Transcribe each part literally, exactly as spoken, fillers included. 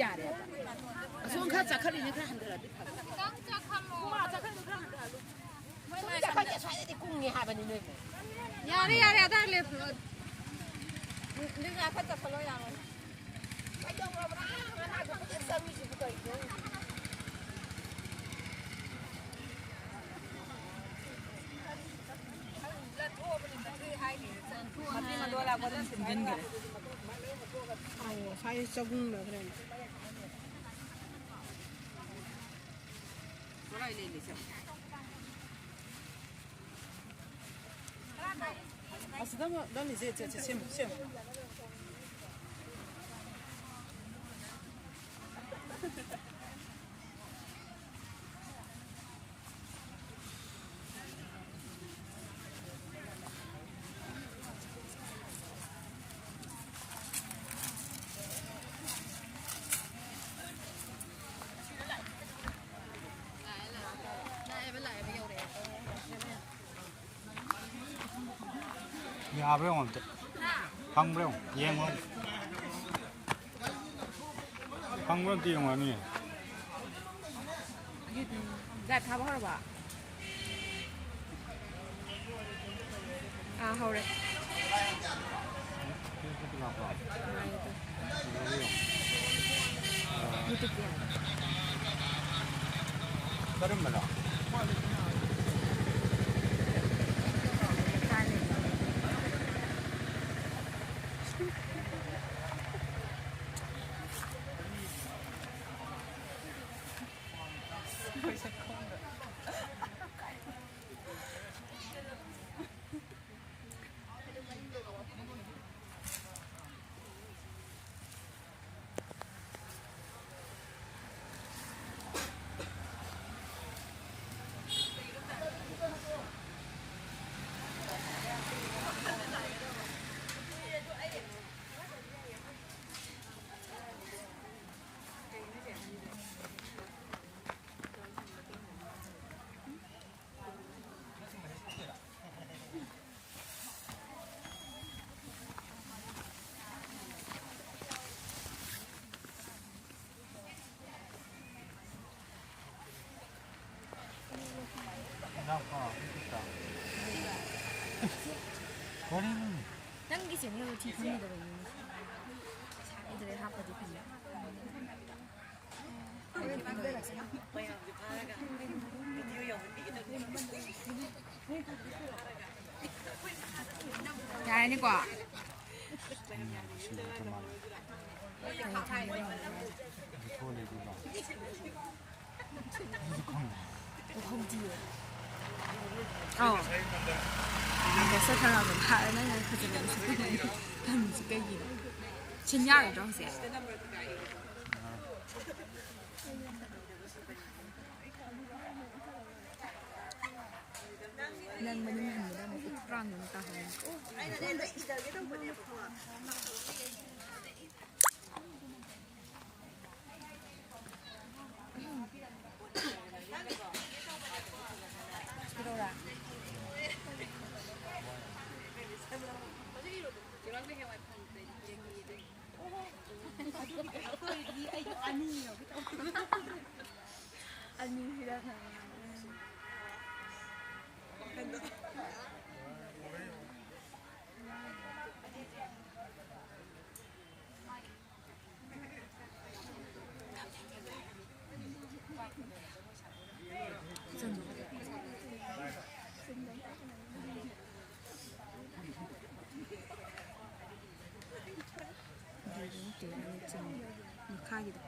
ꯌꯥꯔꯦꯕ꯫ ꯑꯁꯣꯝ ꯈꯔ ꯆꯠꯈꯠꯂꯤꯅꯦ, ꯈꯔ ꯍꯟꯊꯔꯗꯤ ꯐꯕ꯫ ꯈꯤꯇꯪ ꯆꯠꯈꯠꯂꯣ꯫ ꯍꯨꯃꯥꯡ ꯆꯠꯈꯠꯂꯤꯗꯣ ꯈꯔ ꯍꯟꯊꯍꯜꯂꯨ꯫ ꯃꯣꯏ ꯁꯣꯝ ꯃꯥꯏ ꯆꯠꯈꯠꯂꯤ, ꯁꯝꯗ-, ꯑꯁ꯭ꯋꯥꯏꯗꯗꯤ ꯀꯨꯡꯉꯦ ꯍꯥꯏꯕꯅꯤ ꯅꯣꯏꯕꯨ꯫ ꯌꯥꯔꯦ, ꯌꯥꯔꯦ, ꯑꯗꯥꯏ ꯂꯦꯞꯄꯣ꯫ ꯂꯤꯂꯥ ꯈꯔ ꯆꯠꯈꯠꯂꯣ, ꯌꯥꯔꯣꯏ꯫ ꯀꯩꯗꯧꯔꯕ꯭ꯔꯥ? ꯉꯔꯥꯡꯗꯣ ꯐꯖꯅ ꯆꯪꯉꯤꯁꯤꯕꯨ ꯀꯩꯅꯣ? ꯑꯁꯤꯗ ꯑꯃ ꯅꯪꯒꯤꯁꯦ, ꯁꯦ, ꯁꯦ, ꯁꯦꯝꯃꯣ, ꯁꯦꯝꯃꯣ꯫ ꯌꯥꯕ꯭ꯔꯥ ꯌꯦꯡꯉꯣ ꯑꯝꯇ꯫ ꯐꯪꯕ꯭ꯔꯥ ꯌꯦꯡꯉꯣ꯫ ꯌꯦꯡꯉꯣ꯫ ꯐꯪꯕ꯭ꯔꯥ ꯑꯝꯇ ꯌꯦꯡꯉꯣ ꯍꯥꯏꯕꯅꯤ꯫ ꯂꯥꯏꯠ ꯊꯥꯕ ꯍꯧꯔꯕ? ꯑꯥ, ꯍꯧꯔꯦ꯫ ꯉꯥꯏꯌꯨ꯫ ꯀꯔꯝꯕꯅꯣ? ꯀꯔꯤꯅꯣ? ꯅꯪꯒꯤ ꯆꯦꯅꯦꯜꯗꯣ ꯊꯤ ꯈꯪꯒꯗꯕꯅꯤ꯫ ꯑꯗꯨꯗꯩ ꯍꯥꯞꯄꯗꯤ ꯐꯩ꯫ ꯌꯥꯔꯅꯤꯀꯣ? ꯎꯝ, ꯁꯤ ꯅꯠꯇ ꯃꯥꯜꯂꯦ꯫ ꯀꯩ ꯊꯝꯒꯦ ꯇꯧꯕꯅꯣ? ꯎꯍꯧꯗꯤꯌꯦ꯫ ꯑꯧ꯫ ꯃꯦꯁꯦꯖ ꯊꯥꯔꯛꯑꯕꯅꯦ꯫ ꯍꯥꯏ, ꯅꯪ ꯌꯥꯝ ꯐꯖꯅ ꯃꯦꯁꯦꯖ ꯊꯝꯃꯤꯁꯤ ꯀꯩꯒꯤꯅꯣ? ꯁꯤꯟ ꯌꯥꯔꯣꯏꯗ꯭ꯔꯣ ꯍꯧꯖꯤꯛ? ꯅꯪ ꯃꯅꯤꯡ ꯍꯟꯕꯗ ꯑꯃꯨꯛ ꯎꯠꯄ꯭ꯔꯥꯡꯗ ꯑꯃꯨꯛ ꯇꯥꯍꯧꯔꯅꯤ꯫ ꯑꯅꯤꯁꯤꯗ ꯃꯈꯥꯒꯤꯗꯣ꯫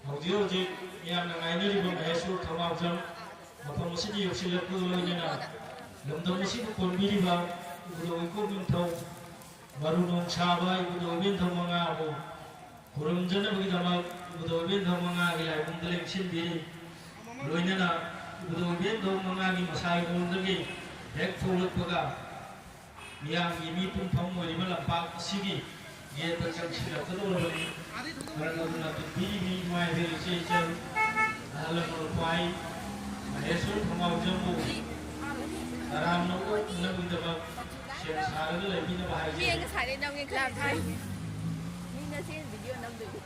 ꯍꯧꯖꯤꯛ ꯍꯧꯖꯤꯛ ꯃꯤꯌꯥꯝꯅ ꯉꯥꯏꯅꯔꯤꯕ ꯃꯍꯦꯁꯣꯔ ꯊꯧꯅꯥꯎꯖꯝ ꯃꯐꯝ ꯑꯁꯤꯗ ꯌꯧꯁꯤꯜꯂꯛꯄꯒ ꯂꯣꯏꯅꯅ ꯂꯝꯗꯝ ꯑꯁꯤꯕꯨ ꯀꯣꯟꯕꯤꯔꯤꯕ ꯏꯕꯨꯙꯧ ꯏꯀꯣꯛ ꯅꯤꯡꯊꯧ ꯃꯔꯨ ꯅꯣꯡ ꯁꯥꯕ ꯏꯕꯨꯙꯧ ꯏꯕꯦꯟꯊꯧ ꯃꯉꯥꯕꯨ ꯈꯨꯔꯨꯝꯖꯅꯕꯒꯤꯗꯃꯛ ꯏꯕꯨꯙꯧ ꯏꯕꯦꯟꯊꯧ ꯃꯉꯥꯒꯤ ꯂꯥꯏꯕꯨꯡꯗ ꯂꯦꯡꯁꯤꯟꯕꯤꯔꯤ꯫ ꯂꯣꯏꯅꯅ ꯏꯕꯨꯙꯧ ꯏꯕꯦꯟꯊꯧ ꯃꯉꯥꯒꯤ ꯃꯁꯥꯒꯤ ꯃꯑꯣꯡꯗꯒꯤ ꯍꯦꯛ ꯊꯣꯛꯂꯛꯄꯒ ꯃꯤꯌꯥꯝꯒꯤ ꯃꯤ ꯄꯨꯟꯐꯝ ꯑꯣꯏꯔꯤꯕ ꯂꯝꯄꯥꯛ ꯑꯁꯤꯒꯤ ꯒꯦꯠꯇ ꯆꯪꯁꯤꯜꯂꯛꯀꯗꯧꯔꯕꯅꯤ꯫ ꯃꯔꯝ ꯑꯗꯨꯅ ꯄꯨꯟꯕꯤꯔꯤꯕꯤ ꯏꯃꯥ ꯏꯕꯦꯜ ꯏꯆꯦ ꯏꯆꯜ, ꯑꯍꯜ ꯂꯃꯟ ꯈ꯭ꯋꯥꯏ, ꯃꯍꯦꯁꯣꯔ ꯊꯧꯅꯥꯎꯖꯝꯕꯨ ꯇꯔꯥꯝꯅ ꯑꯣꯛꯅꯅꯕꯒꯤꯗꯃꯛ ꯁꯦꯝ ꯁꯥꯔꯒ ꯂꯩꯕꯤꯅꯕ ꯍꯥꯏꯖꯔꯤ꯫ ꯃꯤ ꯉꯁꯥꯏꯗꯩ ꯅꯝꯒꯦ ꯈꯜꯂꯤꯁꯦ꯫ ꯃꯤꯅ ꯆꯦꯟ ꯚꯤꯗꯤꯑꯣ ꯅꯝꯗꯣꯏꯅꯤ꯫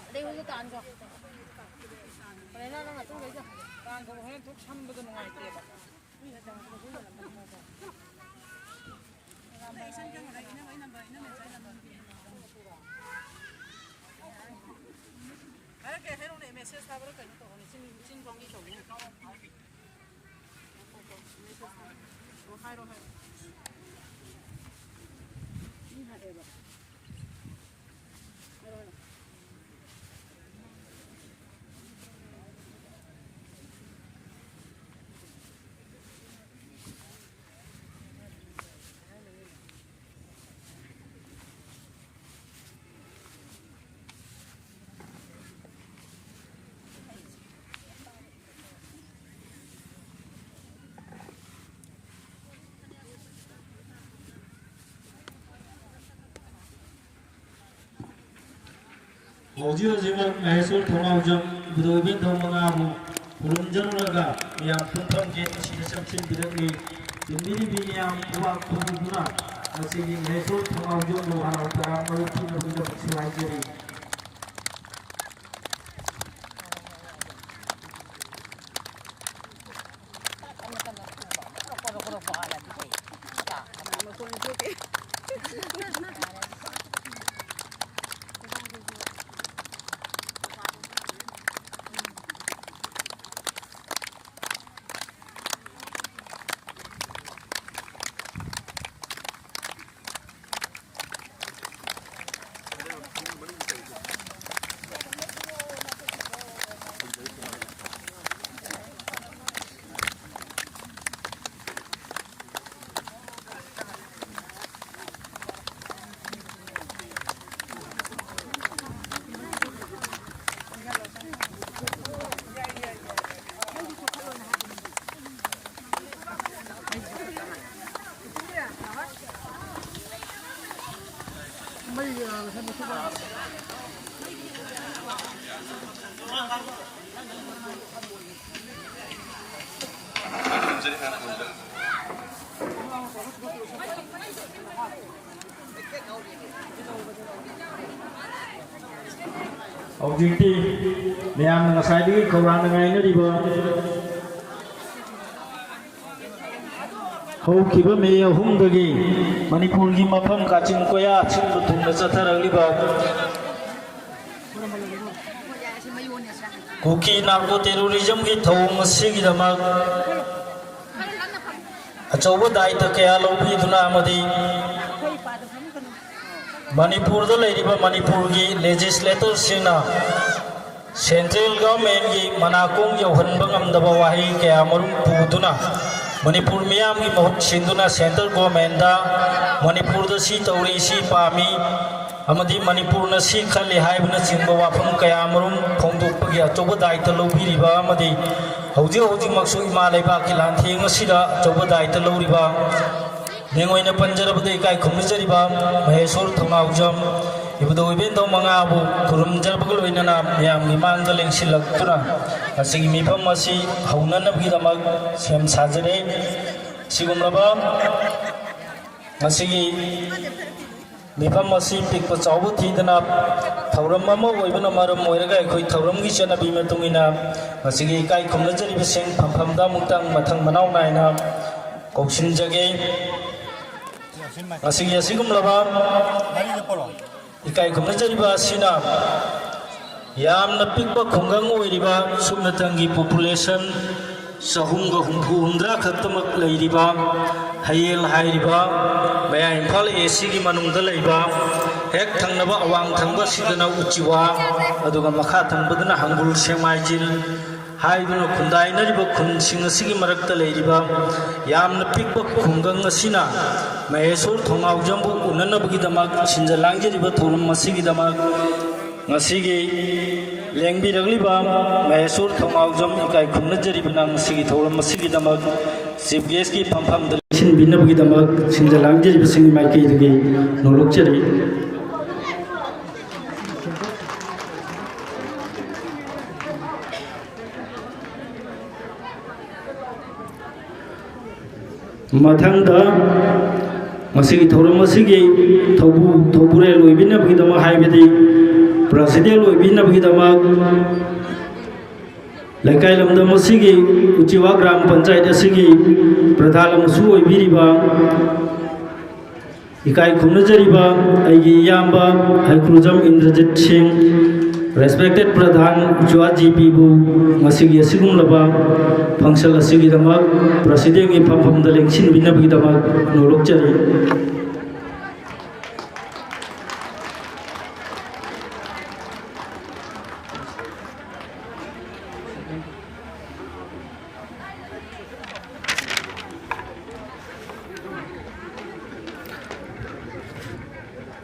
ꯑꯗꯩ ꯍꯧꯖꯤꯛ ꯇꯥꯟꯈ꯭ꯔꯣ꯫ ꯍꯣꯔꯦꯟ ꯅꯪ ꯃꯇꯨꯡꯗꯩꯗ ꯇꯥꯟꯈ꯭ꯔꯣ꯫ ꯍꯣꯔꯦꯟ ꯊꯣꯛ ꯁꯝꯕꯗꯣ ꯅꯨꯡꯉꯥꯏꯇꯦꯕ꯫ ꯍꯥꯏꯔꯛꯀꯦ, ꯍꯥꯏꯔꯛꯎꯅꯦ, ꯃꯦꯁꯦꯖ ꯊꯥꯕ꯭ꯔꯥ ꯀꯩꯅꯣ ꯇꯧꯕꯅꯦ, ꯆꯤꯟ, ꯆꯤꯟ ꯄꯣꯡꯒꯤ ꯇꯧꯕꯅꯦ꯫ ꯑꯣ, ꯍꯥꯏꯔꯣ, ꯍꯥꯏꯔꯣ꯫ ꯃꯤ ꯍꯥꯏꯔꯛꯑꯦꯕ꯫ ꯍꯥꯏꯔꯣ, ꯍꯥꯏꯔꯣ꯫ ꯍꯧꯖꯤꯛ ꯍꯧꯖꯤꯛꯃꯛ ꯃꯍꯦꯁꯣꯔ ꯊꯣꯡꯅꯥꯎꯖꯝ ꯏꯕꯨꯙꯧ ꯏꯕꯦꯟꯊꯧ ꯃꯉꯥꯕꯨ ꯈꯨꯔꯨꯝꯖꯔꯨꯔꯒ ꯃꯤꯌꯥꯝ ꯄꯨꯟꯐꯝ ꯒꯦꯠ ꯑꯁꯤꯗ ꯆꯪꯁꯤꯟꯕꯤꯔꯛꯂꯤ꯫ ꯇꯤꯟꯕꯤꯔꯤꯕꯤ ꯃꯤꯌꯥꯝ ꯈꯨꯕꯥꯛ ꯈꯨꯔꯨꯝꯗꯨꯅ ꯉꯁꯤꯒꯤ ꯃꯍꯦꯁꯣꯔ ꯊꯣꯡꯅꯥꯎꯖꯝꯕꯨ ꯍꯔꯥꯎ ꯇꯌꯥꯝꯅ ꯑꯣꯛꯄꯤꯅꯕꯒꯤꯗꯃꯛꯁꯨ ꯍꯥꯏꯖꯔꯤ꯫ ꯍꯧꯖꯤꯛꯇꯤ ꯃꯌꯥꯝꯅ ꯉꯁꯥꯏꯗꯒꯤ ꯈꯧꯔꯥꯡꯅ ꯉꯥꯏꯅꯔꯤꯕ ꯍꯧꯈꯤꯕ ꯃꯦ ꯑꯍꯨꯝꯗꯒꯤ ꯃꯅꯤꯄꯨꯔꯒꯤ ꯃꯐꯝ ꯀꯥꯆꯤꯟ ꯀꯣꯌꯥ ꯁꯤꯟꯕ ꯊꯨꯡꯅ ꯆꯠꯊꯔꯛꯂꯤꯕ ꯀꯨꯀꯤ ꯅꯥꯔꯀꯣ ꯇꯦꯔꯣꯔꯤꯖꯝꯒꯤ ꯊꯧꯑꯣꯡ ꯑꯁꯤꯒꯤꯗꯃꯛ ꯑꯆꯧꯕ ꯗꯥꯏꯇ ꯀꯌꯥ ꯂꯧꯕꯤꯗꯨꯅ ꯑꯃꯗꯤ ꯃꯅꯤꯄꯨꯔꯗ ꯂꯩꯔꯤꯕ ꯃꯅꯤꯄꯨꯔꯒꯤ ꯂꯦꯖꯤꯁꯂꯦꯇꯔꯁꯤꯡꯅ ꯁꯦꯟꯇ꯭ꯔꯦꯜ ꯒꯚꯔꯟꯃꯦꯟꯒꯤ ꯃꯅꯥꯀꯣꯡ ꯌꯧꯍꯟꯕ ꯉꯝꯗꯕ ꯋꯥꯍꯩ ꯀꯌꯥ ꯃꯔꯨꯝ ꯄꯨꯗꯨꯅ ꯃꯅꯤꯄꯨꯔ ꯃꯤꯌꯥꯝꯒꯤ ꯃꯍꯨꯠ ꯁꯤꯟꯗꯨꯅ ꯁꯦꯟꯇ꯭ꯔꯦꯜ ꯒꯣꯔꯃꯦꯟꯗ ꯃꯅꯤꯄꯨꯔꯗ ꯁꯤ ꯇꯧꯔꯤ, ꯁꯤ ꯄꯥꯝꯃꯤ ꯑꯃꯗꯤ ꯃꯅꯤꯄꯨꯔꯅ ꯁꯤ ꯈꯜꯂꯤ ꯍꯥꯏꯕꯅꯆꯤꯡꯕ ꯋꯥꯐꯝ ꯀꯌꯥ ꯃꯔꯨꯝ ꯐꯣꯡꯗꯣꯛꯄꯒꯤ ꯑꯆꯧꯕ ꯗꯥꯏꯇ ꯂꯧꯕꯤꯔꯤꯕ ꯑꯃꯗꯤ ꯍꯧꯖꯤꯛ ꯍꯧꯖꯤꯛꯃꯛꯁꯨ ꯏꯃꯥ ꯂꯩꯕꯥꯛꯀꯤ ꯂꯥꯟꯊꯦꯡ ꯑꯁꯤꯗ ꯑꯆꯧꯕ ꯗꯥꯏꯇ ꯂꯧꯔꯤꯕ, ꯃꯤꯡ ꯑꯣꯏꯅ ꯄꯟꯖꯔꯕꯗ ꯏꯀꯥꯏ ꯈꯨꯝꯅꯖꯔꯤꯕ ꯃꯍꯦꯁꯣꯔ ꯊꯧꯅꯥꯎꯖꯝ, ꯏꯕꯨꯙꯧ ꯏꯕꯦꯟꯙꯧ ꯃꯉꯥꯕꯨ ꯈꯨꯔꯨꯝꯖꯕꯒ ꯂꯣꯏꯅꯅ ꯃꯌꯥꯝꯒꯤ ꯃꯥꯡꯗ ꯂꯦꯡꯁꯤꯜꯂꯛꯇꯨꯅ ꯉꯁꯤꯒꯤ ꯃꯤꯐꯝ ꯑꯁꯤ ꯍꯧꯅꯅꯕꯒꯤꯗꯃꯛ ꯁꯦꯝ ꯁꯥꯖꯔꯦ꯫ ꯁꯤꯒꯨꯝꯂꯕ ꯉꯁꯤꯒꯤ ꯃꯤꯐꯝ ꯑꯁꯤ ꯄꯤꯛꯄ ꯆꯥꯎꯕ ꯊꯤꯗꯅ ꯊꯧꯔꯝ ꯑꯃ ꯑꯣꯏꯕꯅ ꯃꯔꯝ ꯑꯣꯏꯔꯒ ꯑꯩꯈꯣꯏ ꯊꯧꯔꯝꯒꯤ ꯆꯠꯅꯕꯤ ꯃꯇꯨꯡ ꯏꯟꯅ ꯉꯁꯤꯒꯤ ꯏꯀꯥꯏ ꯈꯨꯝꯅꯖꯔꯤꯕꯁꯤꯡ ꯐꯝꯐꯝꯗ ꯑꯃꯨꯛꯇꯪ ꯃꯊꯪ ꯃꯅꯥꯎ ꯅꯥꯏꯅ ꯀꯧꯁꯤꯟꯖꯒꯦ꯫ ꯉꯁꯤꯒꯤ ꯑꯁꯤꯒꯨꯝꯂꯕ ꯏꯀꯥꯏ ꯈꯨꯝꯅꯖꯔꯤꯕ ꯑꯁꯤꯅ ꯌꯥꯝꯅ ꯄꯤꯛꯄ ꯈꯨꯡꯒꯪ ꯑꯣꯏꯔꯤꯕ ꯁꯨꯞꯅꯇꯪꯒꯤ population ꯆꯍꯨꯝꯒ ꯍꯨꯝꯐꯨ ꯍꯨꯝꯗ꯭ꯔꯥ ꯈꯛꯇꯃꯛ ꯂꯩꯔꯤꯕ, ꯍꯌꯦꯜ ꯍꯥꯏꯔꯤꯕ ꯃꯌꯥꯏ ꯏꯝꯐꯥꯜ A Cꯒꯤ ꯃꯅꯨꯡꯗ ꯂꯩꯕ, ꯍꯦꯛ ꯊꯪꯅꯕ ꯑꯋꯥꯡ ꯊꯪꯕ ꯑꯁꯤꯗꯅ ꯎꯆꯤꯋꯥ, ꯑꯗꯨꯒ ꯃꯈꯥ ꯊꯪꯕꯗꯅ ꯍꯪꯒꯨꯜ ꯁꯦꯡꯃꯥꯏꯖꯤꯜ ꯍꯥꯏꯗꯨꯅ ꯈꯨꯟꯗꯥꯏꯅꯔꯤꯕ ꯈꯨꯟꯁꯤꯡ ꯑꯁꯤꯒꯤ ꯃꯔꯛꯇ ꯂꯩꯔꯤꯕ ꯌꯥꯝꯅ ꯄꯤꯛꯄ ꯈꯨꯡꯒꯪ ꯑꯁꯤꯅ ꯃꯍꯦꯁꯣꯔ ꯊꯣꯡꯅꯥꯎꯖꯝꯕꯨ ꯎꯅꯅꯕꯒꯤꯗꯃꯛ ꯁꯤꯟꯖ ꯂꯥꯡꯖꯔꯤꯕ ꯊꯧꯔꯝ ꯑꯁꯤꯒꯤꯗꯃꯛ ꯉꯁꯤꯒꯤ ꯂꯦꯡꯕꯤꯔꯛꯂꯤꯕ ꯃꯍꯦꯁꯣꯔ ꯊꯣꯡꯅꯥꯎꯖꯝ ꯏꯀꯥꯏ ꯈꯨꯝꯅꯖꯔꯤꯕꯅ ꯉꯁꯤꯒꯤ ꯊꯧꯔꯝ ꯑꯁꯤꯒꯤꯗꯃꯛ Chief Guestꯀꯤ ꯐꯝꯐꯝꯗ ꯂꯦꯡꯁꯤꯟꯕꯤꯅꯕꯒꯤꯗꯃꯛ ꯁꯤꯟꯖ ꯂꯥꯡꯖꯔꯤꯕꯁꯤꯡꯒꯤ ꯃꯥꯏꯀꯩꯗꯒꯤ ꯅꯣꯂꯨꯛꯆꯔꯤ꯫ ꯃꯊꯪꯗ ꯃꯁꯤꯒꯤ ꯊꯧꯔꯝ ꯑꯁꯤꯒꯤ ꯊꯧꯕꯨ-, ꯊꯧꯕꯨꯔꯦꯜ ꯑꯣꯏꯕꯤꯅꯕꯒꯤꯗꯃꯛ, ꯍꯥꯏꯕꯗꯤ president ꯑꯣꯏꯕꯤꯅꯕꯒꯤꯗꯃꯛ, ꯂꯩꯀꯥꯏ ꯂꯝꯗꯝ ꯑꯁꯤꯒꯤ ꯎꯆꯤꯋꯥ ꯒ꯭ꯔꯥꯝ ꯄꯟꯆꯥꯌꯠ ꯑꯁꯤꯒꯤ ꯄ꯭ꯔꯙꯥꯟ ꯑꯃꯁꯨ ꯑꯣꯏꯕꯤꯔꯤꯕ ꯏꯀꯥꯏ ꯈꯨꯝꯅꯖꯔꯤꯕ ꯑꯩꯒꯤ ꯏꯌꯥꯝꯕ ꯍꯩꯀ꯭ꯔꯨꯖꯝ ꯏꯟꯗ꯭ꯔꯖꯤꯠ ꯁꯤꯡ, respected ꯄ꯭ꯔꯙꯥꯟ ꯎꯆꯤꯋꯥ G Pꯕꯨ ꯉꯁꯤꯒꯤ ꯑꯁꯤꯒꯨꯝꯂꯕ function ꯑꯁꯤꯒꯤꯗꯃꯛ presidentꯀꯤ ꯐꯝꯐꯝꯗ ꯂꯦꯡꯁꯤꯟꯕꯤꯅꯕꯒꯤꯗꯃꯛ ꯅꯣꯂꯨꯛꯆꯔꯤ꯫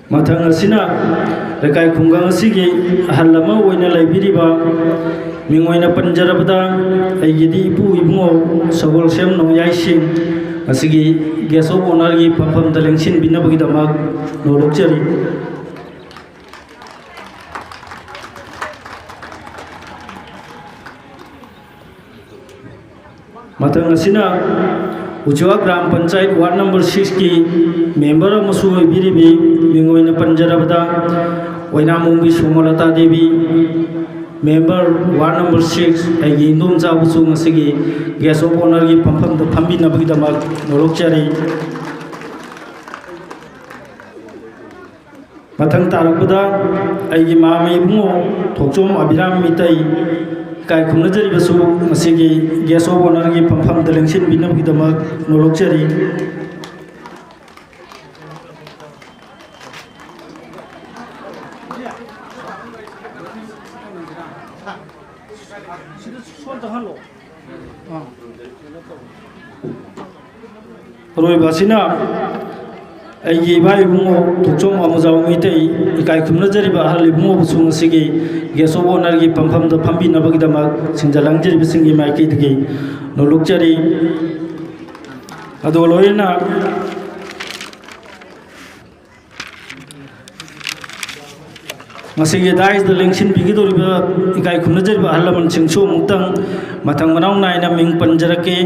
ꯃꯊꯪ ꯑꯁꯤꯅ ꯂꯩꯀꯥꯏ ꯈꯨꯡꯒꯪ ꯑꯁꯤꯒꯤ ꯑꯍꯜ ꯑꯃ ꯑꯣꯏꯅ ꯂꯩꯕꯤꯔꯤꯕ, ꯃꯤꯡ ꯑꯣꯏꯅ ꯄꯟꯖꯔꯕꯗ ꯑꯩꯒꯤꯗꯤ ꯏꯄꯨ ꯏꯕꯨꯡꯉꯣ ꯁꯒꯣꯜꯁꯦꯝ ꯅꯣꯡꯌꯥꯏꯁꯤꯡ ꯑꯁꯤꯒꯤ guest of honourꯒꯤ ꯐꯝꯐꯝꯗ ꯂꯦꯡꯁꯤꯟꯕꯤꯅꯕꯒꯤꯗꯃꯛ ꯅꯣꯂꯨꯛꯆꯔꯤ꯫ ꯃꯊꯪ ꯑꯁꯤꯅ ꯎꯆꯤꯋꯥ ꯒ꯭ꯔꯥꯝ ꯄꯟꯆꯥꯌꯠ ꯋꯥꯔꯗ ꯅꯝꯕꯔ ꯁꯤꯛꯁꯀꯤ ꯃꯦꯝꯕꯔ ꯑꯃꯁꯨ ꯑꯣꯏꯕꯤꯔꯤꯕꯤ, ꯃꯤꯡ ꯑꯣꯏꯅ ꯄꯟꯖꯔꯕꯗ ꯑꯣꯏꯅꯥꯝꯕꯣꯝꯒꯤ Somolata Devi, member ward number six, ꯑꯩꯒꯤ ꯏꯟꯗꯣꯝꯆꯥꯕꯨꯁꯨ ꯉꯁꯤꯒꯤ ꯒꯦꯁ ꯑꯣꯐ ꯑꯣꯅꯔꯒꯤ ꯐꯝꯐꯝꯗ ꯐꯝꯕꯤꯅꯕꯒꯤꯗꯃꯛ ꯅꯣꯂꯣꯛꯆꯔꯤ꯫ ꯃꯊꯪ ꯇꯥꯔꯛꯄꯗ ꯑꯩꯒꯤ ꯃꯥꯝꯃ ꯏꯕꯨꯡꯉꯣ ꯊꯣꯛꯆꯣꯝ ꯑꯕꯤꯔꯥꯝ ꯃꯤꯇꯩ, ꯏꯀꯥꯏ ꯈꯨꯝꯅꯖꯔꯤꯕꯁꯨ ꯉꯁꯤꯒꯤ ꯒꯦꯁ ꯑꯣꯐ ꯑꯣꯅꯔꯒꯤ ꯐꯝꯐꯝꯗ ꯂꯦꯡꯁꯤꯟꯕꯤꯅꯕꯒꯤꯗꯃꯛ ꯅꯣꯂꯣꯛꯆꯔꯤ꯫ ꯑꯔꯣꯏꯕ ꯑꯁꯤꯅ ꯑꯩꯒꯤ ꯏꯃꯥ ꯏꯕꯨꯡꯉꯣ ꯊꯣꯛꯆꯣꯝ ꯑꯃꯨꯖꯥꯎ ꯃꯩꯇꯩ, ꯏꯀꯥꯏ ꯈꯨꯝꯅꯖꯔꯤꯕ ꯑꯍꯜ ꯏꯕꯨꯡꯉꯣꯕꯨꯁꯨ ꯉꯁꯤꯒꯤ ꯒꯦꯁ ꯑꯣꯐ ꯑꯣꯅꯔꯒꯤ ꯐꯝꯐꯝꯗ ꯐꯝꯕꯤꯅꯕꯒꯤꯗꯃꯛ ꯁꯤꯟꯖ ꯂꯥꯡꯖꯔꯤꯕꯁꯤꯡꯒꯤ ꯃꯥꯏꯀꯩꯗꯒꯤ ꯅꯣꯂꯣꯛꯆꯔꯤ꯫ ꯑꯗꯨꯒ ꯂꯣꯏꯅꯅ ꯉꯁꯤꯒꯤ ꯗꯥꯏꯁꯇ ꯂꯦꯡꯁꯤꯟꯕꯤꯒꯗꯧꯔꯤꯕ ꯏꯀꯥꯏ ꯈꯨꯝꯅꯖꯔꯤꯕ ꯑꯍꯜ ꯂꯃꯟꯁꯤꯡꯁꯨ ꯑꯃꯨꯛꯇꯪ ꯃꯊꯪ ꯃꯅꯥꯎ ꯅꯥꯏꯅ ꯃꯤꯡ ꯄꯟꯖꯔꯛꯀꯦ꯫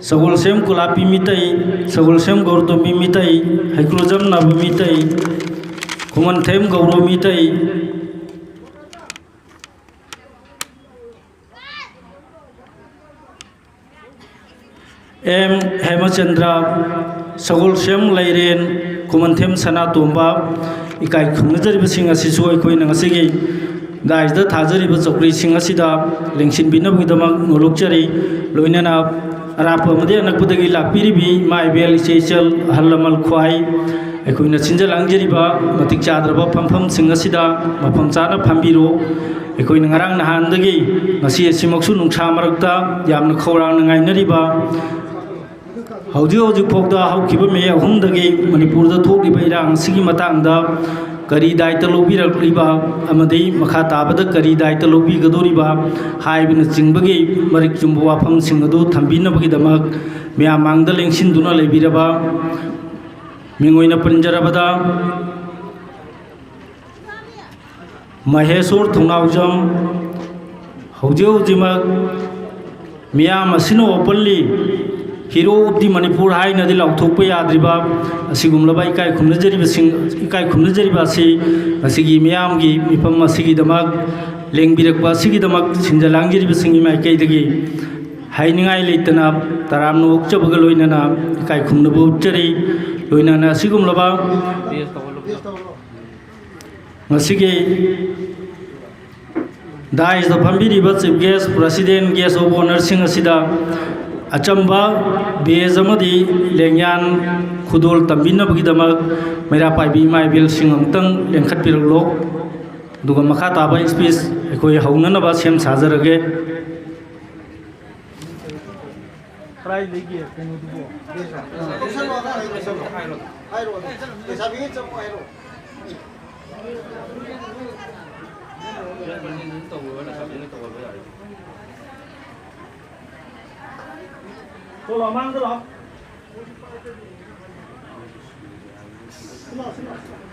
ꯁꯒꯣꯜꯁꯦꯝ ꯀꯣꯂꯥꯄꯤ ꯃꯤꯇꯩ, ꯁꯒꯣꯜꯁꯦꯝ ꯒꯧꯔꯇꯣꯝꯕꯤ ꯃꯤꯇꯩ, ꯍꯩꯀ꯭ꯔꯨꯖꯝ ꯅꯥꯕ ꯃꯤꯇꯩ, ꯈꯨꯃꯟꯊꯦꯝ ꯒꯧꯔꯣ ꯃꯤꯇꯩ, ꯑꯦꯝ ꯍꯦꯃꯆꯟꯗ꯭ꯔ, ꯁꯒꯣꯜꯁꯦꯝ ꯂꯩꯔꯦꯟ, ꯈꯨꯃꯟꯊꯦꯝ ꯁꯅꯥꯇꯣꯝꯕ, ꯏꯀꯥꯏ ꯈꯨꯝꯅꯖꯔꯤꯕꯁꯤꯡ ꯑꯁꯤꯁꯨ ꯑꯩꯈꯣꯏꯅ ꯉꯁꯤꯒꯤ ꯗꯥꯏꯁꯇ ꯊꯥꯖꯔꯤꯕ ꯆꯧꯀ꯭ꯔꯤꯁꯤꯡ ꯑꯁꯤꯗ ꯂꯦꯡꯁꯤꯟꯕꯤꯅꯕꯒꯤꯗꯃꯛ ꯅꯣꯂꯣꯛꯆꯔꯤ꯫ ꯂꯣꯏꯅꯅ ꯑꯔꯥꯞꯄ ꯑꯃꯗꯤ ꯑꯅꯛꯄꯗꯒꯤ ꯂꯥꯛꯄꯤꯔꯤꯕꯤ ꯏꯃꯥ ꯏꯕꯦꯜ, ꯏꯆꯦ ꯏꯆꯜ, ꯑꯍꯜ ꯂꯃꯟ ꯈ꯭ꯋꯥꯏ, ꯑꯩꯈꯣꯏꯅ ꯁꯤꯟꯖ ꯂꯥꯡꯖꯔꯤꯕ ꯃꯇꯤꯛ ꯆꯥꯗ꯭ꯔꯕ ꯐꯝꯐꯝꯁꯤꯡ ꯑꯁꯤꯗ ꯃꯐꯝ ꯆꯥꯅ ꯐꯝꯕꯤꯔꯣ꯫ ꯑꯩꯈꯣꯏꯅ ꯉꯔꯥꯡ ꯅꯍꯥꯟꯗꯒꯤ ꯉꯁꯤ ꯑꯁꯤꯃꯛꯁꯨ ꯅꯨꯡꯁꯥ ꯃꯔꯛꯇ ꯌꯥꯝꯅ ꯈꯧꯔꯥꯡꯅ ꯉꯥꯏꯅꯔꯤꯕ, ꯍꯧꯖꯤꯛ ꯍꯧꯖꯤꯛ ꯐꯥꯎꯗ ꯍꯧꯈꯤꯕ ꯃꯦ ꯑꯍꯨꯝꯗꯒꯤ ꯃꯅꯤꯄꯨꯔꯗ ꯊꯣꯛꯂꯤꯕ ꯏꯔꯥꯡ ꯑꯁꯤꯒꯤ ꯃꯇꯥꯡꯗ ꯀꯔꯤ ꯗꯥꯏꯇ ꯂꯧꯕꯤꯔꯛꯂꯤꯕ ꯑꯃꯗꯤ ꯃꯈꯥ ꯇꯥꯕꯗ ꯀꯔꯤ ꯗꯥꯏꯇ ꯂꯧꯕꯤꯒꯗꯧꯔꯤꯕ ꯍꯥꯏꯕꯅꯆꯤꯡꯕꯒꯤ ꯃꯔꯤꯛ ꯆꯨꯝꯕ ꯋꯥꯐꯝꯁꯤꯡ ꯑꯗꯨ ꯊꯝꯕꯤꯅꯕꯒꯤꯗꯃꯛ ꯃꯌꯥꯝ ꯃꯥꯡꯗ ꯂꯦꯡꯁꯤꯟꯗꯨꯅ ꯂꯩꯕꯤꯔꯕ ꯃꯤꯡ ꯑꯣꯏꯅ ꯄꯟꯖꯔꯕꯗ ꯃꯍꯦꯁꯣꯔ ꯊꯣꯡꯅꯥꯎꯖꯝ, ꯍꯧꯖꯤꯛ ꯍꯧꯖꯤꯛꯃꯛ ꯃꯤꯌꯥꯝ ꯑꯁꯤꯅ openly Hero of the Manipur ꯍꯥꯏꯅꯗꯤ ꯂꯥꯎꯊꯣꯛꯄ ꯌꯥꯗ꯭ꯔꯤꯕ ꯑꯁꯤꯒꯨꯝꯂꯕ ꯏꯀꯥꯏ ꯈꯨꯝꯅꯖꯔꯤꯕꯁꯤꯡ, ꯏꯀꯥꯏ ꯈꯨꯝꯅꯖꯔꯤꯕ ꯑꯁꯤ ꯉꯁꯤꯒꯤ ꯃꯤꯌꯥꯝꯒꯤ ꯃꯤꯐꯝ ꯑꯁꯤꯒꯤꯗꯃꯛ ꯂꯦꯡꯕꯤꯔꯛꯄ ꯑꯁꯤꯒꯤꯗꯃꯛ ꯁꯤꯟꯖ ꯂꯥꯡꯖꯔꯤꯕꯁꯤꯡꯒꯤ ꯃꯥꯏꯀꯩꯗꯒꯤ ꯍꯥꯏꯅꯤꯡꯉꯥꯏ ꯂꯩꯇꯅ ꯇꯔꯥꯝꯅ ꯑꯣꯛꯆꯕꯒ ꯂꯣꯏꯅꯅ ꯏꯀꯥꯏ ꯈꯨꯝꯅꯕ ꯎꯠꯆꯔꯤ꯫ ꯂꯣꯏꯅꯅ ꯑꯁꯤꯒꯨꯝꯂꯕ ꯉꯁꯤꯒꯤ dais ꯇ ꯐꯝꯕꯤꯔꯤꯕ Chief Guest, President, Guest of Honour ꯁꯤꯡ ꯑꯁꯤꯗ ꯑꯆꯝꯕ ꯕꯦꯖ ꯑꯃꯗꯤ ꯂꯦꯡꯌꯥꯟ ꯈꯨꯗꯣꯜ ꯇꯝꯕꯤꯅꯕꯒꯤꯗꯃꯛ ꯃꯩꯔꯥ ꯄꯥꯏꯕꯤ ꯏꯃꯥ ꯏꯕꯦꯜꯁꯤꯡ ꯑꯃꯨꯛꯇꯪ ꯂꯦꯡꯈꯠꯄꯤꯔꯛꯂꯣ꯫ ꯑꯗꯨꯒ ꯃꯈꯥ ꯇꯥꯕ speech ꯑꯩꯈꯣꯏ ꯍꯧꯅꯅꯕ ꯁꯦꯝ ꯁꯥꯖꯔꯒꯦ꯫ ꯀꯗꯥꯏ ꯂꯩꯒꯦ ꯀꯩꯅꯣꯗꯨꯕꯣ? ꯍꯥꯏꯔꯣ, ꯍꯥꯏꯔꯣ, ꯂꯩꯁꯥꯕꯤꯒꯤ ꯆꯪꯉꯣ ꯍꯥꯏꯔꯣ꯫ ꯊꯣꯛꯂꯛꯑꯣ, ꯃꯥꯡꯗ ꯂꯥꯛꯑꯣ꯫ ꯁꯤ ꯂꯥꯛꯑꯣ, ꯁꯤ ꯂꯥꯛꯑꯣ, ꯁꯤ ꯂꯥꯛꯑꯣ꯫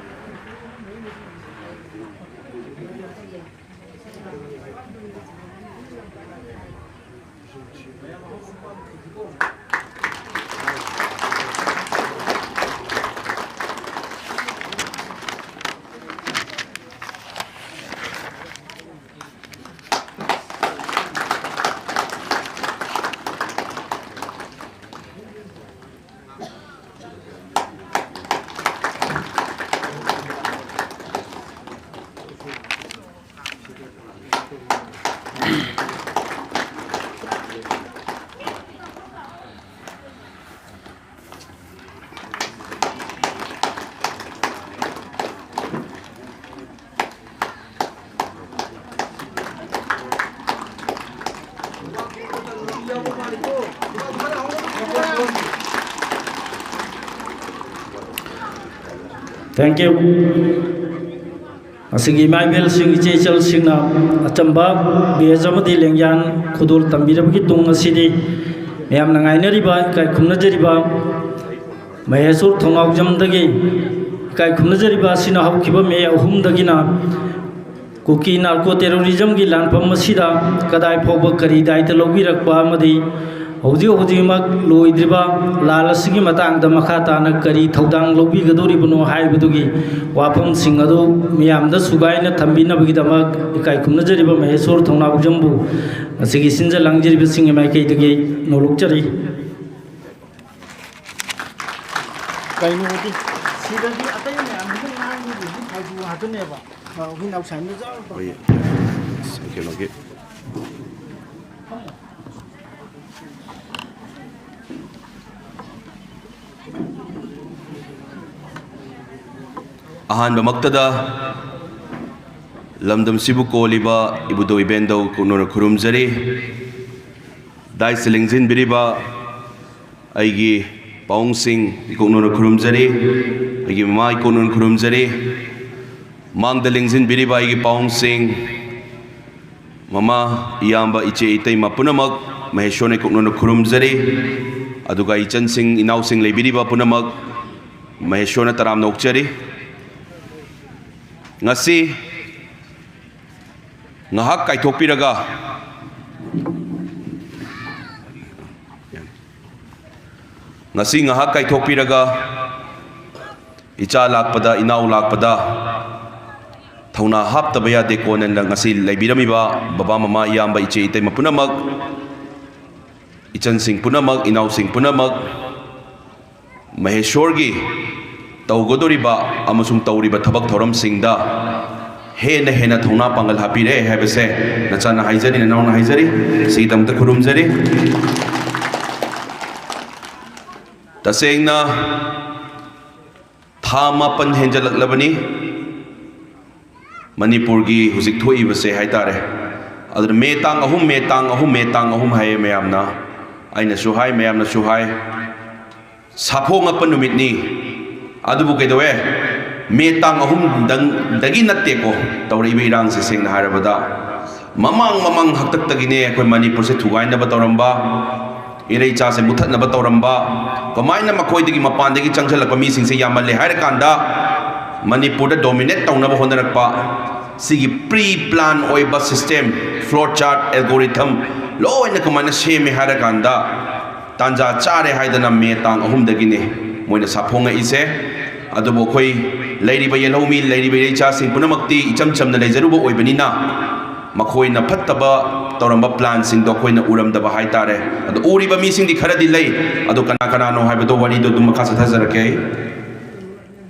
Thank you. ꯉꯁꯤꯒꯤ ꯏꯃꯥ ꯏꯕꯦꯜꯁꯤꯡ, ꯏꯆꯦ ꯏꯆꯜꯁꯤꯡꯅ ꯑꯆꯝꯕ ꯕꯦꯖ ꯑꯃꯗꯤ ꯂꯦꯡꯌꯥꯟ ꯈꯨꯗꯣꯜ ꯇꯝꯕꯤꯔꯕꯒꯤ ꯇꯨꯡ ꯑꯁꯤꯗꯤ ꯃꯌꯥꯝꯅ ꯉꯥꯏꯅꯔꯤꯕ, ꯏꯀꯥꯏ ꯈꯨꯝꯅꯖꯔꯤꯕ ꯃꯍꯦꯁꯣꯔ ꯊꯣꯡꯅꯥꯎꯖꯝꯗꯒꯤ ꯏꯀꯥꯏ ꯈꯨꯝꯅꯖꯔꯤꯕ ꯑꯁꯤꯅ ꯍꯧꯈꯤꯕ ꯃꯦ ꯑꯍꯨꯝꯗꯒꯤꯅ ꯀꯨꯀꯤ ꯅꯥꯔꯀꯣ ꯇꯦꯔꯣꯔꯤꯖꯝꯒꯤ ꯂꯥꯟꯐꯝ ꯑꯁꯤꯗ ꯀꯗꯥꯏ ꯐꯥꯎꯕ ꯀꯔꯤ ꯗꯥꯏꯇ ꯂꯧꯕꯤꯔꯛꯄ ꯑꯃꯗꯤ ꯍꯧꯖꯤꯛ ꯍꯧꯖꯤꯛꯃꯛ ꯂꯣꯏꯗ꯭ꯔꯤꯕ ꯂꯥꯟ ꯑꯁꯤꯒꯤ ꯃꯇꯥꯡꯗ ꯃꯈꯥ ꯇꯥꯅ ꯀꯔꯤ ꯊꯧꯗꯥꯡ ꯂꯧꯕꯤꯒꯗꯧꯔꯤꯕꯅꯣ ꯍꯥꯏꯕꯗꯨꯒꯤ ꯋꯥꯐꯝꯁꯤꯡ ꯑꯗꯨ ꯃꯤꯌꯥꯝꯗ ꯁꯨꯒꯥꯏꯅ ꯊꯝꯕꯤꯅꯕꯒꯤꯗꯃꯛ ꯏꯀꯥꯏ ꯈꯨꯝꯅꯖꯔꯤꯕ ꯃꯍꯦꯁꯣꯔ ꯊꯧꯅꯥꯎꯖꯝꯕꯨ ꯃꯁꯤꯒꯤ ꯁꯤꯟꯖ ꯂꯥꯡꯖꯔꯤꯕꯁꯤꯡꯒꯤ ꯃꯥꯏꯀꯩꯗꯒꯤ ꯅꯣꯂꯨꯛꯆꯔꯤ꯫ ꯀꯩꯅꯣꯗꯤ ꯁꯤꯗꯗꯤ ꯑꯇꯩ ꯃꯌꯥꯝꯗꯨꯅ ꯉꯥꯡꯕꯗꯨꯗꯤ ꯐꯥꯜꯇꯨ ꯉꯥꯛꯇꯅꯦꯕ꯫ ꯑ, ꯍꯨꯏꯅꯥꯎ ꯁꯥꯏꯟꯗ ꯆꯥꯎ꯫ ꯍꯣꯏ, ꯀꯩꯅꯣꯒꯤ ꯑꯍꯥꯟꯕꯃꯛꯇꯗ ꯂꯝꯗꯝꯁꯤꯕꯨ ꯀꯣꯜꯂꯤꯕ ꯏꯕꯨꯙꯧ ꯏꯕꯦꯟꯗꯧ ꯀꯣꯛꯅꯣꯅ ꯈꯨꯔꯨꯝꯖꯔꯤ꯫ ꯗꯥꯏꯁꯇ ꯂꯦꯡꯁꯤꯟꯕꯤꯔꯤꯕ ꯑꯩꯒꯤ ꯄꯥꯎꯡꯁꯤꯡ ꯏꯀꯣꯛꯅꯣꯅ ꯈꯨꯔꯨꯝꯖꯔꯤ꯫ ꯑꯩꯒꯤ ꯃꯃꯥ ꯏꯀꯣꯛꯅꯣꯅ ꯈꯨꯔꯨꯝꯖꯔꯤ꯫ ꯃꯥꯡꯗ ꯂꯦꯡꯁꯤꯟꯕꯤꯔꯤꯕ ꯑꯩꯒꯤ ꯄꯥꯎꯡꯁꯤꯡ, ꯃꯃꯥ, ꯏꯌꯥꯝꯕ, ꯏꯆꯦ, ꯏꯇꯩꯃ ꯄꯨꯝꯅꯃꯛ ꯃꯍꯦꯁꯣꯔꯅ ꯏꯀꯣꯛꯅꯣꯅ ꯈꯨꯔꯨꯝꯖꯔꯤ꯫ ꯑꯗꯨꯒ ꯏꯆꯟꯁꯤꯡ, ꯏꯅꯥꯎꯁꯤꯡ ꯂꯩꯕꯤꯔꯤꯕ ꯄꯨꯝꯅꯃꯛ ꯃꯍꯦꯁꯣꯔꯅ ꯇꯔꯥꯝꯅ ꯑꯣꯛꯆꯔꯤ꯫ ꯉꯁꯤ ꯉꯥꯏꯍꯥꯛ ꯀꯥꯏꯊꯣꯛꯄꯤꯔꯒ, ꯉꯁꯤ ꯉꯥꯏꯍꯥꯛ ꯀꯥꯏꯊꯣꯛꯄꯤꯔꯒ, ꯏꯆꯥ ꯂꯥꯛꯄꯗ, ꯏꯅꯥꯎ ꯂꯥꯛꯄꯗ ꯊꯧꯅꯥ ꯍꯥꯞꯇꯕ ꯌꯥꯗꯦ꯫ ꯀꯣꯟꯅ ꯉꯁꯤ ꯂꯩꯕꯤꯔꯝꯃꯤꯕ ꯕꯕꯥ, ꯃꯃꯥ, ꯏꯌꯥꯝꯕ, ꯏꯆꯦ, ꯏꯇꯩꯃ ꯄꯨꯝꯅꯃꯛ, ꯏꯆꯟꯁꯤꯡ ꯄꯨꯝꯅꯃꯛ, ꯏꯅꯥꯎꯁꯤꯡ ꯄꯨꯝꯅꯃꯛ, ꯃꯍꯦꯁꯣꯔꯒꯤ ꯇꯧꯒꯗꯧꯔꯤꯕ ꯑꯃꯁꯨꯡ ꯇꯧꯔꯤꯕ ꯊꯕꯛ ꯊꯧꯔꯝꯁꯤꯡꯗ ꯍꯦꯟꯅ ꯍꯦꯟꯅ ꯊꯧꯅꯥ ꯄꯥꯡꯒꯜ ꯍꯥꯞꯄꯤꯔꯦ ꯍꯥꯏꯕꯁꯦ ꯅꯆꯥꯅ ꯍꯥꯏꯖꯔꯤ, ꯅꯅꯥꯎꯅ ꯍꯥꯏꯖꯔꯤ, ꯁꯤꯒꯤꯗꯃꯛꯇ ꯈꯨꯔꯨꯝꯖꯔꯤ꯫ ꯇꯁꯦꯡꯅ ꯊꯥ ꯃꯥꯄꯟ ꯍꯦꯟꯖꯜꯂꯛꯂꯕꯅꯤ ꯃꯅꯤꯄꯨꯔꯒꯤ ꯍꯧꯖꯤꯛ ꯊꯣꯛꯏꯕꯁꯦ ꯍꯥꯏꯇꯥꯔꯦ꯫ ꯑꯗꯨꯅ ꯃꯦ ꯇꯥꯡ ꯑꯍꯨꯝ, ꯃꯦ ꯇꯥꯡ ꯑꯍꯨꯝ, ꯃꯦ ꯇꯥꯡ ꯑꯍꯨꯝ ꯍꯥꯏꯌꯦ ꯃꯌꯥꯝꯅ, ꯑꯩꯅꯁꯨ ꯍꯥꯏ, ꯃꯌꯥꯝꯅꯁꯨ ꯍꯥꯏ꯫ ꯁꯥꯐꯣꯡꯉꯛꯄ ꯅꯨꯃꯤꯠꯅꯤ꯫ ꯑꯗꯨꯕꯨ ꯀꯩꯗꯧꯋꯦ? ꯃꯦ ꯇꯥꯡ ꯑꯍꯨꯝꯗꯪꯗꯒꯤ ꯅꯠꯇꯦꯀꯣ ꯇꯧꯔꯛꯏꯕ ꯏꯔꯥꯡꯁꯦ, ꯁꯦꯡꯅ ꯍꯥꯏꯔꯕꯗ ꯃꯃꯥꯡ ꯃꯃꯥꯡ ꯍꯥꯛꯇꯛꯇꯒꯤꯅꯦ ꯑꯩꯈꯣꯏ ꯃꯅꯤꯄꯨꯔꯁꯦ ꯊꯨꯒꯥꯏꯅꯕ ꯇꯧꯔꯝꯕ, ꯏꯔꯩꯆꯥꯁꯦ ꯃꯨꯊꯠꯅꯕ ꯇꯧꯔꯝꯕ꯫ ꯀꯃꯥꯏꯅ ꯃꯈꯣꯏꯗꯒꯤ ꯃꯄꯥꯟꯗꯒꯤ ꯆꯪꯁꯤꯜꯂꯛꯄ ꯃꯤꯁꯤꯡꯁꯦ ꯌꯥꯝꯃꯜꯂꯦ ꯍꯥꯏꯔꯀꯥꯟꯗ ꯃꯅꯤꯄꯨꯔꯗ ꯗꯣꯃꯤꯅꯦꯠ ꯇꯧꯅꯕ ꯍꯣꯠꯅꯔꯛꯄ, ꯁꯤꯒꯤ ꯄ꯭ꯔꯤ ꯄ꯭ꯂꯥꯟ ꯑꯣꯏꯕ ꯁꯤꯁꯇꯦꯝ, ꯐ꯭ꯂꯣ ꯆꯥꯔꯠ, ꯑꯦꯜꯒꯣꯔꯤꯊꯝ ꯂꯣꯏꯅ ꯀꯃꯥꯏꯅ ꯁꯦꯝꯃꯦ ꯍꯥꯏꯔꯀꯥꯟꯗ, ꯇꯥꯟꯖꯥ ꯆꯥꯔꯦ ꯍꯥꯏꯗꯅ ꯃꯦ ꯇꯥꯡ ꯑꯍꯨꯝꯗꯒꯤꯅꯦ ꯃꯣꯏꯅ ꯁꯥꯐꯣꯡꯉꯛꯏꯁꯦ꯫ ꯑꯗꯨꯕꯨ ꯑꯩꯈꯣꯏ ꯂꯩꯔꯤꯕ ꯌꯦꯜꯍꯧꯃꯤ, ꯂꯩꯔꯤꯕ ꯏꯔꯩꯆꯥꯁꯤꯡ ꯄꯨꯝꯅꯃꯛꯇꯤ ꯏꯆꯝ ꯆꯝꯅ ꯂꯩꯖꯔꯨꯕ ꯑꯣꯏꯕꯅꯤꯅ, ꯃꯈꯣꯏꯅ ꯐꯠꯇꯕ ꯇꯧꯔꯝꯕ ꯄ꯭ꯂꯥꯟꯁꯤꯡꯗꯣ ꯑꯩꯈꯣꯏꯅ ꯎꯔꯝꯗꯕ ꯍꯥꯏꯇꯥꯔꯦ꯫ ꯑꯗꯣ ꯎꯔꯤꯕ ꯃꯤꯁꯤꯡꯗꯤ ꯈꯔꯗꯤ ꯂꯩ꯫ ꯑꯗꯣ ꯀꯅꯥ ꯀꯅꯥꯅꯣ ꯍꯥꯏꯕꯗꯣ ꯋꯥꯔꯤꯗꯣ ꯑꯗꯨꯝ ꯃꯈꯥ ꯆꯠꯊꯖꯔꯛꯀꯦ ꯑꯩ꯫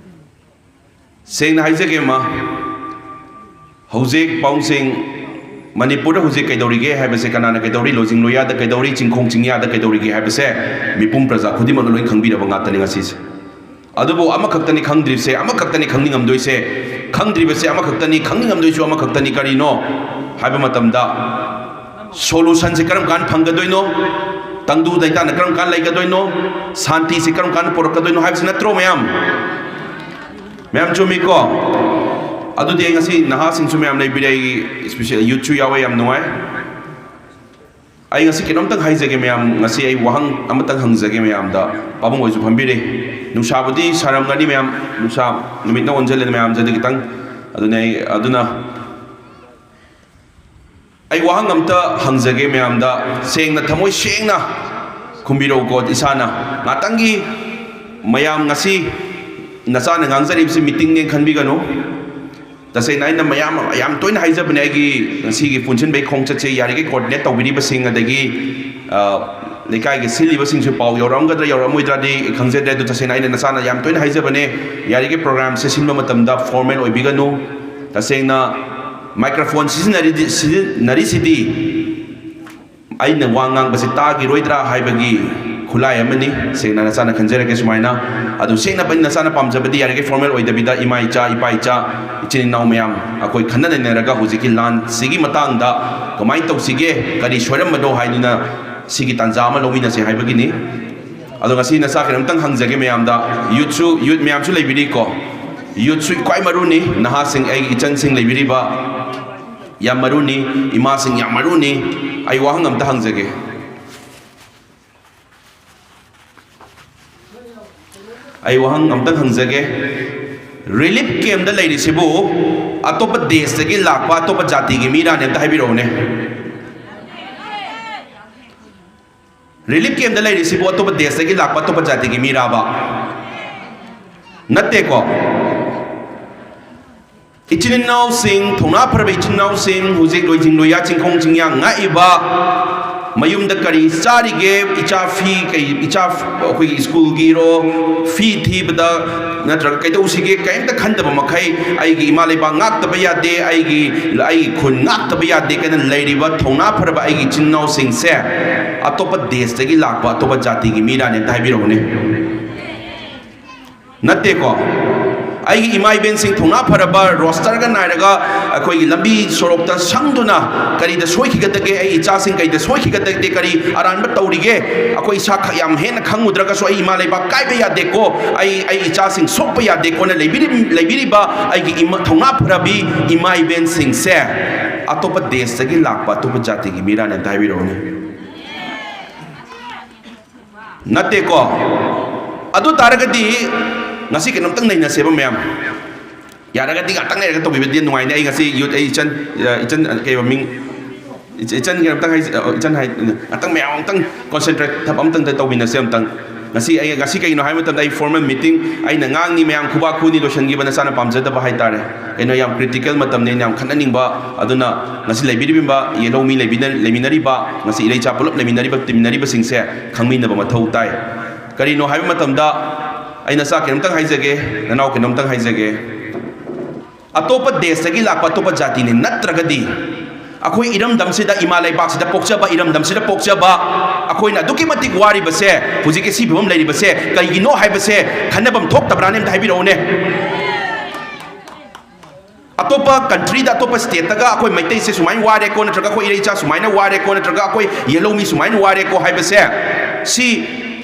ꯁꯦꯡꯅ ꯍꯥꯏꯖꯒꯦ ꯑꯃ, ꯍꯧꯖꯤꯛ ꯄꯥꯎꯁꯤꯡ, ꯃꯅꯤꯄꯨꯔꯗ ꯍꯧꯖꯤꯛ ꯀꯩꯗꯧꯔꯤꯒꯦ ꯍꯥꯏꯕꯁꯦ, ꯀꯅꯥꯅ ꯀꯩꯗꯧꯔꯤ, ꯂꯣꯏꯖꯤꯡ ꯂꯣꯏꯌꯥꯗ ꯀꯩꯗꯧꯔꯤ, ꯆꯤꯡꯈꯣꯡ ꯆꯤꯡꯌꯥꯗ ꯀꯩꯗꯧꯔꯤꯒꯦ ꯍꯥꯏꯕꯁꯦ ꯃꯤꯄꯨꯝ ꯄ꯭ꯔꯖꯥ ꯈꯨꯗꯤꯡꯃꯛꯅ ꯂꯣꯏ ꯈꯪꯕꯤꯔꯕ ꯉꯥꯛꯇꯅꯤ ꯉꯁꯤꯁꯦ꯫ ꯑꯗꯨꯕꯨ ꯑꯃꯈꯛꯇꯅꯤ ꯈꯪꯗ꯭ꯔꯤꯕꯁꯦ, ꯑꯃꯈꯛꯇꯅꯤ ꯈꯪꯅꯤꯡꯉꯝꯗꯣꯏꯁꯦ, ꯈꯪꯗ꯭ꯔꯤꯕꯁꯦ ꯑꯃꯈꯛꯇꯅꯤ, ꯈꯪꯅꯤꯡꯉꯝꯗꯣꯏꯁꯨ ꯑꯃꯈꯛꯇꯅꯤ꯫ ꯀꯔꯤꯅꯣ ꯍꯥꯏꯕ ꯃꯇꯝꯗ, ꯁꯣꯂꯨꯁꯟꯁꯦ ꯀꯔꯝ ꯀꯥꯟꯗ ꯐꯪꯒꯗꯣꯏꯅꯣ, ꯇꯪꯗꯨ ꯂꯩꯇꯥꯅ ꯀꯔꯝ ꯀꯥꯟꯗ ꯂꯩꯒꯗꯣꯏꯅꯣ, ꯁꯥꯟꯇꯤꯁꯦ ꯀꯔꯝ ꯀꯥꯟꯗ ꯄꯨꯔꯛꯀꯗꯣꯏꯅꯣ ꯍꯥꯏꯕꯁꯤ ꯅꯠꯇ꯭ꯔꯣ ꯃꯌꯥꯝ? ꯃꯌꯥꯝ ꯆꯨꯝꯃꯤꯀꯣ? ꯑꯗꯨꯗꯤ ꯑꯩ ꯉꯁꯤ ꯅꯍꯥꯁꯤꯡꯁꯨ ꯃꯌꯥꯝ ꯂꯩꯕꯤꯔꯦ, ꯑꯩꯒꯤ ꯏꯁꯄꯤꯁꯦꯜ ꯌꯨꯠꯁꯨ ꯌꯥꯎꯋꯦ, ꯌꯥꯝ ꯅꯨꯡꯉꯥꯏ꯫ ꯑꯩ ꯉꯁꯤ ꯀꯩꯅꯣꯝꯇꯪ ꯍꯥꯏꯖꯒꯦ ꯃꯌꯥꯝ, ꯉꯁꯤ ꯑꯩ ꯋꯥꯍꯪ ꯑꯃꯇꯪ ꯍꯪꯖꯒꯦ ꯃꯌꯥꯝꯗ꯫ ꯄꯥꯕꯨꯡ ꯍꯣꯏꯁꯨ ꯐꯝꯕꯤꯔꯦ꯫ ꯅꯨꯡꯁꯥꯕꯨꯗꯤ ꯁꯥꯔꯝꯒꯅꯤ ꯃꯌꯥꯝ, ꯅꯨꯡꯁꯥ ꯅꯨꯃꯤꯠꯅ ꯑꯣꯟꯁꯤꯜꯂꯦ ꯃꯌꯥꯝꯁꯦ ꯑꯗꯨ ꯈꯤꯇꯪ꯫ ꯑꯗꯨꯅ ꯑꯩ, ꯑꯗꯨꯅ ꯑꯩ ꯋꯥꯍꯪ ꯑꯝꯇ ꯍꯪꯖꯒꯦ ꯃꯌꯥꯝꯗ, ꯁꯦꯡꯅ, ꯊꯃꯣꯏ ꯁꯦꯡꯅ ꯈꯨꯝꯕꯤꯔꯛꯎꯀꯣ꯫ ꯏꯁꯥꯅ ꯉꯥꯛꯇꯪꯒꯤ, ꯃꯌꯥꯝ ꯉꯁꯤ ꯅꯆꯥꯅ ꯉꯥꯡꯖꯔꯤꯕꯁꯤ ꯃꯤꯇꯤꯡꯅꯦ ꯈꯟꯕꯤꯒꯅꯨ꯫ ꯇꯁꯦꯡꯅ ꯑꯩꯅ ꯃꯌꯥꯝ, ꯌꯥꯝ ꯇꯣꯏꯅ ꯍꯥꯏꯖꯕꯅꯦ, ꯑꯩꯒꯤ ꯉꯁꯤꯒꯤ ꯄꯨꯟꯁꯤꯟꯕꯒꯤ ꯈꯣꯡꯆꯠꯁꯦ ꯌꯥꯔꯤꯈꯩ ꯀꯣꯑꯣꯔꯗꯤꯅꯦꯠ ꯇꯧꯕꯤꯔꯤꯕꯁꯤꯡ, ꯑꯗꯒꯤ, ꯑ, ꯂꯩꯀꯥꯏꯒꯤ ꯁꯤꯜꯂꯤꯕꯁꯤꯡꯁꯨ ꯄꯥꯎ ꯌꯧꯔꯛꯑꯝꯒꯗ꯭ꯔꯥ ꯌꯧꯔꯛꯑꯝꯃꯣꯏꯗ꯭ꯔꯥꯗꯤ ꯈꯪꯖꯗ꯭ꯔꯦ꯫ ꯑꯗꯨ ꯇꯁꯦꯡꯅ ꯑꯩꯅ ꯅꯁꯥꯅ ꯌꯥꯝ ꯇꯣꯏꯅ ꯍꯥꯏꯖꯕꯅꯦ, ꯌꯥꯔꯤꯈꯩ ꯄ꯭ꯔꯣꯒ꯭ꯔꯥꯝꯁꯦ ꯁꯤꯟꯕ ꯃꯇꯝꯗ ꯐꯣꯔꯃꯦꯜ ꯑꯣꯏꯕꯤꯒꯅꯨ꯫ ꯇꯁꯦꯡꯅ ꯃꯥꯏꯀ꯭ꯔꯣꯐꯣꯟ ꯁꯤꯖꯤꯟꯅꯔꯤꯗꯤ, ꯁꯤꯖꯤꯟꯅꯔꯤꯁꯤꯗꯤ ꯑꯩꯅ ꯋꯥ ꯉꯥꯡꯕꯁꯤ ꯇꯥꯈꯤꯔꯣꯏꯗ꯭ꯔꯥ ꯍꯥꯏꯕꯒꯤ ꯈꯨꯠꯂꯥꯏ ꯑꯃꯅꯤ꯫ ꯁꯦꯡꯅ ꯅꯁꯥꯅ ꯈꯟꯖꯔꯒꯦ ꯁꯨꯃꯥꯏꯅ꯫ ꯑꯗꯨ ꯁꯦꯡꯅ ꯅꯁꯥꯅ ꯄꯥꯝꯖꯕꯗꯤ ꯌꯥꯔꯤꯈꯩ ꯐꯣꯔꯃꯦꯜ ꯑꯣꯏꯗꯕꯤꯗ, ꯏꯃꯥ ꯏꯆꯥ, ꯏꯄꯥ ꯏꯆꯥ, ꯏꯆꯤꯟ ꯏꯅꯥꯎ ꯃꯌꯥꯝ ꯑꯩꯈꯣꯏ ꯈꯟꯅ ꯅꯩꯅꯔꯒ ꯍꯧꯖꯤꯛꯀꯤ ꯂꯥꯟꯁꯤꯒꯤ ꯃꯇꯥꯡꯗ ꯀꯃꯥꯏꯅ ꯇꯧꯁꯤꯒꯦ, ꯀꯔꯤ ꯁꯣꯏꯔꯝꯕꯅꯣ ꯍꯥꯏꯗꯨꯅ ꯁꯤꯒꯤ ꯇꯥꯟꯖꯥ ꯑꯃ ꯂꯧꯃꯤꯟꯅꯁꯦ ꯍꯥꯏꯕꯒꯤꯅꯤ꯫ ꯑꯗꯣ ꯉꯁꯤ ꯅꯆꯥ ꯀꯩꯅꯣꯝꯇꯪ ꯍꯪꯖꯒꯦ ꯃꯌꯥꯝꯗ, ꯌꯨꯠꯁꯨ, ꯌꯨꯠ ꯃꯌꯥꯝꯁꯨ ꯂꯩꯕꯤꯔꯤꯀꯣ, ꯌꯨꯠꯁꯨ ꯈ꯭ꯋꯥꯏ ꯃꯔꯨꯅꯤ, ꯅꯍꯥꯁꯤꯡ, ꯑꯩꯒꯤ ꯏꯆꯟꯁꯤꯡ ꯂꯩꯕꯤꯔꯤꯕ ꯌꯥꯝ ꯃꯔꯨꯅꯤ, ꯏꯃꯥꯁꯤꯡ ꯌꯥꯝ ꯃꯔꯨꯅꯤ꯫ ꯑꯩ ꯋꯥꯍꯪ ꯑꯝꯇ ꯍꯪꯖꯒꯦ꯫ ꯑꯩ ꯋꯥꯍꯪ ꯑꯝꯇꯪ ꯍꯪꯖꯒꯦ꯫ ꯔꯤꯂꯤꯐ ꯀꯦꯝꯗ ꯂꯩꯔꯤꯁꯤꯕꯨ ꯑꯇꯣꯞꯄ ꯗꯦꯁꯇꯒꯤ ꯂꯥꯛꯄ ꯑꯇꯣꯞꯄ ꯖꯥꯇꯤꯒꯤ ꯃꯤꯔꯥꯅꯦ? ꯑꯝꯇ ꯍꯥꯏꯕꯤꯔꯛꯎꯅꯦ꯫ ꯔꯤꯂꯤꯐ ꯀꯦꯝꯗ ꯂꯩꯔꯤꯁꯤꯕꯨ ꯑꯇꯣꯞꯄ ꯗꯦꯁꯇꯒꯤ ꯂꯥꯛꯄ ꯑꯇꯣꯞꯄ ꯖꯥꯇꯤꯒꯤ ꯃꯤꯔꯥꯕ? ꯅꯠꯇꯦꯀꯣ꯫ ꯏꯆꯤꯟ ꯏꯅꯥꯎꯁꯤꯡ, ꯊꯧꯅꯥ ꯐꯔꯕ ꯏꯆꯤꯟ ꯏꯅꯥꯎꯁꯤꯡ, ꯍꯧꯖꯤꯛ ꯂꯣꯏꯖꯤꯡ ꯂꯣꯏꯌꯥ ꯆꯤꯡꯈꯣꯡ ꯆꯤꯡꯌꯥ ꯉꯥꯛꯏꯕ, ꯃꯌꯨꯝꯗ ꯀꯔꯤ ꯆꯥꯔꯤꯒꯦ? ꯏꯆꯥ ꯐꯤ ꯀꯩ, ꯏꯆꯥ ꯑꯩꯈꯣꯏꯒꯤ ꯁ꯭ꯀꯨꯜꯒꯤꯔꯣ, ꯐꯤ ꯊꯤꯕꯗ ꯅꯠꯇ꯭ꯔꯒ ꯀꯩꯗꯧꯁꯤꯒꯦ? ꯀꯔꯤꯝꯇ ꯈꯟꯗꯕ ꯃꯈꯩ ꯑꯩꯒꯤ ꯏꯃꯥ ꯂꯩꯕꯥꯛ ꯉꯥꯛꯇꯕ ꯌꯥꯗꯦ, ꯑꯩꯒꯤ, ꯑꯩꯒꯤ ꯈꯨꯟ ꯉꯥꯛꯇꯕ ꯌꯥꯗꯦ ꯀꯥꯏꯅ ꯂꯩꯔꯤꯕ ꯊꯧꯅꯥ ꯐꯔꯕ ꯑꯩꯒꯤ ꯏꯆꯤꯟ ꯏꯅꯥꯎꯁꯤꯡꯁꯦ ꯑꯇꯣꯞꯄ ꯗꯦꯁꯇꯒꯤ ꯂꯥꯛꯄ ꯑꯇꯣꯞꯄ ꯖꯥꯇꯤꯒꯤ ꯃꯤꯔꯥꯅꯦ? ꯑꯝꯇ ꯍꯥꯏꯕꯤꯔꯛꯎꯅꯦ꯫ ꯅꯠꯇꯦꯀꯣ꯫ ꯑꯩꯒꯤ ꯏꯃꯥ ꯏꯕꯦꯟꯁꯤꯡ ꯊꯧꯅꯥ ꯐꯔꯕ ꯔꯣꯁꯇꯔꯒ ꯅꯥꯏꯔꯒ ꯑꯩꯈꯣꯏꯒꯤ ꯂꯝꯕꯤ ꯁꯣꯔꯣꯛꯇ ꯁꯪꯗꯨꯅ ꯀꯔꯤꯗ ꯁꯣꯏꯈꯤꯒꯗꯒꯦ, ꯑꯩ ꯏꯆꯥꯁꯤꯡ ꯀꯩꯗ ꯁꯣꯏꯈꯤꯒꯗꯒꯦ, ꯀꯔꯤ ꯑꯔꯥꯟꯕ ꯇꯧꯔꯤꯒꯦ, ꯑꯩꯈꯣꯏ ꯏꯁꯥ ꯈꯛ ꯌꯥꯝ ꯍꯦꯟꯅ ꯈꯪꯉꯨꯗ꯭ꯔꯒꯁꯨ ꯑꯩ ꯏꯃꯥ ꯂꯩꯕꯥꯛ ꯀꯥꯏꯕ ꯌꯥꯗꯦꯀꯣ, ꯑꯩ, ꯑꯩ ꯏꯆꯥꯁꯤꯡ ꯁꯣꯛꯄ ꯌꯥꯗꯦꯀꯣꯅ ꯂꯩꯕꯤꯔꯤ-, ꯂꯩꯕꯤꯔꯤꯕ ꯑꯩꯒꯤ ꯏꯃꯥ, ꯊꯧꯅꯥ ꯐꯔꯕꯤ ꯏꯃꯥ ꯏꯕꯦꯟꯁꯤꯡꯁꯦ ꯑꯇꯣꯞꯄ ꯗꯦꯁꯇꯒꯤ ꯂꯥꯛꯄ ꯑꯇꯣꯞꯄ ꯖꯥꯇꯤꯒꯤ ꯃꯤꯔꯥꯅꯦ? ꯑꯝꯇ ꯍꯥꯏꯕꯤꯔꯛꯎꯅꯦ꯫ ꯅꯠꯇꯦꯀꯣ꯫ ꯑꯗꯨ ꯇꯥꯔꯒꯗꯤ ꯉꯁꯤ ꯀꯩꯅꯣꯝꯇꯪ ꯅꯩꯅꯁꯦꯕ ꯃꯌꯥꯝ꯫ ꯌꯥꯔꯒꯗꯤ ꯉꯥꯛꯇꯪ ꯂꯩꯔꯒ ꯇꯧꯕꯤꯕꯗꯤ ꯅꯨꯡꯉꯥꯏꯅꯤ꯫ ꯑꯩ ꯉꯁꯤ ꯌꯨꯠ, ꯑꯩ ꯏꯆꯟ, ꯑ, ꯏꯆꯟ, ꯑ, ꯀꯩꯕ ꯃꯤꯡ? ꯏꯆ-, ꯏꯆꯟ ꯀꯩꯅꯣꯝꯇꯪ ꯍꯥꯏ-, ꯑ, ꯏꯆꯟ ꯍꯥꯏ-, ꯉꯥꯛꯇꯪ ꯃꯌꯥꯝ ꯑꯃꯨꯛꯇꯪ concentrate ꯊꯕꯛ ꯑꯃꯇꯪꯗ ꯇꯧꯃꯤꯟꯅꯁꯦ ꯑꯃꯨꯛꯇꯪ꯫ ꯉꯁꯤ ꯑꯩ, ꯉꯁꯤ ꯀꯩꯒꯤꯅꯣ ꯍꯥꯏꯕ ꯃꯇꯝꯗ ꯑꯩ formal meeting, ꯑꯩꯅ ꯉꯥꯡꯅꯤ, ꯃꯌꯥꯝ ꯈꯨꯕꯥꯛ ꯈꯨꯅꯤ, ꯂꯣꯏꯁꯤꯟꯈꯤꯕ ꯅꯆꯥꯅ ꯄꯥꯝꯖꯗꯕ ꯍꯥꯏꯇꯥꯔꯦ꯫ ꯀꯩꯅꯣ, ꯌꯥꯝ critical ꯃꯇꯝꯅꯤ, ꯑꯩꯅ ꯌꯥꯝ ꯈꯠꯅꯅꯤꯡꯕ꯫ ꯑꯗꯨꯅ ꯉꯁꯤ ꯂꯩꯕꯤꯔꯤꯕ ꯌꯦꯜꯍꯧꯃꯤ ꯂꯩꯕꯤꯅ-, ꯂꯩꯃꯤꯟꯅꯔꯤꯕ, ꯉꯁꯤ ꯏꯔꯩꯆꯥ ꯄꯨꯂꯞ ꯂꯩꯃꯤꯟꯅꯔꯤꯕ, ꯇꯤꯟꯃꯤꯟꯅꯔꯤꯕꯁꯤꯡꯁꯦ ꯈꯪꯃꯤꯟꯅꯕ ꯃꯊꯧ ꯇꯥꯏ꯫ ꯀꯔꯤꯅꯣ ꯍꯥꯏꯕ ꯃꯇꯝꯗ, ꯑꯩ ꯅꯆꯥ ꯀꯩꯅꯣꯝꯇꯪ ꯍꯥꯏꯖꯒꯦ, ꯅꯅꯥꯎ ꯀꯩꯅꯣꯝꯇꯪ ꯍꯥꯏꯖꯒꯦ꯫ ꯑꯇꯣꯞꯄ ꯗꯦꯁꯇꯒꯤ ꯂꯥꯛꯄ ꯑꯇꯣꯞꯄ ꯖꯥꯇꯤꯅꯤ ꯅꯠꯇ꯭ꯔꯒꯗꯤ, ꯑꯩꯈꯣꯏ ꯏꯔꯝꯗꯝꯁꯤꯗ, ꯏꯃꯥ ꯂꯩꯕꯥꯛꯁꯤꯗ ꯄꯣꯛꯆꯕ, ꯏꯔꯝꯗꯝꯁꯤꯗ ꯄꯣꯛꯆꯕ, ꯑꯩꯈꯣꯏꯅ ꯑꯗꯨꯛꯀꯤ ꯃꯇꯤꯛ ꯋꯥꯔꯤꯕꯁꯦ, ꯍꯧꯖꯤꯛꯀꯤ ꯁꯤ ꯐꯤꯕꯝ ꯂꯩꯔꯤꯕꯁꯦ ꯀꯩꯒꯤꯅꯣ ꯍꯥꯏꯕꯁꯦ ꯈꯟꯅꯐꯝ ꯊꯣꯛꯇꯕ꯭ꯔꯥꯅꯦ? ꯑꯝꯇ ꯍꯥꯏꯕꯤꯔꯛꯎꯅꯦ꯫ ꯑꯇꯣꯞꯄ countryꯗ, ꯑꯇꯣꯞꯄ stateꯇꯒ ꯑꯩꯈꯣꯏ ꯃꯩꯇꯩꯁꯦ ꯁꯨꯃꯥꯏꯅ ꯋꯥꯔꯦꯀꯣ, ꯅꯠꯇ꯭ꯔꯒ ꯑꯩꯈꯣꯏ ꯏꯔꯩꯆꯥ ꯁꯨꯃꯥꯏꯅ ꯋꯥꯔꯦꯀꯣ, ꯅꯠꯇ꯭ꯔꯒ ꯑꯩꯈꯣꯏ ꯌꯦꯜꯍꯧꯃꯤ ꯁꯨꯃꯥꯏꯅ ꯋꯥꯔꯦꯀꯣ ꯍꯥꯏꯕꯁꯦ, ꯁꯤ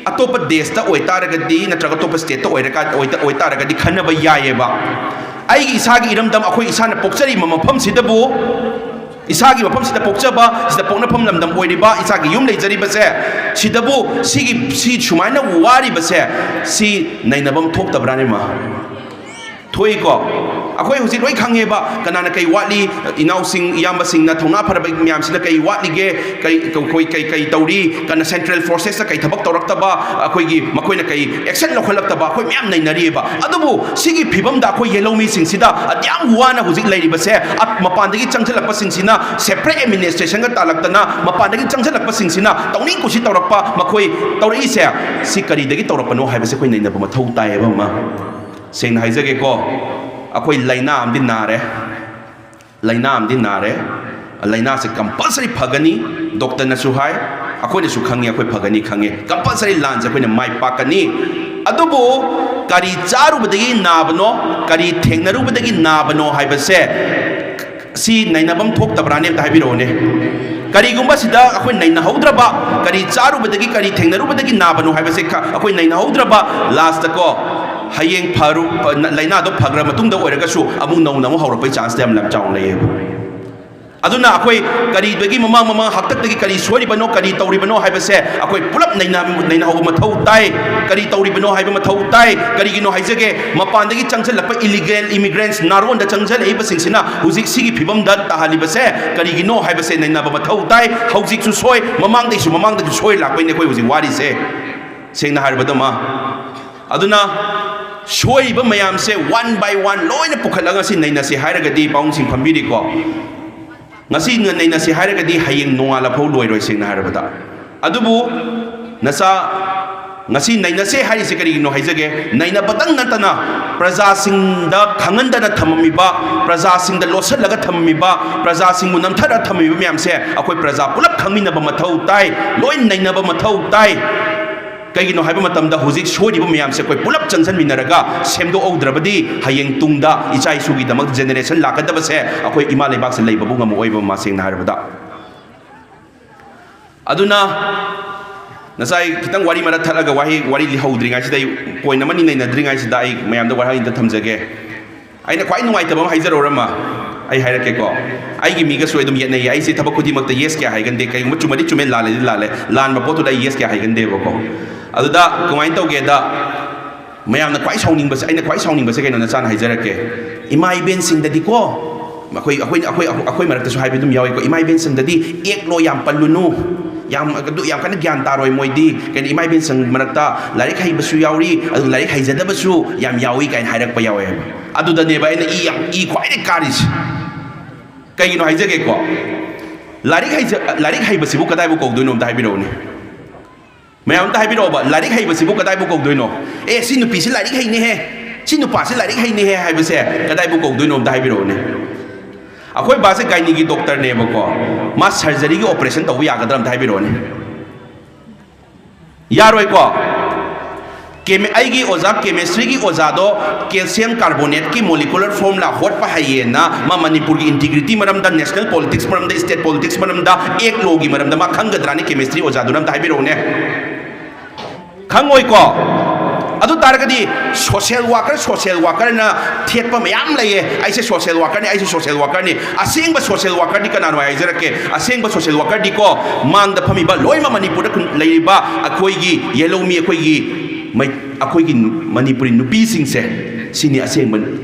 ꯑꯇꯣꯞꯄ ꯗꯦꯁꯇ ꯑꯣꯏꯇꯥꯔꯒꯗꯤ, ꯅꯠꯇ꯭ꯔꯒ ꯑꯇꯣꯞꯄ stateꯇ ꯑꯣꯏꯔꯀꯥꯟ-, ꯑꯣꯏꯇ-, ꯑꯣꯏꯇꯥꯔꯒꯗꯤ ꯈꯟꯅꯕ ꯌꯥꯏꯌꯦꯕ꯫ ꯑꯩꯒꯤ ꯏꯁꯥꯒꯤ ꯏꯔꯝꯗꯝ, ꯑꯩꯈꯣꯏ ꯏꯁꯥꯅ ꯄꯣꯛꯆꯔꯤꯕ ꯃꯐꯝꯁꯤꯗꯕꯨ, ꯏꯁꯥꯒꯤ ꯃꯐꯝꯁꯤꯗ ꯄꯣꯛꯆꯕ, ꯁꯤꯗ ꯄꯣꯛꯅꯐꯝ ꯂꯝꯗꯝ ꯑꯣꯏꯔꯤꯕ, ꯏꯁꯥꯒꯤ ꯌꯨꯝ ꯂꯩꯖꯔꯤꯕꯁꯦ, ꯁꯤꯗꯕꯨ ꯁꯤꯒꯤ, ꯁꯤ ꯁꯨꯃꯥꯏꯅ ꯋꯥꯔꯤꯕꯁꯦ, ꯁꯤ ꯅꯩꯅꯐꯝ ꯊꯣꯛꯇꯕ꯭ꯔꯥꯅꯦ ꯃꯥ? ꯊꯣꯛꯏꯀꯣ꯫ ꯑꯩꯈꯣꯏ ꯍꯧꯖꯤꯛ ꯂꯣꯏ ꯈꯪꯉꯦꯕ, ꯀꯅꯥꯅ ꯀꯩ ꯋꯥꯠꯂꯤ, ꯏꯅꯥꯎꯁꯤꯡ, ꯏꯌꯥꯝꯕꯁꯤꯡꯅ, ꯊꯧꯅꯥ ꯐꯔꯕ ꯃꯌꯥꯝꯁꯤꯅ ꯀꯩ ꯋꯥꯠꯂꯤꯒꯦ, ꯀꯩ, ꯑꯩꯈꯣꯏ ꯀꯩ, ꯀꯩ ꯇꯧꯔꯤ, ꯀꯅꯥ central forces ꯀꯩ ꯊꯕꯛ ꯇꯧꯔꯛꯇꯕ, ꯑꯩꯈꯣꯏꯒꯤ ꯃꯈꯣꯏꯅ ꯀꯩ action ꯂꯧꯈꯠꯂꯛꯇꯕ, ꯑꯩꯈꯣꯏ ꯃꯌꯥꯝ ꯅꯩꯅꯔꯤꯑꯕ꯫ ꯑꯗꯨꯕꯨ ꯁꯤꯒꯤ ꯐꯤꯕꯝꯗ ꯑꯩꯈꯣꯏ ꯌꯦꯜꯍꯧꯃꯤꯁꯤꯡꯁꯤꯗ ꯑꯗꯨꯌꯥꯝ ꯋꯥꯅ ꯍꯧꯖꯤꯛ ꯂꯩꯔꯤꯕꯁꯦ, ꯑ-, ꯃꯄꯥꯟꯗꯒꯤ ꯆꯪꯁꯤꯜꯂꯛꯄꯁꯤꯡꯁꯤꯅ, separate administrationꯒ ꯇꯥꯜꯂꯛꯇꯅ, ꯃꯄꯥꯟꯗꯒꯤ ꯆꯪꯁꯤꯜꯂꯛꯄꯁꯤꯡꯁꯤꯅ ꯇꯧꯅꯤꯡ ꯀꯨꯁꯤ ꯇꯧꯔꯛꯄ, ꯃꯈꯣꯏ ꯇꯧꯔꯛꯏꯁꯦ, ꯁꯤ ꯀꯔꯤꯗꯒꯤ ꯇꯧꯔꯛꯄꯅꯣ ꯍꯥꯏꯕꯁꯦ ꯑꯩꯈꯣꯏ ꯅꯩꯅꯕ ꯃꯊꯧ ꯇꯥꯏꯌꯦꯕ ꯑꯃ꯫ ꯁꯦꯡꯅ ꯍꯥꯏꯖꯒꯦꯀꯣ, ꯑꯩꯈꯣꯏ ꯂꯥꯏꯅꯥ ꯑꯃꯗꯤ ꯅꯥꯔꯦ, ꯂꯥꯏꯅꯥ ꯑꯃꯗꯤ ꯅꯥꯔꯦ꯫ ꯂꯥꯏꯅꯥꯁꯦ compulsory ꯐꯒꯅꯤ, doctorꯅꯁꯨ ꯍꯥꯏ, ꯑꯩꯈꯣꯏꯅꯁꯨ ꯈꯪꯉꯤ, ꯑꯩꯈꯣꯏ ꯐꯒꯅꯤ ꯈꯪꯉꯤ, compulsory ꯂꯥꯟꯁꯦ ꯑꯩꯈꯣꯏꯅ ꯃꯥꯏ ꯄꯥꯛꯀꯅꯤ꯫ ꯑꯗꯨꯕꯨ ꯀꯔꯤ ꯆꯥꯔꯨꯕꯗꯒꯤ ꯅꯥꯕꯅꯣ, ꯀꯔꯤ ꯊꯦꯡꯅꯔꯨꯕꯗꯒꯤ ꯅꯥꯕꯅꯣ ꯍꯥꯏꯕꯁꯦ ꯁꯤ ꯅꯩꯅꯐꯝ ꯊꯣꯛꯇꯕ꯭ꯔꯥꯅꯦ? ꯑꯝꯇ ꯍꯥꯏꯕꯤꯔꯛꯑꯣꯅꯦ꯫ ꯀꯔꯤꯒꯨꯝꯕ ꯁꯤꯗ ꯑꯩꯈꯣꯏ ꯅꯩꯅꯍꯧꯗ꯭ꯔꯕ, ꯀꯔꯤ ꯆꯥꯔꯨꯕꯗꯒꯤ, ꯀꯔꯤ ꯊꯦꯡꯅꯔꯨꯕꯗꯒꯤ ꯅꯥꯕꯅꯣ ꯍꯥꯏꯕꯁꯦ ꯈ-, ꯑꯩꯈꯣꯏ ꯅꯩꯅꯍꯧꯗ꯭ꯔꯕ, lastꯀꯣ, ꯍꯌꯦꯡ ꯐꯔꯨ-, ꯐ-, ꯅ-, ꯂꯥꯏꯅꯥꯗꯣ ꯐꯈ꯭ꯔ ꯃꯇꯨꯡꯗ ꯑꯣꯏꯔꯒꯁꯨ ꯑꯃꯨꯛ ꯅꯧꯅ ꯑꯃꯨꯛ ꯍꯧꯔꯛꯄꯒꯤ chanceꯇ ꯌꯥꯝ ꯂꯝ ꯆꯥꯎꯅ ꯂꯩꯌꯦꯕ꯫ ꯑꯗꯨꯅ ꯑꯩꯈꯣꯏ ꯀꯔꯤꯗꯒꯤ ꯃꯃꯥꯡ ꯃꯃꯥꯡ ꯍꯥꯛꯇꯛꯇꯒꯤ ꯀꯔꯤ ꯁꯣꯏꯔꯤꯕꯅꯣ, ꯀꯔꯤ ꯇꯧꯔꯤꯕꯅꯣ ꯍꯥꯏꯕꯁꯦ ꯑꯩꯈꯣꯏ ꯄꯨꯂꯞ ꯅꯩꯅ-, ꯅꯩꯅꯍꯧꯕ ꯃꯊꯧ ꯇꯥꯏ꯫ ꯀꯔꯤ ꯇꯧꯔꯤꯕꯅꯣ ꯍꯥꯏꯕ ꯃꯊꯧ ꯇꯥꯏ꯫ ꯀꯔꯤꯒꯤꯅꯣ ꯍꯥꯏꯖꯒꯦ, ꯃꯄꯥꯟꯗꯒꯤ ꯆꯪꯁꯤꯜꯂꯛꯄ illegal immigrants, ꯅꯥꯔꯣꯟꯗ ꯆꯪꯁꯤꯜꯂꯛꯏꯕꯁꯤꯡꯁꯤꯅ ꯍꯧꯖꯤꯛ ꯁꯤꯒꯤ ꯐꯤꯕꯝꯗ ꯇꯥꯍꯜꯂꯤꯕꯁꯦ ꯀꯔꯤꯒꯤꯅꯣ ꯍꯥꯏꯕꯁꯦ ꯅꯩꯅꯕ ꯃꯊꯧ ꯇꯥꯏ꯫ ꯍꯧꯖꯤꯛꯁꯨ ꯁꯣꯏ, ꯃꯃꯥꯡꯗꯒꯤꯁꯨ, ꯃꯃꯥꯡꯗꯒꯤꯁꯨ ꯁꯣꯏ ꯂꯥꯛꯄꯩꯅꯦ ꯑꯩꯈꯣꯏ ꯍꯧꯖꯤꯛ ꯋꯥꯔꯤꯁꯦ, ꯁꯦꯡꯅ ꯍꯥꯏꯔꯕꯗ, ꯃꯥ꯫ ꯑꯗꯨꯅ ꯁꯣꯏꯔꯤꯕ ꯃꯌꯥꯝꯁꯦ one by one ꯂꯣꯏꯅ ꯄꯨꯈꯠꯂꯒ ꯁꯤ ꯅꯩꯅꯁꯦ ꯍꯥꯏꯔꯒꯗꯤ, ꯄꯥꯕꯨꯡꯁꯤꯡ ꯐꯝꯕꯤꯔꯤꯀꯣ, ꯉꯁꯤ ꯅꯩꯅꯁꯤ ꯍꯥꯏꯔꯒꯗꯤ ꯍꯌꯦꯡ ꯅꯣꯡꯉꯥꯜꯂꯐꯥꯎ ꯂꯣꯏꯔꯣꯏ, ꯁꯦꯡꯅ ꯍꯥꯏꯔꯕꯗ꯫ ꯑꯗꯨꯕꯨ ꯅꯆꯥ, ꯉꯁꯤ ꯅꯩꯅꯁꯦ ꯍꯥꯏꯔꯤꯁꯦ ꯀꯔꯤꯒꯤꯅꯣ ꯍꯥꯏꯖꯒꯦ, ꯅꯩꯅꯕꯇꯪ ꯅꯠꯇꯅ ꯄ꯭ꯔꯖꯥꯁꯤꯡꯗ ꯈꯪꯍꯟꯗꯅ ꯊꯝꯃꯝꯃꯤꯕ, ꯄ꯭ꯔꯖꯥꯁꯤꯡꯗ ꯂꯣꯠꯁꯤꯜꯂꯒ ꯊꯝꯃꯝꯃꯤꯕ, ꯄ꯭ꯔꯖꯥꯁꯤꯡꯕꯨ ꯅꯝꯊꯔ ꯊꯝꯃꯤꯕ ꯃꯌꯥꯝꯁꯦ ꯑꯩꯈꯣꯏ ꯄ꯭ꯔꯖꯥ ꯄꯨꯂꯞ ꯈꯪꯃꯤꯟꯅꯕ ꯃꯊꯧ ꯇꯥꯏ, ꯂꯣꯏ ꯅꯩꯅꯕ ꯃꯊꯧ ꯇꯥꯏ꯫ ꯀꯩꯒꯤꯅꯣ ꯍꯥꯏꯕ ꯃꯇꯝꯗ ꯍꯧꯖꯤꯛ ꯁꯣꯏꯔꯤꯕ ꯃꯌꯥꯝꯁꯦ ꯑꯩꯈꯣꯏ ꯄꯨꯂꯞ ꯆꯪꯁꯤꯟꯃꯤꯟꯅꯔꯒ ꯁꯦꯝꯗꯣꯛꯍꯧꯗ꯭ꯔꯕꯗꯤ ꯍꯌꯦꯡ ꯇꯨꯡꯗ ꯏꯆꯥ ꯏꯁꯨꯒꯤꯗꯃꯛ generation ꯂꯥꯛꯀꯗꯕꯁꯦ ꯑꯩꯈꯣꯏ ꯏꯃꯥ ꯂꯩꯕꯥꯛꯁꯦ ꯂꯩꯕꯕꯨ ꯉꯝꯃꯛꯑꯣꯏꯕ, ꯃꯃꯥ, ꯁꯦꯡꯅ ꯍꯥꯏꯔꯕꯗ꯫ ꯑꯗꯨꯅ ꯉꯁꯥꯏ ꯈꯤꯇꯪ ꯋꯥꯔꯤ ꯃꯔꯛ ꯊꯠꯂꯒ ꯋꯥꯍꯩ, ꯋꯥꯔꯤ ꯍꯧꯗ꯭ꯔꯤꯉꯩꯁꯤꯗ ꯑꯩ point ꯑꯃꯅꯤ ꯅꯩꯅꯗ꯭ꯔꯤꯉꯩꯁꯤꯗ ꯑꯩ ꯃꯌꯥꯝꯗ ꯋꯥꯍꯩ ꯑꯝꯇ ꯊꯝꯖꯒꯦ꯫ ꯑꯩꯅ ꯈ꯭ꯋꯥꯏ ꯅꯨꯡꯉꯥꯏꯇꯕ ꯑꯃ ꯍꯥꯏꯖꯔꯧꯔꯃ? ꯑꯩ ꯍꯥꯏꯔꯛꯀꯦꯀꯣ꯫ ꯑꯩꯒꯤ ꯃꯤꯒꯁꯨ ꯑꯗꯨꯝ ꯌꯦꯠꯅꯩꯌꯦ꯫ ꯑꯩꯁꯦ ꯊꯕꯛ ꯈꯨꯗꯤꯡꯃꯛꯇ yes ꯀꯌꯥ ꯍꯥꯏꯒꯟꯗꯦ꯫ ꯀꯩꯒꯨꯝꯕ ꯆꯨꯝꯃꯗꯤ ꯆꯨꯝꯃꯦ, ꯂꯥꯜꯂꯗꯤ ꯂꯥꯜꯂꯦ꯫ ꯂꯥꯟꯕ ꯄꯣꯠꯇꯨꯗ ꯑꯩ yes ꯀꯌꯥ ꯍꯥꯏꯒꯟꯗꯦꯕꯀꯣ꯫ ꯑꯗꯨꯗ ꯀꯃꯥꯏꯅ ꯇꯧꯒꯦꯗ, ꯃꯌꯥꯝꯅ ꯈ꯭ꯋꯥꯏ ꯁꯥꯎꯅꯤꯡꯕꯁꯦ, ꯑꯩꯅ ꯈ꯭ꯋꯥꯏ ꯁꯥꯎꯅꯤꯡꯕꯁꯦ ꯀꯩꯅꯣ ꯅꯆꯥꯅ ꯍꯥꯏꯖꯔꯛꯀꯦ꯫ ꯏꯃꯥ ꯏꯕꯦꯟꯁꯤꯡꯗꯗꯤꯀꯣ, ꯑꯩꯈꯣꯏ ꯑꯩꯈꯣꯏ ꯑꯩꯈꯣꯏ ꯑꯩꯈꯣꯏ ꯃꯔꯛꯇꯁꯨ ꯍꯥꯏꯕ ꯑꯗꯨꯝ ꯌꯥꯎꯏꯀꯣ, "ꯏꯃꯥ ꯏꯕꯦꯟꯁꯤꯡꯗꯗꯤ ꯑꯦꯛꯂꯣ ꯌꯥꯝ ꯄꯜꯂꯨꯅꯨ, ꯌꯥꯝ ꯑꯗꯨ ꯌꯥꯝ ꯀꯟꯅ ꯒ꯭ꯌꯥꯟ ꯇꯥꯔꯣꯏ ꯃꯣꯏꯗꯤ, ꯀꯩꯅꯣ ꯏꯃꯥ ꯏꯕꯦꯟꯁꯤꯡ ꯃꯔꯛꯇ ꯂꯥꯏꯔꯤꯛ ꯍꯩꯕꯁꯨ ꯌꯥꯎꯔꯤ, ꯑꯗꯨ ꯂꯥꯏꯔꯤꯛ ꯍꯩꯖꯗꯕꯁꯨ ꯌꯥꯝ ꯌꯥꯎꯏ" ꯀꯥꯏꯅ ꯍꯥꯏꯔꯛꯄ ꯌꯥꯎꯋꯦꯕ꯫ ꯑꯗꯨꯗꯅꯦꯕ ꯑꯩꯅ ꯏ ꯌꯥꯝ ꯏ ꯈ꯭ꯋꯥꯏꯗꯒꯤ ꯀꯥꯔꯤꯁꯦ꯫ ꯀꯩꯒꯤꯅꯣ ꯍꯥꯏꯖꯒꯦꯀꯣ꯫ ꯂꯥꯏꯔꯤꯛ ꯍꯩꯖ ꯂꯥꯏꯔꯤꯛ ꯍꯩꯕꯁꯤꯕꯨ ꯀꯗꯥꯏꯕꯨ ꯀꯧꯗꯣꯏꯅꯣ ꯑꯝꯇ ꯍꯥꯏꯕꯤꯔꯛꯎꯅꯦ꯫ ꯃꯌꯥꯝ ꯑꯝꯇ ꯍꯥꯏꯕꯤꯔꯛꯑꯣꯕ, ꯂꯥꯏꯔꯤꯛ ꯍꯩꯕꯁꯤꯕꯨ ꯀꯗꯥꯏꯕꯨ ꯀꯧꯗꯣꯏꯅꯣ? "ꯑꯦ, ꯁꯤ ꯅꯨꯄꯤꯁꯤ ꯂꯥꯏꯔꯤꯛ ꯍꯩꯅꯦꯍꯦ, ꯁꯤ ꯅꯨꯄꯥꯁꯤ ꯂꯥꯏꯔꯤꯛ ꯍꯩꯅꯦꯍꯦ" ꯍꯥꯏꯕꯁꯦ ꯀꯗꯥꯏꯕꯨ ꯀꯧꯗꯣꯏꯅꯣ ꯑꯝꯇ ꯍꯥꯏꯕꯤꯔꯛꯑꯣꯅꯦ꯫ ꯑꯩꯈꯣꯏ ꯕꯥꯁꯦ ꯒꯥꯏꯅꯤꯒꯤ ꯗꯣꯛꯇꯔꯅꯦꯕꯀꯣ, ꯃꯥ ꯁꯔꯖꯔꯤꯒꯤ ꯑꯣꯄꯔꯦꯁꯟ ꯇꯧꯕ ꯌꯥꯒꯗ꯭ꯔꯥ ꯑꯝꯇ ꯍꯥꯏꯕꯤꯔꯛꯑꯣꯅꯦ꯫ ꯌꯥꯔꯣꯏꯀꯣ꯫ ꯀꯦꯃꯤ- ꯑꯩꯒꯤ ꯑꯣꯖꯥ, ꯀꯦꯃꯤꯁꯇ꯭ꯔꯤꯒꯤ ꯑꯣꯖꯥꯗꯣ ꯀꯦꯜꯁꯤꯌꯝ ꯀꯥꯔꯕꯣꯅꯦꯠꯀꯤ ꯃꯣꯂꯤꯀꯨꯂꯔ ꯐꯣꯔꯃꯨꯂꯥ ꯍꯣꯠꯄ ꯍꯩꯌꯦꯅ ꯃꯥ ꯃꯅꯤꯄꯨꯔꯒꯤ ꯏꯟꯇꯤꯒ꯭ꯔꯤꯇꯤ ꯃꯔꯝꯗ, ꯅꯦꯁꯅꯦꯜ ꯄꯣꯂꯤꯇꯤꯛꯁ ꯃꯔꯝꯗ, ꯁ꯭ꯇꯦꯠ ꯄꯣꯂꯤꯇꯤꯛꯁ ꯃꯔꯝꯗ, ꯑꯦꯛ ꯂꯣꯒꯤ ꯃꯔꯝꯗ ꯃꯥ ꯈꯪꯒꯗ꯭ꯔꯥꯅꯦ? ꯀꯦꯃꯤꯁꯇ꯭ꯔꯤ ꯑꯣꯖꯥꯗꯨꯅ ꯑꯝꯇ ꯍꯥꯏꯕꯤꯔꯛꯎꯅꯦ꯫ ꯈꯪꯉꯣꯏꯀꯣ꯫ ꯑꯗꯨ ꯇꯥꯔꯒꯗꯤ ꯁꯣꯁꯤꯌꯦꯜ ꯋꯥꯀꯔ, ꯁꯣꯁꯤꯌꯦꯜ ꯋꯥꯀꯔꯅ ꯊꯦꯠꯄ ꯃꯌꯥꯝ ꯂꯩꯌꯦ꯫ "ꯑꯩꯁꯦ ꯁꯣꯁꯤꯌꯦꯜ ꯋꯥꯀꯔꯅꯤ, ꯑꯩꯁꯦ ꯁꯣꯁꯤꯌꯦꯜ ꯋꯥꯀꯔꯅꯤ"꯫ ꯑꯁꯦꯡꯕ ꯁꯣꯁꯤꯌꯦꯜ ꯋꯥꯀꯔꯗꯤ ꯀꯅꯥꯅꯣ ꯍꯥꯏꯖꯔꯛꯀꯦ꯫ ꯑꯁꯦꯡꯕ ꯁꯣꯁꯤꯌꯦꯜ ꯋꯥꯀꯔꯗꯤꯀꯣ, ꯃꯥꯡꯗ ꯐꯝꯃꯤꯕ ꯂꯣꯏꯅꯃꯛ ꯃꯅꯤꯄꯨꯔꯗ ꯈꯨꯟ-, ꯂꯩꯔꯤꯕ ꯑꯩꯈꯣꯏꯒꯤ ꯌꯦꯜꯍꯧꯃꯤ, ꯑꯩꯈꯣꯏꯒꯤ ꯃꯩ-, ꯑꯩꯈꯣꯏꯒꯤ ꯃꯅꯤꯄꯨꯔꯤ ꯅꯨꯄꯤꯁꯤꯡꯁꯦ, ꯁꯤꯅꯤ ꯑꯁꯦꯡꯕ,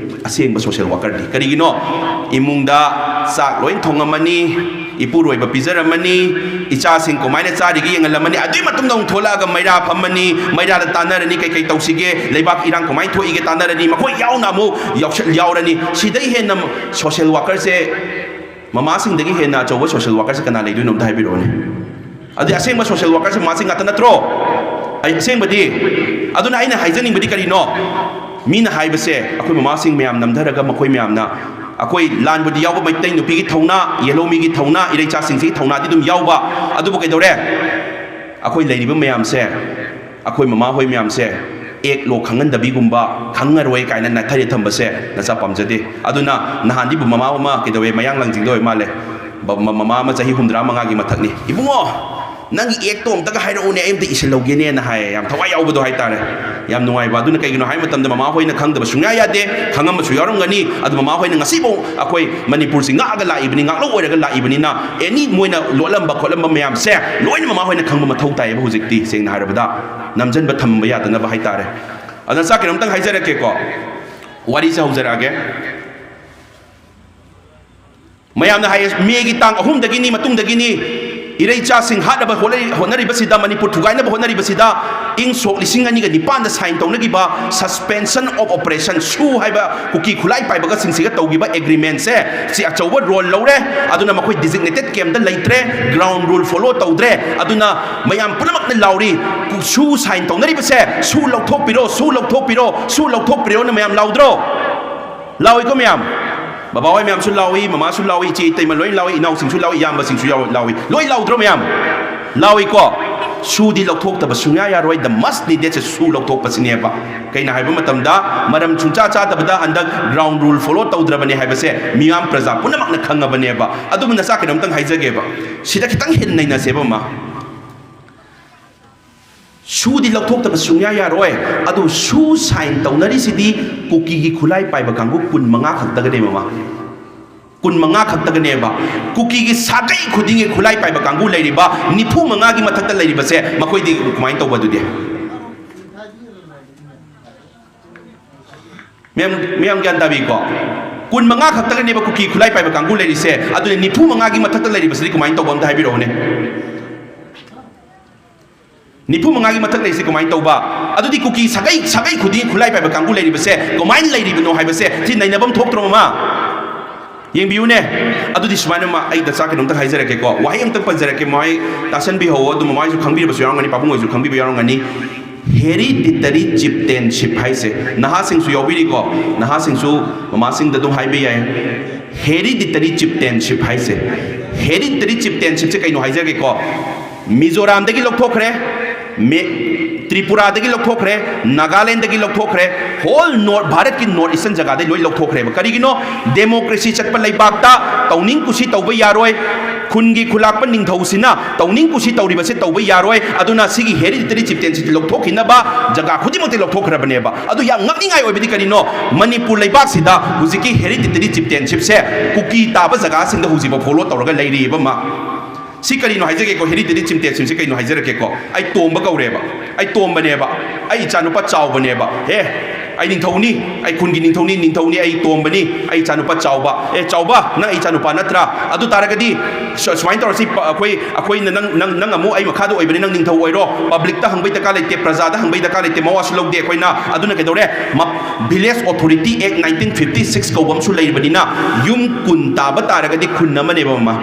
ꯑꯁꯦꯡꯕ ꯁꯣꯁꯤꯌꯦꯜ ꯋꯥꯀꯔꯗꯤ꯫ ꯀꯔꯤꯒꯤꯅꯣ? ꯏꯃꯨꯡꯗ ꯆꯥꯛ ꯂꯣꯏ ꯊꯣꯡꯉꯝꯃꯅꯤ, ꯏꯄꯨꯔꯣꯏꯕ ꯄꯤꯖꯔꯝꯃꯅꯤ, ꯏꯆꯥꯁꯤꯡ ꯀꯃꯥꯏꯅ ꯆꯥꯔꯤꯒꯦ ꯌꯦꯡꯍꯜꯂꯝꯃꯅꯤ, ꯑꯗꯨꯒꯤ ꯃꯇꯨꯡꯗ ꯑꯃꯨꯛ ꯊꯣꯛꯂꯛꯑꯒ ꯃꯩꯔꯥ ꯐꯝꯃꯅꯤ, ꯃꯩꯔꯥꯗ ꯇꯥꯟꯅꯔꯅꯤ, "ꯀꯩ ꯀꯩ ꯇꯧꯁꯤꯒꯦ, ꯂꯩꯕꯥꯛ ꯏꯔꯥꯡ ꯀꯃꯥꯏꯅ ꯊꯣꯛꯏꯒꯦ" ꯇꯥꯟꯅꯔꯅꯤ, ꯃꯈꯣꯏ ꯌꯥꯎꯅ ꯑꯃꯨꯛ ꯌꯥꯎꯁ-, ꯌꯥꯎꯔꯅꯤ꯫ ꯁꯤꯗꯩ ꯍꯦꯟꯅ ꯁꯣꯁꯤꯌꯦꯜ ꯋꯥꯀꯔꯁꯦ, ꯃꯃꯥꯁꯤꯡꯗꯒꯤ ꯍꯦꯟꯅ ꯑꯆꯧꯕ ꯁꯣꯁꯤꯌꯦꯜ ꯋꯥꯀꯔꯁꯦ ꯀꯅꯥ ꯂꯩꯗꯣꯏꯅꯣ ꯑꯝꯇ ꯍꯥꯏꯕꯤꯔꯛꯑꯣꯅꯦ꯫ ꯑꯗꯨꯗꯤ ꯑꯁꯦꯡꯕ ꯁꯣꯁꯤꯌꯦꯜ ꯋꯥꯀꯔꯁꯦ ꯃꯃꯥꯁꯤꯡ ꯉꯥꯛꯇ ꯅꯠꯇ꯭ꯔꯣ? ꯑꯩ ꯑꯁꯦꯡꯕꯗꯤ, ꯑꯗꯨꯅ ꯑꯩꯅ ꯍꯥꯏꯖꯅꯤꯡꯕꯗꯤ ꯀꯔꯤꯅꯣ? ꯃꯤꯅ ꯍꯥꯏꯕꯁꯦ, ꯑꯩꯈꯣꯏ ꯃꯃꯥꯁꯤꯡ ꯃꯌꯥꯝ ꯅꯝꯊꯔꯒ ꯃꯈꯣꯏ ꯃꯌꯥꯝꯅ, ꯑꯩꯈꯣꯏ ꯂꯥꯟꯕꯗꯤ ꯌꯥꯎꯕ, ꯃꯩꯇꯩ ꯅꯨꯄꯤꯒꯤ ꯊꯧꯅꯥ, ꯌꯦꯜꯍꯧꯃꯤꯒꯤ ꯊꯧꯅꯥ, ꯏꯔꯩꯆꯥꯁꯤꯡꯁꯤꯒꯤ ꯊꯧꯅꯥꯗꯤ ꯑꯗꯨꯝ ꯌꯥꯎꯕ, ꯑꯗꯨꯕꯨ ꯀꯩꯗꯧꯔꯦ? ꯑꯩꯈꯣꯏ ꯂꯩꯔꯤꯕ ꯃꯌꯥꯝꯁꯦ, ꯑꯩꯈꯣꯏ ꯃꯃꯥꯍꯣꯏ ꯃꯌꯥꯝꯁꯦ ꯑꯦꯛ ꯂꯣ ꯈꯪꯍꯟꯗꯕꯤꯒꯨꯝꯕ, "ꯈꯪꯉꯔꯣꯏ" ꯀꯥꯏꯅ ꯅꯥꯊꯩꯔ ꯊꯝꯕꯁꯦ ꯅꯆꯥ ꯄꯥꯝꯖꯗꯦ꯫ ꯑꯗꯨꯅ ꯅꯍꯥꯟꯗꯤ ꯃꯃꯥ ꯑꯃ ꯀꯩꯗꯧꯋꯦ, ꯃꯌꯥꯡ ꯂꯥꯡꯖꯤꯡꯗ ꯑꯣꯏ ꯃꯥꯜꯂꯦ, ꯕ-, ꯃ-, ꯃꯃꯥ ꯑꯃ ꯆꯍꯤ ꯍꯨꯝꯗ꯭ꯔꯥ ꯃꯉꯥꯒꯤ ꯃꯊꯛꯅꯤ, "ꯏꯕꯨꯡꯉꯣ, ꯅꯪꯒꯤ ꯑꯦꯛꯇꯣ ꯑꯝꯇꯒ ꯍꯥꯏꯔꯛꯎꯅꯦ, ꯑꯩ ꯑꯝꯇ ꯏꯁꯤꯜꯍꯧꯒꯦꯅꯦꯅ" ꯍꯥꯏꯌꯦ꯫ ꯌꯥꯝ ꯊꯋꯥꯏ ꯌꯥꯎꯕꯗꯣ ꯍꯥꯏꯇꯥꯔꯦ꯫ ꯌꯥꯝ ꯅꯨꯡꯉꯥꯏꯕ꯫ ꯑꯗꯨꯅ ꯀꯩꯒꯤꯅꯣ ꯍꯥꯏꯕ ꯃꯇꯝꯗ ꯃꯃꯥꯍꯣꯏꯅ ꯈꯪꯗꯕ ꯁꯨꯡꯌꯥ ꯌꯥꯗꯦ, ꯈꯪꯉꯝꯕꯁꯨ ꯌꯥꯎꯔꯝꯒꯅꯤ꯫ ꯑꯗꯨ ꯃꯃꯥꯍꯣꯏꯅ ꯉꯁꯤꯐꯥꯎ ꯑꯩꯈꯣꯏ ꯃꯅꯤꯄꯨꯔꯁꯤ ꯉꯥꯛꯑꯒ ꯂꯥꯛꯏꯕꯅꯤ, ꯉꯥꯛꯂꯧ ꯑꯣꯏꯔꯒ ꯂꯥꯛꯏꯕꯅꯤꯅ, ꯑꯦꯅꯤ ꯃꯣꯏꯅ ꯂꯣꯠꯂꯝꯕ ꯈꯣꯠꯂꯝꯕ ꯃꯌꯥꯝꯁꯦ ꯂꯣꯏꯅ ꯃꯃꯥꯍꯣꯏꯅ ꯈꯪꯕ ꯃꯊꯧ ꯇꯥꯏꯌꯦꯕ꯫ ꯍꯧꯖꯤꯛꯇꯤ ꯁꯦꯡꯅ ꯍꯥꯏꯔꯕꯗ ꯅꯝꯖꯟꯕ ꯊꯝꯕ ꯌꯥꯗꯅꯕ ꯍꯥꯏꯇꯥꯔꯦ꯫ ꯑꯗꯨꯅ ꯆꯥꯛ ꯀꯩꯅꯣꯝꯇꯪ ꯍꯥꯏꯖꯔꯛꯀꯦꯀꯣ, ꯋꯥꯔꯤꯁꯦ ꯍꯧꯖꯔꯛꯑꯒꯦ꯫ ꯃꯌꯥꯝꯅ ꯍꯥꯏꯌꯦ, ꯃꯦꯒꯤ ꯇꯥꯡ ꯑꯍꯨꯝꯗꯒꯤꯅꯤ, ꯃꯇꯨꯡꯗꯒꯤꯅꯤ ꯏꯔꯩꯆꯥꯁꯤꯡ ꯍꯥꯠꯅꯕ ꯍꯣꯠꯅꯔꯤ-, ꯍꯣꯠꯅꯔꯤꯕꯁꯤꯗ, ꯃꯅꯤꯄꯨꯔ ꯊꯨꯒꯥꯏꯅꯕ ꯍꯣꯠꯅꯔꯤꯕꯁꯤꯗ, ꯏꯪ ꯁꯣꯛ ꯂꯤꯁꯤꯡ ꯑꯅꯤꯒ ꯅꯤꯄꯥꯟꯗ ꯁꯥꯏꯟ ꯇꯧꯅꯈꯤꯕ Suspension of Operation, ꯁꯨ ꯍꯥꯏꯕ ꯀꯨꯀꯤ ꯈꯨꯠꯂꯥꯏ ꯄꯥꯏꯕꯒꯁꯤꯡꯁꯤꯒ ꯇꯧꯈꯤꯕ ꯑꯦꯒ꯭ꯔꯤꯃꯦꯟꯁꯦ, ꯁꯤ ꯑꯆꯧꯕ ꯔꯣꯜ ꯂꯧꯔꯦ꯫ ꯑꯗꯨꯅ ꯃꯈꯣꯏ ꯗꯤꯖꯤꯒꯅꯦꯇꯦꯠ ꯀꯦꯝꯗ ꯂꯩꯇ꯭ꯔꯦ, ꯒ꯭ꯔꯥꯎꯟ ꯔꯨꯜ ꯐꯣꯂꯣ ꯇꯧꯗ꯭ꯔꯦ꯫ ꯑꯗꯨꯅ ꯃꯌꯥꯝ ꯄꯨꯝꯅꯃꯛꯅ ꯂꯥꯎꯔꯤ, ꯁꯨ ꯁꯥꯏꯟ ꯇꯧꯅꯔꯤꯕꯁꯦ, ꯁꯨ ꯂꯧꯊꯣꯛꯄꯤꯔꯣ, ꯁꯨ ꯂꯧꯊꯣꯛꯄꯤꯔꯣ, ꯁꯨ ꯂꯧꯊꯣꯛꯄꯤꯔꯣꯅ ꯃꯌꯥꯝ ꯂꯥꯎꯗ꯭ꯔꯣ? ꯂꯥꯎꯏꯀꯣ ꯃꯌꯥꯝ? ꯕꯕꯥ ꯍꯣꯏ ꯃꯌꯥꯝꯁꯨ ꯂꯥꯎꯏ, ꯃꯃꯥꯁꯨ ꯂꯥꯎꯏ, ꯏꯆꯦ ꯏꯇꯩꯃ ꯂꯣꯏ ꯂꯥꯎꯏ, ꯏꯅꯥꯎꯁꯤꯡꯁꯨ ꯂꯥꯎꯏ, ꯏꯌꯥꯝꯕꯁꯤꯡꯁꯨ ꯌꯥꯎ-, ꯂꯥꯎꯏ꯫ ꯂꯣꯏ ꯂꯥꯎꯗ꯭ꯔꯣ ꯃꯌꯥꯝ? ꯂꯥꯎꯏꯀꯣ? ꯁꯨꯗꯤ ꯂꯧꯊꯣꯛꯇꯕ ꯁꯨꯡꯌꯥ ꯌꯥꯔꯣꯏ꯫ The must needed ꯁꯦ ꯁꯨ ꯂꯧꯊꯣꯛꯄꯁꯤꯅꯦꯕ꯫ ꯀꯩꯅꯣ ꯍꯥꯏꯕ ꯃꯇꯝꯗ, ꯃꯔꯝ ꯁꯨꯡꯆꯥ ꯆꯥꯗꯕꯗ ꯍꯟꯗꯛ ꯒ꯭ꯔꯥꯎꯟ ꯔꯨꯜ ꯐꯣꯂꯣ ꯇꯧꯗ꯭ꯔꯕꯅꯦ ꯍꯥꯏꯕꯁꯦ ꯃꯤꯌꯥꯝ ꯄ꯭ꯔꯖꯥ ꯄꯨꯝꯅꯃꯛꯅ ꯈꯪꯉꯕꯅꯦꯕ꯫ ꯑꯗꯨꯕꯨ ꯅꯆꯥ ꯀꯩꯅꯣꯝꯇꯪ ꯍꯥꯏꯖꯒꯦꯕ, ꯁꯤꯗ ꯈꯤꯇꯪ ꯍꯦꯟꯅ ꯅꯩꯅꯁꯦꯕ ꯑꯃ꯫ ꯁꯨꯗꯤ ꯂꯧꯊꯣꯛꯇꯕ ꯁꯨꯡꯌꯥ ꯌꯥꯔꯣꯏ, ꯑꯗꯨ ꯁꯨ ꯁꯥꯏꯟ ꯇꯧꯅꯔꯤꯁꯤꯗꯤ ꯀꯨꯀꯤꯒꯤ ꯈꯨꯠꯂꯥꯏ ꯄꯥꯏꯕ ꯀꯥꯡꯕꯨ ꯀꯨꯟꯃꯉꯥ ꯈꯛꯇꯒꯅꯦꯕ, ꯃꯃꯥ꯫ ꯀꯨꯟꯃꯉꯥ ꯈꯛꯇꯒꯅꯦꯕ꯫ ꯀꯨꯀꯤꯒꯤ ꯁꯥꯒꯩ ꯈꯨꯗꯤꯡꯒꯤ ꯈꯨꯠꯂꯥꯏ ꯄꯥꯏꯕ ꯀꯥꯡꯕꯨ ꯂꯩꯔꯤꯕ ꯅꯤꯐꯨ ꯃꯉꯥꯒꯤ ꯃꯊꯛꯇ ꯂꯩꯔꯤꯕꯁꯦ, ꯃꯈꯣꯏꯗꯤ ꯀꯃꯥꯏꯅ ꯇꯧꯕ ꯑꯗꯨꯗꯤ? ꯃꯌꯥꯝ, ꯃꯌꯥꯝ ꯒ꯭ꯌꯥꯟ ꯇꯥꯕꯤꯀꯣ? ꯀꯨꯟꯃꯉꯥ ꯈꯛꯇꯒꯅꯦꯕ ꯀꯨꯀꯤ ꯈꯨꯠꯂꯥꯏ ꯄꯥꯏꯕ ꯀꯥꯡꯕꯨ ꯂꯩꯔꯤꯁꯦ, ꯑꯗꯨꯅ ꯅꯤꯐꯨ ꯃꯉꯥꯒꯤ ꯃꯊꯛꯇ ꯂꯩꯔꯤꯕꯁꯤꯗꯤ ꯀꯃꯥꯏꯅ ꯇꯧꯕ ꯑꯝꯇ ꯍꯥꯏꯕꯤꯔꯛꯎꯅꯦ? ꯅꯤꯐꯨ ꯃꯉꯥꯒꯤ ꯃꯊꯛ ꯂꯩꯔꯤꯁꯦ ꯀꯃꯥꯏꯅ ꯇꯧꯕ? ꯑꯗꯨꯗꯤ ꯀꯨꯀꯤ ꯁꯥꯒꯩ, ꯁꯥꯒꯩ ꯈꯨꯗꯤꯡ ꯈꯨꯠꯂꯥꯏ ꯄꯥꯏꯕ ꯀꯥꯡꯕꯨ ꯂꯩꯔꯤꯕꯁꯦ ꯀꯃꯥꯏꯅ ꯂꯩꯔꯤꯕꯅꯣ ꯍꯥꯏꯕꯁꯦ ꯁꯤ ꯅꯩꯅꯕ ꯑꯃ ꯊꯣꯛꯇ꯭ꯔꯣ, ꯃꯃꯥ? ꯌꯦꯡꯕꯤꯌꯨꯅꯦ꯫ ꯑꯗꯨꯗꯤ ꯁꯨꯃꯥꯏꯅ, ꯃꯃꯥ, ꯑꯩ ꯗꯆꯥ ꯀꯩꯅꯣꯝꯇ ꯍꯥꯏꯖꯔꯛꯀꯦꯀꯣ, ꯋꯥꯍꯩ ꯑꯃꯇꯪ ꯄꯟꯖꯔꯛꯀꯦ, ꯃꯃꯥ, ꯑꯩ ꯇꯥꯁꯟꯕꯤꯍꯧꯋꯣ꯫ ꯑꯗꯨ ꯃꯃꯥ ꯍꯣꯏꯁꯨ ꯈꯪꯕꯤꯔꯕꯁꯨ ꯌꯥꯎꯔꯝꯒꯅꯤ, ꯄꯥꯕꯨꯡ ꯍꯣꯏꯁꯨ ꯈꯪꯕꯤꯕ ꯌꯥꯎꯔꯝꯒꯅꯤ꯫ Hereditary chieftainship ꯍꯥꯏꯁꯦ, ꯅꯍꯥꯁꯤꯡꯁꯨ ꯌꯥꯎꯕꯤꯔꯤꯀꯣ, ꯅꯍꯥꯁꯤꯡꯁꯨ ꯃꯃꯥꯁꯤꯡꯗ ꯑꯗꯨꯝ ꯍꯥꯏꯕ ꯌꯥꯏ꯫ Hereditary chieftainship ꯍꯥꯏꯁꯦ, hereditary chieftainship ꯁꯦ ꯀꯩꯅꯣ ꯍꯥꯏꯖꯒꯦꯀꯣ꯫ ꯃꯤꯖꯣꯔꯥꯝꯗꯒꯤ ꯂꯧꯊꯣꯛꯈ꯭ꯔꯦ, ꯃꯦ-, ꯇ꯭ꯔꯤꯄꯨꯔꯥꯗꯒꯤ ꯂꯧꯊꯣꯛꯈ꯭ꯔꯦ, ꯅꯥꯒꯥꯂꯦꯟꯗꯒꯤ ꯂꯧꯊꯣꯛꯈ꯭ꯔꯦ, whole North, ꯚꯥꯔꯠꯀꯤ North Eastern ꯖꯒꯥꯗꯩ ꯂꯣꯏ ꯂꯧꯊꯣꯛꯈ꯭ꯔꯦꯕ꯫ ꯀꯔꯤꯒꯤꯅꯣ? ꯗꯦꯃꯣꯀ꯭ꯔꯦꯁꯤ ꯆꯠꯄ ꯂꯩꯕꯥꯛꯇ ꯇꯧꯅꯤꯡ ꯀꯨꯁꯤ ꯇꯧꯕ ꯌꯥꯔꯣꯏ꯫ ꯈꯨꯟꯒꯤ ꯈꯨꯂꯥꯛꯄ ꯅꯤꯡꯊꯧꯁꯤꯅ ꯇꯧꯅꯤꯡ ꯀꯨꯁꯤ ꯇꯧꯔꯤꯕꯁꯦ ꯇꯧꯕ ꯌꯥꯔꯣꯏ꯫ ꯑꯗꯨꯅ ꯁꯤꯒꯤ hereditary chieftainship ꯁꯤ ꯂꯧꯊꯣꯛꯈꯤꯅꯕ ꯖꯒꯥ ꯈꯨꯗꯤꯡꯃꯛꯇ ꯂꯧꯊꯣꯛꯈ꯭ꯔꯕꯅꯦꯕ꯫ ꯑꯗꯨ ꯌꯥꯝ ꯉꯛꯅꯤꯡꯉꯥꯏ ꯑꯣꯏꯕꯗꯤ ꯀꯔꯤꯅꯣ? ꯃꯅꯤꯄꯨꯔ ꯂꯩꯕꯥꯛꯁꯤꯗ ꯍꯧꯖꯤꯛꯀꯤ hereditary chieftainship ꯁꯦ ꯀꯨꯀꯤ ꯇꯥꯕ ꯖꯒꯥꯁꯤꯡꯗ ꯍꯧꯖꯤꯛꯐꯥꯎ ꯐꯣꯂꯣ ꯇꯧꯔꯒ ꯂꯩꯔꯤꯕ ꯑꯃ꯫ ꯁꯤ ꯀꯔꯤꯅꯣ ꯍꯥꯏꯖꯒꯦꯀꯣ, ꯍꯦꯔꯤꯗꯤꯇꯦꯔꯤ ꯆꯤꯝꯇꯦꯠꯁꯤꯞꯁꯦ ꯀꯩꯅꯣ ꯍꯥꯏꯖꯔꯛꯀꯦꯀꯣ꯫ ꯑꯩ ꯇꯣꯝꯕ ꯀꯧꯔꯦꯕ, ꯑꯩ ꯇꯣꯝꯕꯅꯦꯕ, ꯑꯩ ꯏꯆꯥꯅꯨꯄꯥ ꯆꯥꯎꯕꯅꯦꯕ꯫ ꯑꯦ, ꯑꯩ ꯅꯤꯡꯊꯧꯅꯤ, ꯑꯩ ꯈꯨꯟꯒꯤ ꯅꯤꯡꯊꯧꯅꯤ, ꯅꯤꯡꯊꯧꯅꯤ, ꯑꯩ ꯇꯣꯝꯕꯅꯤ, ꯑꯩ ꯏꯆꯥꯅꯨꯄꯥ ꯆꯥꯎꯕ꯫ ꯑꯦ, ꯆꯥꯎꯕ, ꯅꯪ ꯑꯩ ꯏꯆꯥꯅꯨꯄꯥ ꯅꯠꯇ꯭ꯔꯥ? ꯑꯗꯨ ꯇꯥꯔꯒꯗꯤ ꯁ-, ꯁꯨꯃꯥꯏꯅ ꯇꯧꯔꯁꯤ, ꯄ-, ꯑꯩꯈꯣꯏ, ꯑꯩꯈꯣꯏꯅ ꯅꯪ, ꯅꯪ, ꯅꯪ ꯑꯃꯨꯛ ꯑꯩ ꯃꯈꯥꯗ ꯑꯣꯏꯕꯅꯤ, ꯅꯪ ꯅꯤꯡꯊꯧ ꯑꯣꯏꯔꯣ꯫ ꯄꯕ꯭ꯂꯤꯛꯇ ꯍꯪꯕꯩ ꯗꯔꯀꯥꯔ ꯂꯩꯇꯦ, ꯄ꯭ꯔꯖꯥꯗ ꯍꯪꯕꯩ ꯗꯔꯀꯥꯔ ꯂꯩꯇꯦ, ꯃꯋꯥꯁꯨ ꯂꯧꯗꯦ ꯑꯩꯈꯣꯏꯅ꯫ ꯑꯗꯨꯅ ꯀꯩꯗꯧꯔꯦ? ꯃ-, Village Authority Act nineteen fifty six ꯀꯧꯕ ꯑꯃꯁꯨ ꯂꯩꯔꯤꯕꯅꯤꯅ, ꯌꯨꯝ ꯀꯨꯟ ꯇꯥꯕ ꯇꯥꯔꯒꯗꯤ ꯈꯨꯟ ꯑꯃꯅꯦꯕ, ꯃꯃꯥ꯫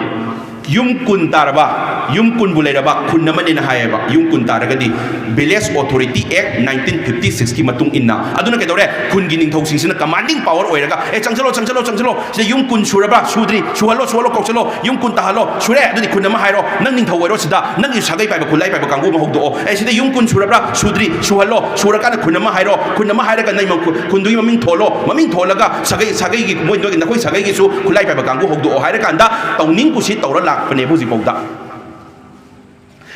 ꯌꯨꯝ ꯀꯨꯟ ꯇꯥꯔꯕ, ꯌꯨꯝ ꯀꯨꯟꯕꯨ ꯂꯩꯔꯕ ꯈꯨꯟ ꯑꯃꯅꯦꯅ ꯍꯥꯏꯌꯦꯕ, ꯌꯨꯝ ꯀꯨꯟ ꯇꯥꯔꯒꯗꯤ꯫ Village Authority Act nineteen fifty six ꯀꯤ ꯃꯇꯨꯡ ꯏꯟꯅ꯫ ꯑꯗꯨꯅ ꯀꯩꯗꯧꯔꯦ? ꯈꯨꯟꯒꯤ ꯅꯤꯡꯊꯧꯁꯤꯡꯁꯤꯅ commanding power ꯑꯣꯏꯔꯒ, "ꯑꯦ, ꯆꯪꯁꯤꯜꯂꯣ, ꯆꯪꯁꯤꯜꯂꯣ, ꯆꯪꯁꯤꯜꯂꯣ, ꯁꯤꯗ ꯌꯨꯝ ꯀꯨꯟ ꯁꯨꯔꯕ꯭ꯔꯥ? ꯁꯨꯗ꯭ꯔꯤ, ꯁꯨꯍꯜꯂꯣ, ꯁꯨꯍꯜꯂꯣ, ꯀꯧꯁꯤꯜꯂꯣ, ꯌꯨꯝ ꯀꯨꯟ ꯇꯥꯍꯜꯂꯣ, ꯁꯨꯔꯦ, ꯑꯗꯨꯗꯤ ꯈꯨꯟ ꯑꯃ ꯍꯥꯏꯔꯣ, ꯅꯪ ꯅꯤꯡꯊꯧ ꯑꯣꯏꯔꯣ, ꯁꯤꯗ ꯅꯪꯒꯤ ꯁꯥꯒꯩ ꯄꯥꯏꯕ, ꯈꯨꯠꯂꯥꯏ ꯄꯥꯏꯕ ꯀꯥꯡꯕꯨ ꯑꯃ ꯍꯧꯗꯣꯛꯑꯣ, ꯑꯦ, ꯁꯤꯗ ꯌꯨꯝ ꯀꯨꯟ ꯁꯨꯔꯕ꯭ꯔꯥ? ꯁꯨꯗ꯭ꯔꯤ, ꯁꯨꯍꯜꯂꯣ, ꯁꯨꯔꯀꯥꯟꯗ ꯈꯨꯟ ꯑꯃ ꯍꯥꯏꯔꯣ, ꯈꯨꯟ ꯑꯃ ꯍꯥꯏꯔꯒ ꯅꯪ ꯈꯨꯟꯗꯨꯒꯤ ꯃꯃꯤꯡ ꯊꯣꯜꯂꯣ, ꯃꯃꯤꯡ ꯊꯣꯜꯂꯒ ꯁꯥꯒꯩ, ꯁꯥꯒꯩꯒꯤ, ꯃꯣꯏ, ꯅꯣꯏꯒꯤ, ꯅꯈꯣꯏ ꯁꯥꯒꯩꯒꯤꯁꯨ ꯈꯨꯠꯂꯥꯏ ꯄꯥꯏꯕ ꯀꯥꯡꯕꯨ ꯍꯧꯗꯣꯛꯑꯣ" ꯍꯥꯏꯔꯀꯥꯟꯗ ꯇꯧꯅꯤꯡ ꯀꯨꯁꯤ ꯇꯧꯔ ꯂꯥꯛꯄꯅꯦꯕ ꯍꯧꯖꯤꯛꯐꯥꯎꯗ꯫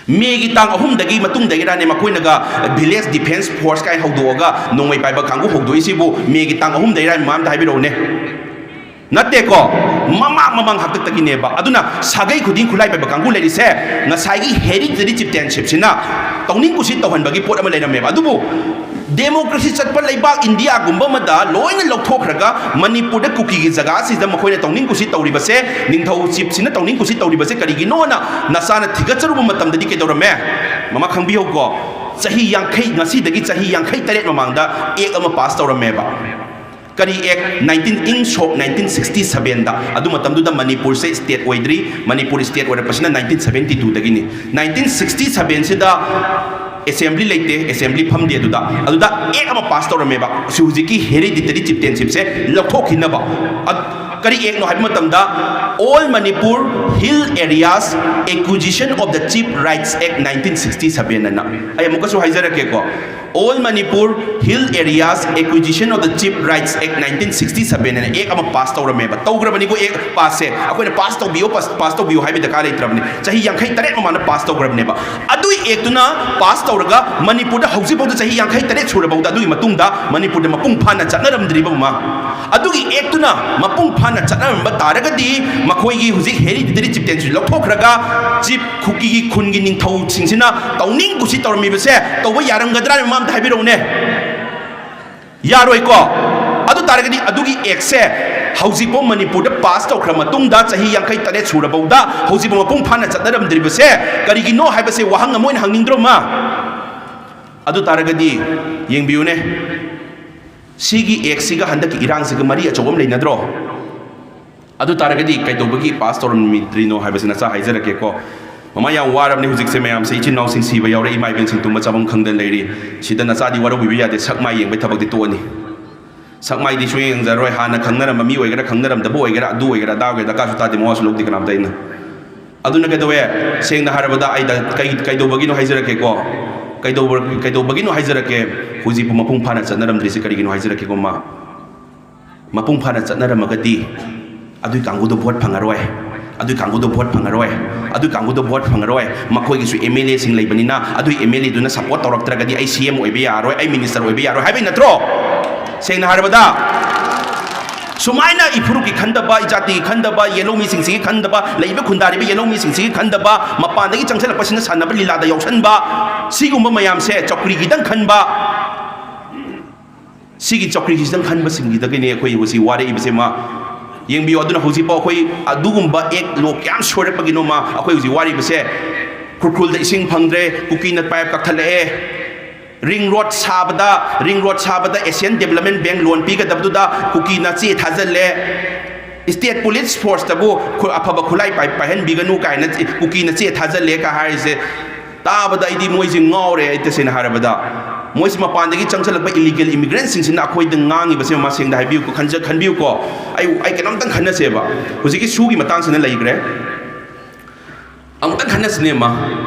ꯃꯦꯒꯤ ꯇꯥꯡ ꯑꯍꯨꯝꯗꯒꯤ ꯃꯇꯨꯡꯗꯒꯤꯔꯥꯅꯦ ꯃꯈꯣꯏꯅꯒ Village Defence Force ꯀꯥꯏ ꯍꯧꯗꯣꯛꯑꯒ ꯅꯣꯡꯃꯩ ꯄꯥꯏꯕ ꯀꯥꯡꯕꯨ ꯍꯧꯗꯣꯛꯏꯁꯤꯕꯨ? ꯃꯦꯒꯤ ꯇꯥꯡ ꯑꯍꯨꯝꯗꯒꯤꯔꯥ, ꯃꯃꯥ ꯑꯝꯇ ꯍꯥꯏꯕꯤꯔꯛꯎꯅꯦ꯫ ꯅꯠꯇꯦꯀꯣ, ꯃꯃꯥꯡ ꯃꯃꯥꯡ ꯍꯥꯛꯇꯛꯇꯒꯤꯅꯦꯕ꯫ ꯑꯗꯨꯅ ꯁꯥꯒꯩ ꯈꯨꯗꯤꯡ ꯈꯨꯠꯂꯥꯏ ꯄꯥꯏꯕ ꯀꯥꯡꯕꯨ ꯂꯩꯔꯤꯁꯦ ꯉꯁꯥꯏꯒꯤ hereditary chieftainshipꯁꯤꯅ ꯇꯧꯅꯤꯡ ꯀꯨꯁꯤ ꯇꯧꯍꯟꯕꯒꯤ ꯄꯣꯠ ꯑꯃ ꯂꯩꯔꯝꯃꯦꯕ꯫ ꯑꯗꯨꯕꯨ democracy ꯆꯠꯄ ꯂꯩꯕꯥꯛ ꯏꯟꯗꯤꯌꯥꯒꯨꯝꯕ ꯑꯃꯗ ꯂꯣꯏꯅ ꯂꯧꯊꯣꯛꯈ꯭ꯔꯒ ꯃꯅꯤꯄꯨꯔꯗ ꯀꯨꯀꯤꯒꯤ ꯖꯒꯥꯁꯤꯗ ꯃꯈꯣꯏꯅ ꯇꯧꯅꯤꯡ ꯀꯨꯁꯤ ꯇꯧꯔꯤꯕꯁꯦ, ꯅꯤꯡꯊꯧ chiefꯁꯤꯅ ꯇꯧꯅꯤꯡ ꯀꯨꯁꯤ ꯇꯧꯔꯤꯕꯁꯦ ꯀꯔꯤꯒꯤꯅꯣꯅ ꯅꯆꯥꯅ ꯊꯤꯒꯠꯆꯔꯨꯕ ꯃꯇꯝꯗꯗꯤ ꯀꯩꯗꯧꯔꯝꯃꯦ? ꯃꯃꯥ ꯈꯪꯕꯤꯍꯧꯀꯣ, ꯆꯍꯤ ꯌꯥꯡꯈꯩ, ꯉꯁꯤꯗꯒꯤ ꯆꯍꯤ ꯌꯥꯡꯈꯩ ꯇꯔꯦꯠ ꯃꯃꯥꯡꯗ act ꯑꯃ pass ꯇꯧꯔꯝꯃꯦꯕ꯫ ꯀꯔꯤ act? nineteen, ꯏꯪ ꯁꯣꯛ nineteen sixty sevenꯗ꯫ ꯑꯗꯨ ꯃꯇꯝꯗꯨꯗ ꯃꯅꯤꯄꯨꯔꯁꯦ state ꯑꯣꯏꯗ꯭ꯔꯤ, Manipur state ꯑꯣꯏꯔꯛꯄꯁꯤꯅ nineteen seventy twoꯗꯒꯤꯅꯤ꯫ Nineteen sixty sevenꯁꯤꯗ assembly ꯂꯩꯇꯦ, assembly ꯐꯝꯗꯦ꯫ ꯑꯗꯨꯗ, ꯑꯗꯨꯗ act ꯑꯃ pass ꯇꯧꯔꯝꯃꯦꯕ, ꯁꯤ ꯍꯧꯖꯤꯛꯀꯤ hereditary chieftainshipꯁꯦ ꯂꯧꯊꯣꯛꯈꯤꯅꯕ꯫ ꯑ-, ꯀꯔꯤ actꯅꯣ ꯍꯥꯏꯕ ꯃꯇꯝꯗ, All Manipur Hill Areas Acquisition of the Chief Rights Act nineteen sixty seven ꯑꯅ꯫ ꯑꯩ ꯑꯃꯨꯛꯀꯁꯨ ꯍꯥꯏꯖꯔꯛꯀꯦꯀꯣ, All Manipur Hill Areas Acquisition of the Chief Rights Act nineteen sixty seven ꯑꯅ act ꯑꯃ pass ꯇꯧꯔꯝꯃꯦꯕ꯫ ꯇꯧꯈ꯭ꯔꯕꯅꯤꯀꯣ act passꯁꯦ, ꯑꯩꯈꯣꯏꯅ pass ꯇꯧꯕꯤꯌꯣ, pass, pass ꯇꯧꯕꯤꯌꯣ ꯍꯥꯏꯕ ꯗꯔꯀꯥꯔ ꯂꯩꯇ꯭ꯔꯕꯅꯤ꯫ ꯆꯍꯤ ꯌꯥꯡꯈꯩ ꯇꯔꯦꯠ ꯃꯃꯥꯡꯗ pass ꯇꯧꯈ꯭ꯔꯕꯅꯦꯕ꯫ ꯑꯗꯨꯏ actꯇꯨꯅ pass ꯇꯧꯔꯒ ꯃꯅꯤꯄꯨꯔꯗ ꯍꯧꯖꯤꯛꯐꯥꯎꯗ ꯆꯍꯤ ꯌꯥꯡꯈꯩ ꯇꯔꯦꯠ ꯁꯨꯔꯐꯥꯎꯗ, ꯑꯗꯨꯒꯤ ꯃꯇꯨꯡꯗ ꯃꯅꯤꯄꯨꯔꯗ ꯃꯄꯨꯡ ꯐꯥꯅ ꯆꯠꯅꯔꯝꯗ꯭ꯔꯤꯕ, ꯃꯃꯥ꯫ ꯑꯗꯨꯒꯤ ꯑꯦꯛꯇꯨꯅ ꯃꯄꯨꯡ ꯐꯥꯅ ꯆꯠꯅꯔꯝꯕ ꯇꯥꯔꯒꯗꯤ, ꯃꯈꯣꯏꯒꯤ ꯍꯧꯖꯤꯛ ꯍꯦꯔꯤꯗꯤꯇꯔꯤ ꯆꯤꯞꯇꯦꯟꯁꯤ ꯂꯧꯊꯣꯛꯈ꯭ꯔꯒ, ꯆꯤꯞ ꯀꯨꯀꯤꯒꯤ ꯈꯨꯟꯒꯤ ꯅꯤꯡꯊꯧꯁꯤꯡꯁꯤꯅ ꯇꯧꯅꯤꯡ ꯀꯨꯁꯤ ꯇꯧꯔꯝꯃꯤꯕꯁꯦ ꯇꯧꯕ ꯌꯥꯔꯝꯒꯗ꯭ꯔꯥ ꯍꯥꯏꯕ ꯃꯃꯥ ꯑꯝꯇ ꯍꯥꯏꯕꯤꯔꯛꯎꯅꯦ꯫ ꯌꯥꯔꯣꯏꯀꯣ? ꯑꯗꯨ ꯇꯥꯔꯒꯗꯤ ꯑꯗꯨꯒꯤ ꯑꯦꯛꯁꯦ ꯍꯧꯖꯤꯛꯐꯥꯎ ꯃꯅꯤꯄꯨꯔꯗ ꯄꯥꯁ ꯇꯧꯈ꯭ꯔ ꯃꯇꯨꯡꯗ, ꯆꯍꯤ ꯌꯥꯡꯈꯩ ꯇꯔꯦꯠ ꯁꯨꯔꯕꯧꯗ ꯍꯧꯖꯤꯛꯐꯥꯎ ꯃꯄꯨꯡ ꯐꯥꯅ ꯆꯠꯅꯔꯝꯗ꯭ꯔꯤꯕꯁꯦ ꯀꯔꯤꯒꯤꯅꯣ ꯍꯥꯏꯕꯁꯦ ꯋꯥꯍꯪ ꯑꯃ ꯑꯣꯏꯅ ꯍꯪꯅꯤꯡꯗ꯭ꯔꯣ, ꯃꯥ? ꯑꯗꯨ ꯇꯥꯔꯒꯗꯤ ꯌꯦꯡꯕꯤꯌꯨꯅꯦ, ꯁꯤꯒꯤ ꯑꯦꯛꯁꯤꯒ ꯍꯟꯗꯛꯀꯤ ꯏꯔꯥꯡꯁꯤꯒ ꯃꯔꯤ ꯑꯆꯧꯕ ꯑꯃ ꯂꯩꯅꯗ꯭ꯔꯣ? ꯑꯗꯨ ꯇꯥꯔꯒꯗꯤ ꯀꯩꯗꯧꯕꯒꯤ ꯄꯥꯁ ꯇꯧꯔꯝꯃꯤꯗ꯭ꯔꯤꯅꯣ ꯍꯥꯏꯕꯁꯤ ꯅꯆꯥ ꯍꯥꯏꯖꯔꯛꯀꯦꯀꯣ꯫ ꯃꯃꯥ, ꯌꯥꯝ ꯋꯥꯔꯕꯅꯤ ꯍꯧꯖꯤꯛꯁꯦ ꯃꯌꯥꯝꯁꯦ, ꯏꯆꯤꯟ ꯏꯅꯥꯎꯁꯤꯡ ꯁꯤꯕ ꯌꯥꯎꯔꯦ, ꯏꯃꯥ ꯏꯕꯦꯟꯁꯤꯡ ꯇꯨꯝꯕ ꯆꯥꯐꯝ ꯈꯪꯗꯅ ꯂꯩꯔꯤ꯫ ꯁꯤꯗ ꯅꯆꯥꯗꯤ ꯋꯥꯔꯧꯕꯤꯕ ꯌꯥꯗꯦ, ꯁꯛ ꯃꯥꯏ ꯌꯦꯡꯕꯩ ꯊꯕꯛꯇꯤ ꯇꯣꯛꯑꯅꯤ꯫ ꯁꯛ ꯃꯥꯏꯗꯤ ꯁꯨꯡꯌꯦꯡ ꯌꯦꯡꯖꯔꯣꯏ, ꯍꯥꯟꯅ ꯈꯪꯅꯔꯝꯕ ꯃꯤ ꯑꯣꯏꯒꯦꯔꯥ, ꯈꯪꯅꯔꯝꯗꯕ ꯑꯣꯏꯒꯦꯔꯥ, ꯑꯗꯨ ꯑꯣꯏꯒꯦꯔꯥ, ꯑꯗꯥ ꯑꯣꯏꯒꯦꯔꯥ, ꯗꯔꯀꯥꯔꯁꯨ ꯇꯥꯗꯦ, ꯃꯋꯥꯁꯨ ꯂꯧꯗꯦ ꯀꯅꯥꯝꯇ ꯑꯩꯅ꯫ ꯑꯗꯨꯅ ꯀꯩꯗꯧꯋꯦ? ꯁꯦꯡꯅ ꯍꯥꯏꯔꯕꯗ ꯑꯩ ꯗ-, ꯀꯩ-, ꯀꯩꯗꯧꯕꯒꯤꯅꯣ ꯍꯥꯏꯖꯔꯛꯀꯦꯀꯣ꯫ ꯀꯩꯗꯧꯕ-, ꯀꯩꯗꯧꯕꯒꯤꯅꯣ ꯍꯥꯏꯖꯔꯛꯀꯦ꯫ ꯍꯧꯖꯤꯛꯄꯨ ꯃꯄꯨꯡ ꯐꯥꯅ ꯆꯠꯅꯔꯝꯗ꯭ꯔꯤꯁꯦ ꯀꯔꯤꯒꯤꯅꯣ ꯍꯥꯏꯖꯔꯛꯀꯦꯀꯣ, ꯃꯥ꯫ ꯃꯄꯨꯡ ꯐꯥꯅ ꯆꯠꯅꯔꯝꯃꯒꯗꯤ ꯑꯗꯨꯏ ꯀꯥꯡꯕꯨꯗꯣ ꯚꯣꯠ ꯐꯪꯉꯔꯣꯏ, ꯑꯗꯨꯏ ꯀꯥꯡꯕꯨꯗꯣ ꯚꯣꯠ ꯐꯪꯉꯔꯣꯏ, ꯑꯗꯨꯏ ꯀꯥꯡꯕꯨꯗꯣ ꯚꯣꯠ ꯐꯪꯉꯔꯣꯏ꯫ ꯃꯈꯣꯏꯒꯤꯁꯨ ꯑꯦꯝ ꯑꯦꯜ ꯑꯦꯁꯤꯡ ꯂꯩꯕꯅꯤꯅ, ꯑꯗꯨꯏ ꯑꯦꯝ ꯑꯦꯜ ꯑꯦꯗꯨꯅ ꯁꯞꯄꯣꯔꯠ ꯇꯧꯔꯛꯇ꯭ꯔꯒꯗꯤ ꯑꯩ ꯁꯤ ꯑꯦꯝ ꯑꯣꯏꯕ ꯌꯥꯔꯣꯏ, ꯑꯩ ꯃꯤꯅꯤꯁꯇꯔ ꯑꯣꯏꯕ ꯌꯥꯔꯣꯏ ꯍꯥꯏꯕꯩ ꯅꯠꯇ꯭ꯔꯣ? ꯁꯦꯡꯅ ꯍꯥꯏꯔꯕꯗ, ꯁꯨꯃꯥꯏꯅ ꯏꯐꯨꯔꯨꯞꯀꯤ ꯈꯟꯗꯕ, ꯏꯖꯥꯇꯤꯒꯤ ꯈꯟꯗꯕ, ꯌꯦꯜꯍꯧꯃꯤꯁꯤꯡꯁꯤꯒꯤ ꯈꯟꯗꯕ, ꯂꯩꯔꯤꯕ ꯈꯨꯟꯗꯥꯔꯤꯕ ꯌꯦꯜꯍꯧꯃꯤꯁꯤꯡꯁꯤꯒꯤ ꯈꯟꯗꯕ, ꯃꯄꯥꯟꯗꯒꯤ ꯆꯪꯁꯤꯜꯂꯛꯄꯁꯤꯅ ꯁꯥꯟꯅꯕ ꯂꯤꯂꯥꯗ ꯌꯥꯎꯁꯟꯕ, ꯁꯤꯒꯨꯝꯕ ꯃꯌꯥꯝꯁꯦ ꯆꯧꯀ꯭ꯔꯤꯒꯤꯗꯪ ꯈꯟꯕ, ꯁꯤꯒꯤ ꯆꯧꯀ꯭ꯔꯤꯁꯤꯗꯪ ꯈꯟꯕꯁꯤꯡꯒꯤꯗꯒꯤꯅꯦ ꯑꯩꯈꯣꯏ ꯍꯧꯖꯤꯛ ꯋꯥꯔꯛꯏꯕꯁꯦ, ꯃꯥ꯫ ꯌꯦꯡꯕꯤꯌꯨ, ꯑꯗꯨꯅ ꯍꯧꯖꯤꯛꯐꯥꯎ ꯑꯩꯈꯣꯏ ꯑꯗꯨꯒꯨꯝꯕ ꯑꯦꯛ ꯂꯣ ꯀꯌꯥꯝ ꯁꯣꯏꯔꯛꯄꯒꯤꯅꯣ, ꯃꯥ, ꯑꯩꯈꯣꯏ ꯍꯧꯖꯤꯛ ꯋꯥꯔꯤꯕꯁꯦ꯫ ꯈꯨꯔꯈꯨꯜꯗ ꯏꯁꯤꯡ ꯐꯪꯗ꯭ꯔꯦ, ꯀꯨꯀꯤꯅ ꯄꯥꯏꯞ ꯀꯛꯊꯠꯂꯛꯑꯦ, ꯔꯤꯡ ꯔꯣꯗ ꯁꯥꯕꯗ, ꯔꯤꯡ ꯔꯣꯗ ꯁꯥꯕꯗ ꯑꯦꯁꯤꯌꯥꯟ ꯗꯦꯕꯂꯞꯃꯦꯟ ꯕꯦꯡ ꯂꯣꯟ ꯄꯤꯒꯗꯕꯗꯨꯗ ꯀꯨꯀꯤꯅ ꯆꯦ ꯊꯥꯖꯤꯜꯂꯦ, ꯁ꯭ꯇꯦꯠ ꯄꯨꯂꯤꯁ ꯐꯣꯔꯁꯇꯕꯨ ꯈꯨ-, ꯑꯐꯕ ꯈꯨꯠꯂꯥꯏ ꯄꯥꯏ-, ꯄꯥꯏꯍꯟꯕꯤꯒꯅꯨ ꯀꯥꯏꯅ ꯆꯦ-, ꯀꯨꯀꯤꯅ ꯆꯦ ꯊꯥꯖꯤꯜꯂꯦ ꯀꯥ ꯍꯥꯏꯔꯤꯁꯦ꯫ ꯇꯥꯕꯗ ꯑꯩꯗꯤ ꯃꯣꯏꯁꯦ ꯉꯥꯎꯔꯦ꯫ ꯑꯩ ꯇꯁꯦꯡꯅ ꯍꯥꯏꯔꯕꯗ, ꯃꯣꯏꯁꯤ ꯃꯄꯥꯟꯗꯒꯤ ꯆꯪꯁꯤꯜꯂꯛꯄ ꯏꯂꯤꯒꯦꯜ ꯏꯃꯤꯒ꯭ꯔꯦꯟꯁꯤꯡꯁꯤꯅ ꯑꯩꯈꯣꯏꯗ ꯉꯥꯡꯉꯤꯕꯁꯦ, ꯃꯃꯥ, ꯁꯦꯡꯅ ꯍꯥꯏꯕꯤꯌꯨꯀꯣ, ꯈꯟꯖ-, ꯈꯟꯕꯤꯌꯨꯀꯣ꯫ ꯑꯩ, ꯑꯩ ꯀꯩꯅꯣꯝꯇꯪ ꯈꯟꯅꯁꯦꯕ꯫ ꯍꯧꯖꯤꯛꯀꯤ ꯁꯨꯒꯤ ꯃꯇꯥꯡꯁꯤꯅ ꯂꯩꯈ꯭ꯔꯦ꯫ ꯑꯃꯨꯛꯇꯪ ꯈꯟꯅꯁꯤꯅꯦ, ꯃꯥ꯫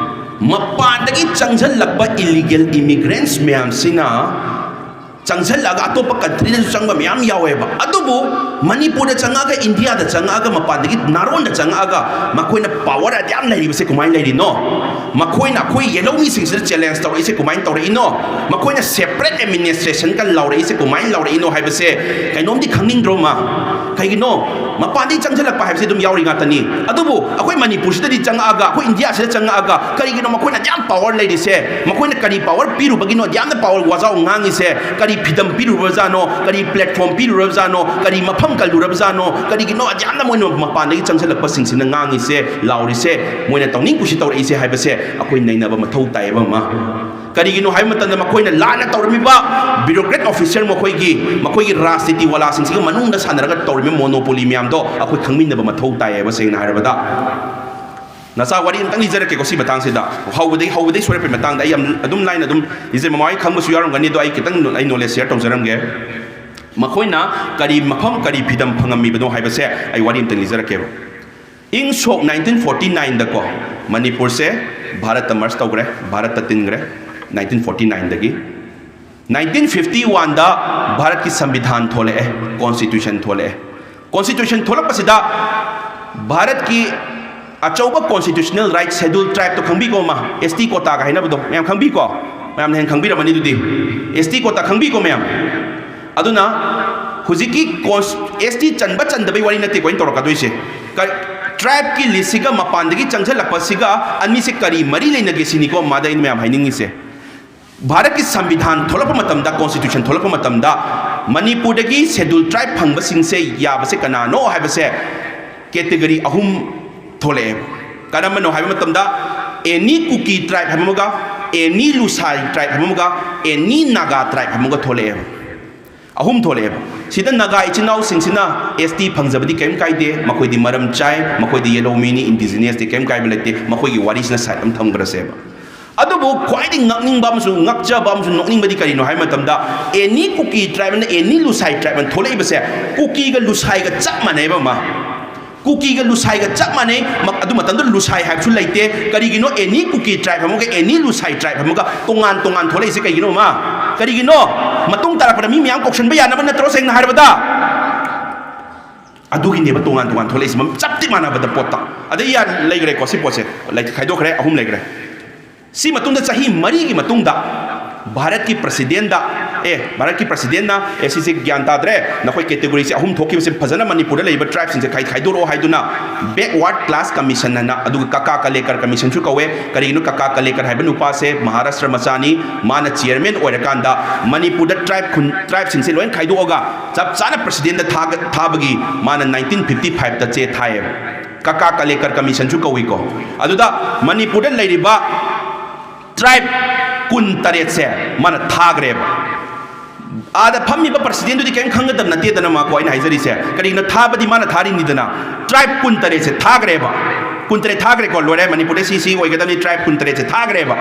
ꯃꯄꯥꯟꯗꯒꯤ ꯆꯪꯁꯤꯜꯂꯛꯄ ꯏꯂꯤꯒꯦꯜ ꯏꯃꯤꯒ꯭ꯔꯦꯟꯁ ꯃꯌꯥꯝꯁꯤꯅ ꯆꯪꯁꯤꯜꯂꯛꯑꯒ ꯑꯇꯣꯞꯄ countryꯗꯁꯨ ꯆꯪꯕ ꯃꯌꯥꯝ ꯌꯥꯎꯋꯦꯕ꯫ ꯑꯗꯨꯕꯨ ꯃꯅꯤꯄꯨꯔꯗ ꯆꯪꯉꯛꯑꯒ, ꯏꯟꯗꯤꯌꯥꯗ ꯆꯪꯉꯛꯑꯒ, ꯃꯄꯥꯟꯗꯒꯤ ꯅꯥꯔꯣꯟꯗ ꯆꯪꯉꯛꯑꯒ ꯃꯈꯣꯏꯅ power ꯑꯗꯨ ꯌꯥꯝ ꯂꯩꯔꯤꯕꯁꯦ ꯀꯃꯥꯏꯅ ꯂꯩꯔꯤꯅꯣ? ꯃꯈꯣꯏꯅ ꯑꯩꯈꯣꯏ ꯌꯦꯜꯍꯧꯃꯤꯁꯤꯡꯁꯤꯗ challenge ꯇꯧꯔꯛꯏꯁꯦ ꯀꯃꯥꯏꯅ ꯇꯧꯔꯛꯏꯅꯣ? ꯃꯈꯣꯏꯅ separate administrationꯒ ꯂꯥꯎꯔꯛꯏꯁꯦ ꯀꯃꯥꯏꯅ ꯂꯥꯎꯔꯛꯏꯅꯣ ꯍꯥꯏꯕꯁꯦ ꯀꯩꯅꯣꯝꯗꯤ ꯈꯪꯅꯤꯡꯗ꯭ꯔꯣ ꯃꯥ? ꯀꯩꯒꯤꯅꯣ? ꯃꯄꯥꯟꯗꯒꯤ ꯆꯪꯁꯤꯜꯂꯛꯄ ꯍꯥꯏꯕꯁꯤ ꯑꯗꯨꯝ ꯌꯥꯎꯔꯤ ꯉꯥꯛꯇꯅꯤ꯫ ꯑꯗꯨꯕꯨ ꯑꯩꯈꯣꯏ ꯃꯅꯤꯄꯨꯔꯁꯤꯗꯗꯤ ꯆꯪꯉꯛꯑꯒ, ꯑꯩꯈꯣꯏ ꯏꯟꯗꯤꯌꯥꯁꯤꯗ ꯆꯪꯉꯛꯑꯒ ꯀꯔꯤꯒꯤꯅꯣ ꯃꯈꯣꯏꯅ ꯌꯥꯝ power ꯂꯩꯔꯤꯁꯦ? ꯃꯈꯣꯏꯅ ꯀꯔꯤ power ꯄꯤꯔꯨꯕꯒꯤꯅꯣ ꯌꯥꯝꯅ power ꯋꯥꯖꯥꯎ ꯉꯥꯡꯉꯤꯁꯦ? ꯀꯔꯤ freedom ꯄꯤꯔꯨꯔꯕꯖꯥꯠꯅꯣ? ꯀꯔꯤ platform ꯄꯤꯔꯨꯔꯕꯖꯥꯠꯅꯣ? ꯀꯔꯤ ꯃꯐꯝ ꯀꯜꯂꯨꯔꯕꯖꯥꯠꯅꯣ? ꯀꯔꯤꯒꯤꯅꯣ ꯌꯥꯝꯅ ꯃꯣꯏꯅ ꯃꯄꯥꯟꯗꯒꯤ ꯆꯪꯁꯤꯜꯂꯛꯄꯁꯤꯡꯁꯤꯅ ꯉꯥꯡꯉꯤꯁꯦ, ꯂꯥꯎꯔꯤꯁꯦ, ꯃꯣꯏꯅ ꯇꯧꯅꯤꯡ ꯀꯨꯁꯤ ꯇꯧꯔꯛꯏꯁꯦ ꯍꯥꯏꯕꯁꯦ ꯑꯩꯈꯣꯏ ꯅꯩꯅꯕ ꯃꯊꯧ ꯇꯥꯏꯌꯦꯕ ꯑꯃ꯫ ꯀꯔꯤꯒꯤꯅꯣ ꯍꯥꯏꯕ ꯃꯇꯝꯗ ꯃꯈꯣꯏꯅ ꯂꯥꯟꯅ ꯇꯧꯔꯝꯃꯤꯕ bureaucrat officer, ꯃꯈꯣꯏꯒꯤ, ꯃꯈꯣꯏꯒꯤ ꯔꯥꯖꯅꯤꯇꯤ ꯋꯥꯂꯥꯁꯤꯡꯁꯤꯒ ꯃꯅꯨꯡꯗ ꯁꯥꯟꯅꯔꯒ ꯇꯧꯔꯤꯕ monopoly ꯃꯌꯥꯝꯗꯣ ꯑꯩꯈꯣꯏ ꯈꯪꯃꯤꯟꯅꯕ ꯃꯊꯧ ꯇꯥꯏꯌꯦꯕ, ꯁꯦꯡꯅ ꯍꯥꯏꯔꯕꯗ꯫ ꯅꯆꯥ ꯋꯥꯔꯤ ꯑꯝꯇꯪ ꯂꯤꯖꯔꯛꯀꯦꯀꯣ ꯁꯤ ꯃꯇꯥꯡꯁꯤꯗ꯫ ꯍꯧꯕꯗꯒꯤ, ꯍꯧꯕꯗꯒꯤ ꯁꯣꯏꯔꯛꯄꯒꯤ ꯃꯇꯥꯡꯗ ꯑꯩ ꯌꯥꯝ ꯑꯗꯨꯝ ꯂꯥꯏꯅ ꯑꯗꯨꯝ ꯂꯤꯖꯩ꯫ ꯃꯃꯥ ꯍꯣꯏ ꯈꯪꯕꯁꯨ ꯌꯥꯎꯔꯝꯒꯅꯤ, ꯑꯗꯣ ꯑꯩ ꯈꯤꯇꯪ ꯑꯩ knowledge share ꯇꯧꯖꯔꯝꯒꯦ꯫ ꯃꯈꯣꯏꯅ ꯀꯔꯤ ꯃꯐꯝ, ꯀꯔꯤ freedom ꯐꯪꯉꯝꯃꯤꯕꯅꯣ ꯍꯥꯏꯕꯁꯦ ꯑꯩ ꯋꯥꯔꯤ ꯑꯝꯇꯪ ꯂꯤꯖꯔꯛꯀꯦꯕ꯫ ꯏꯪ ꯁꯣꯛ nineteen forty nineꯗꯀꯣ, ꯃꯅꯤꯄꯨꯔꯁꯦ ꯚꯥꯔꯠꯇ merge ꯇꯧꯈ꯭ꯔꯦ, ꯚꯥꯔꯠꯇ ꯇꯤꯟꯈ꯭ꯔꯦ nineteen forty nineꯗꯒꯤ꯫ Nineteen fifty oneꯗ ꯚꯥꯔꯠꯀꯤ ꯁꯪꯕꯤꯙꯥꯟ ꯊꯣꯛꯂꯛꯑꯦ, constitution ꯊꯣꯛꯂꯛꯑꯦ꯫ Constitution ꯊꯣꯛꯂꯛꯄꯁꯤꯗ ꯚꯥꯔꯠꯀꯤ ꯑꯆꯧꯕ constitutional right, schedule tribeꯇꯣ ꯈꯪꯕꯤꯀꯣ ꯃꯥ, S T quotaꯒ ꯍꯥꯏꯅꯕꯗꯣ ꯃꯌꯥꯝ ꯈꯪꯕꯤꯀꯣ? ꯃꯌꯥꯝꯅ ꯍꯦꯟꯅ ꯈꯪꯕꯤꯔꯝꯃꯅꯤ ꯑꯗꯨꯗꯤ꯫ S T quota ꯈꯪꯕꯤꯀꯣ ꯃꯌꯥꯝ? ꯑꯗꯨꯅ ꯍꯧꯖꯤꯛꯀꯤ cons-, S T ꯆꯟꯕ ꯆꯟꯗꯕꯩ ꯋꯥꯔꯤ ꯅꯠꯇꯦꯀꯣ ꯑꯩꯅ ꯇꯧꯔꯛꯀꯗꯣꯏꯁꯦ꯫ ꯀ-, tribeꯀꯤ listꯁꯤꯒ ꯃꯄꯥꯟꯗꯒꯤ ꯆꯪꯁꯤꯜꯂꯛꯄꯁꯤꯒ ꯑꯅꯤꯁꯦ ꯀꯔꯤ ꯃꯔꯤ ꯂꯩꯅꯒꯦ ꯁꯤꯅꯤꯀꯣ ꯃꯥꯗ ꯑꯩꯅ ꯃꯌꯥꯝ ꯍꯥꯏꯅꯤꯡꯉꯤꯁꯦ꯫ ꯚꯥꯔꯠꯀꯤ ꯁꯪꯕꯤꯙꯥꯟ ꯊꯣꯛꯂꯛꯄ ꯃꯇꯝꯗ, constitution ꯊꯣꯛꯂꯛꯄ ꯃꯇꯝꯗ, ꯃꯅꯤꯄꯨꯔꯗꯒꯤ schedule tribe ꯐꯪꯕꯁꯤꯡꯁꯦ ꯌꯥꯕꯁꯦ ꯀꯅꯥꯅꯣ ꯍꯥꯏꯕꯁꯦ category ꯑꯍꯨꯝ ꯊꯣꯛꯂꯛꯑꯦꯕ꯫ ꯀꯔꯝꯕꯅꯣ ꯍꯥꯏꯕ ꯃꯇꯝꯗ, any Kuki tribe ꯍꯥꯏꯕ ꯑꯃꯒ, any Lusai tribe ꯍꯥꯏꯕ ꯑꯃꯒ, any Naga tribe ꯍꯥꯏꯕ ꯑꯃꯒ ꯊꯣꯛꯂꯛꯑꯦꯕ꯫ ꯑꯍꯨꯝ ꯊꯣꯛꯂꯛꯑꯦꯕ꯫ ꯁꯤꯗ ꯅꯥꯒꯥ ꯏꯆꯤꯟ ꯏꯅꯥꯎꯁꯤꯡꯁꯤꯅ S T ꯐꯪꯖꯕꯗꯤ ꯀꯔꯤꯝ ꯀꯥꯏꯗꯦ, ꯃꯈꯣꯏꯗꯤ ꯃꯔꯝ ꯆꯥꯏ, ꯃꯈꯣꯏꯗꯤ ꯌꯦꯜꯍꯧꯃꯤꯅꯤ, indigenousꯅꯤ, ꯀꯔꯤꯝ ꯀꯥꯏꯕ ꯂꯩꯇꯦ, ꯃꯈꯣꯏꯒꯤ ꯋꯥꯔꯤꯁꯤꯅ side ꯑꯃ ꯊꯝꯈ꯭ꯔꯁꯦꯕ꯫ ꯑꯗꯨꯕꯨ ꯈ꯭ꯋꯥꯏꯗꯒꯤ ꯉꯛꯅꯤꯡꯕ ꯑꯃꯁꯨꯡ ꯉꯛꯆꯕ ꯑꯃꯁꯨꯡ ꯅꯣꯛꯅꯤꯡꯕꯗꯤ ꯀꯔꯤꯅꯣ ꯍꯥꯏꯕ ꯃꯇꯝꯗ, any Kuki tribe ꯑꯃꯅ any Lusai tribe ꯑꯃ ꯊꯣꯛꯂꯛꯏꯕꯁꯦ ꯀꯨꯀꯤꯒ ꯂꯨꯁꯥꯏꯒ ꯆꯞ ꯃꯥꯟꯅꯩꯕ ꯑꯃ꯫ ꯀꯨꯀꯤꯒ ꯂꯨꯁꯥꯏꯒ ꯆꯞ ꯃꯥꯟꯅꯩ꯫ ꯃ-, ꯑꯗꯨ ꯃꯇꯝꯗ ꯂꯨꯁꯥꯏ ꯍꯥꯏꯕꯁꯨ ꯂꯩꯇꯦ꯫ ꯀꯔꯤꯒꯤꯅꯣ any Kuki tribe ꯑꯃꯒ any Lusai tribe ꯑꯃꯒ ꯇꯣꯉꯥꯟ ꯇꯣꯉꯥꯟ ꯊꯣꯛꯂꯛꯏꯁꯦ ꯀꯩꯒꯤꯅꯣ ꯃꯥ? ꯀꯔꯤꯒꯤꯅꯣ? ꯃꯇꯨꯡ ꯇꯥꯔꯛꯄꯗ ꯃꯤ ꯃꯌꯥꯝ ꯀꯧꯁꯟꯕ ꯌꯥꯅꯕ ꯅꯠꯇ꯭ꯔꯣ, ꯁꯦꯡꯅ ꯍꯥꯏꯔꯕꯗ? ꯑꯗꯨꯒꯤꯅꯦꯕ ꯇꯣꯉꯥꯟ ꯇꯣꯉꯥꯟ ꯊꯣꯛꯂꯛꯏꯁꯦ, ꯆꯞ ꯇꯤ ꯃꯥꯟꯅꯕꯗ ꯄꯣꯠꯇ꯫ ꯑꯗꯩ ꯌꯥ-, ꯂꯩꯈ꯭ꯔꯦꯀꯣ, ꯁꯤ ꯄꯣꯠꯁꯦ ꯂꯩ-, ꯈꯥꯏꯗꯣꯛꯈ꯭ꯔꯦ, ꯑꯍꯨꯝ ꯂꯩꯈ꯭ꯔꯦ꯫ ꯁꯤ ꯃꯇꯨꯡꯗ, ꯆꯍꯤ ꯃꯔꯤꯒꯤ ꯃꯇꯨꯡꯗ ꯚꯥꯔꯠꯀꯤ ꯄ꯭ꯔꯁꯤꯗꯦꯟꯗ, ꯑꯦ, ꯚꯥꯔꯠꯀꯤ ꯄ꯭ꯔꯁꯤꯗꯦꯟꯅ, "ꯑꯦ, ꯁꯤꯁꯦ ꯒ꯭ꯌꯥꯟ ꯇꯥꯗ꯭ꯔꯦ, ꯅꯈꯣꯏ ꯀꯦꯇꯦꯒꯣꯔꯤꯁꯦ ꯑꯍꯨꯝ ꯊꯣꯛꯈꯤꯕꯁꯦ ꯐꯖꯅ ꯃꯅꯤꯄꯨꯔꯗ ꯂꯩꯔꯤꯕ ꯇ꯭ꯔꯥꯏꯕꯁꯤꯡꯁꯦ ꯈꯥꯏ-, ꯈꯥꯏꯗꯣꯔꯛꯑꯣ" ꯍꯥꯏꯗꯨꯅ backward class commission ꯍꯥꯏꯅ, ꯑꯗꯨꯒ ꯀꯀꯥ ꯀꯂꯦꯀꯔ ꯀꯃꯤꯁꯟꯁꯨ ꯀꯧꯋꯦ꯫ ꯀꯔꯤꯒꯤꯅꯣ? ꯀꯀꯥ ꯀꯂꯦꯀꯔ ꯍꯥꯏꯕ ꯅꯨꯄꯥꯁꯦ ꯃꯍꯥꯔꯥꯁꯇ꯭ꯔ ꯃꯆꯥꯅꯤ, ꯃꯥꯅ ꯆꯤꯌꯔꯃꯦꯟ ꯑꯣꯏꯔꯀꯥꯟꯗ ꯃꯅꯤꯄꯨꯔꯗ ꯇ꯭ꯔꯥꯏꯕ ꯈꯨꯟ-, ꯇ꯭ꯔꯥꯏꯕꯁꯤꯡꯁꯦ ꯂꯣꯏꯅ ꯈꯥꯏꯗꯣꯛꯑꯒ ꯆꯞ ꯆꯥꯅ ꯄ꯭ꯔꯁꯤꯗꯦꯟꯗ ꯊꯥꯒ-, ꯊꯥꯕꯒꯤ ꯃꯥꯅ ꯅꯥꯏꯟꯇꯤꯟ ꯐꯤꯐꯇꯤ ꯐꯥꯏꯚꯇ ꯆꯦ ꯊꯥꯏꯌꯦꯕ꯫ ꯀꯀꯥ ꯀꯂꯦꯀꯔ ꯀꯃꯤꯁꯟꯁꯨ ꯀꯧꯏꯀꯣ꯫ ꯑꯗꯨꯗ ꯃꯅꯤꯄꯨꯔꯗ ꯂꯩꯔꯤꯕ ꯇ꯭ꯔꯥꯏꯕ ꯀꯨꯟ ꯇꯔꯦꯠꯁꯦ ꯃꯥꯅ ꯊꯥꯈ꯭ꯔꯦꯕ꯫ ꯑꯥꯗ ꯐꯝꯃꯤꯕ ꯄ꯭ꯔꯁꯤꯗꯦꯟꯗꯨꯗꯤ ꯀꯔꯤꯝ ꯈꯪꯒꯗꯕ ꯅꯠꯇꯦꯗꯅ, ꯃꯥꯀꯣ, ꯑꯩꯅ ꯍꯥꯏꯖꯔꯤꯁꯦ꯫ ꯀꯔꯤꯒꯤꯅꯣ? ꯊꯥꯕꯗꯤ ꯃꯥꯅ ꯊꯥꯔꯤꯅꯤꯗꯅ꯫ ꯇ꯭ꯔꯥꯏꯕ ꯀꯨꯟ ꯇꯔꯦꯠꯁꯦ ꯊꯥꯈ꯭ꯔꯦꯕ꯫ ꯀꯨꯟ ꯇꯔꯦꯠ ꯊꯥꯈ꯭ꯔꯦꯀꯣ, ꯂꯣꯏꯔꯦ꯫ ꯃꯅꯤꯄꯨꯔꯗ ꯁꯤ, ꯁꯤ ꯑꯣꯏꯒꯗꯕꯅꯤ, ꯇ꯭ꯔꯥꯏꯕ ꯀꯨꯟ ꯇꯔꯦꯠꯁꯦ ꯊꯥꯈ꯭ꯔꯦꯕ꯫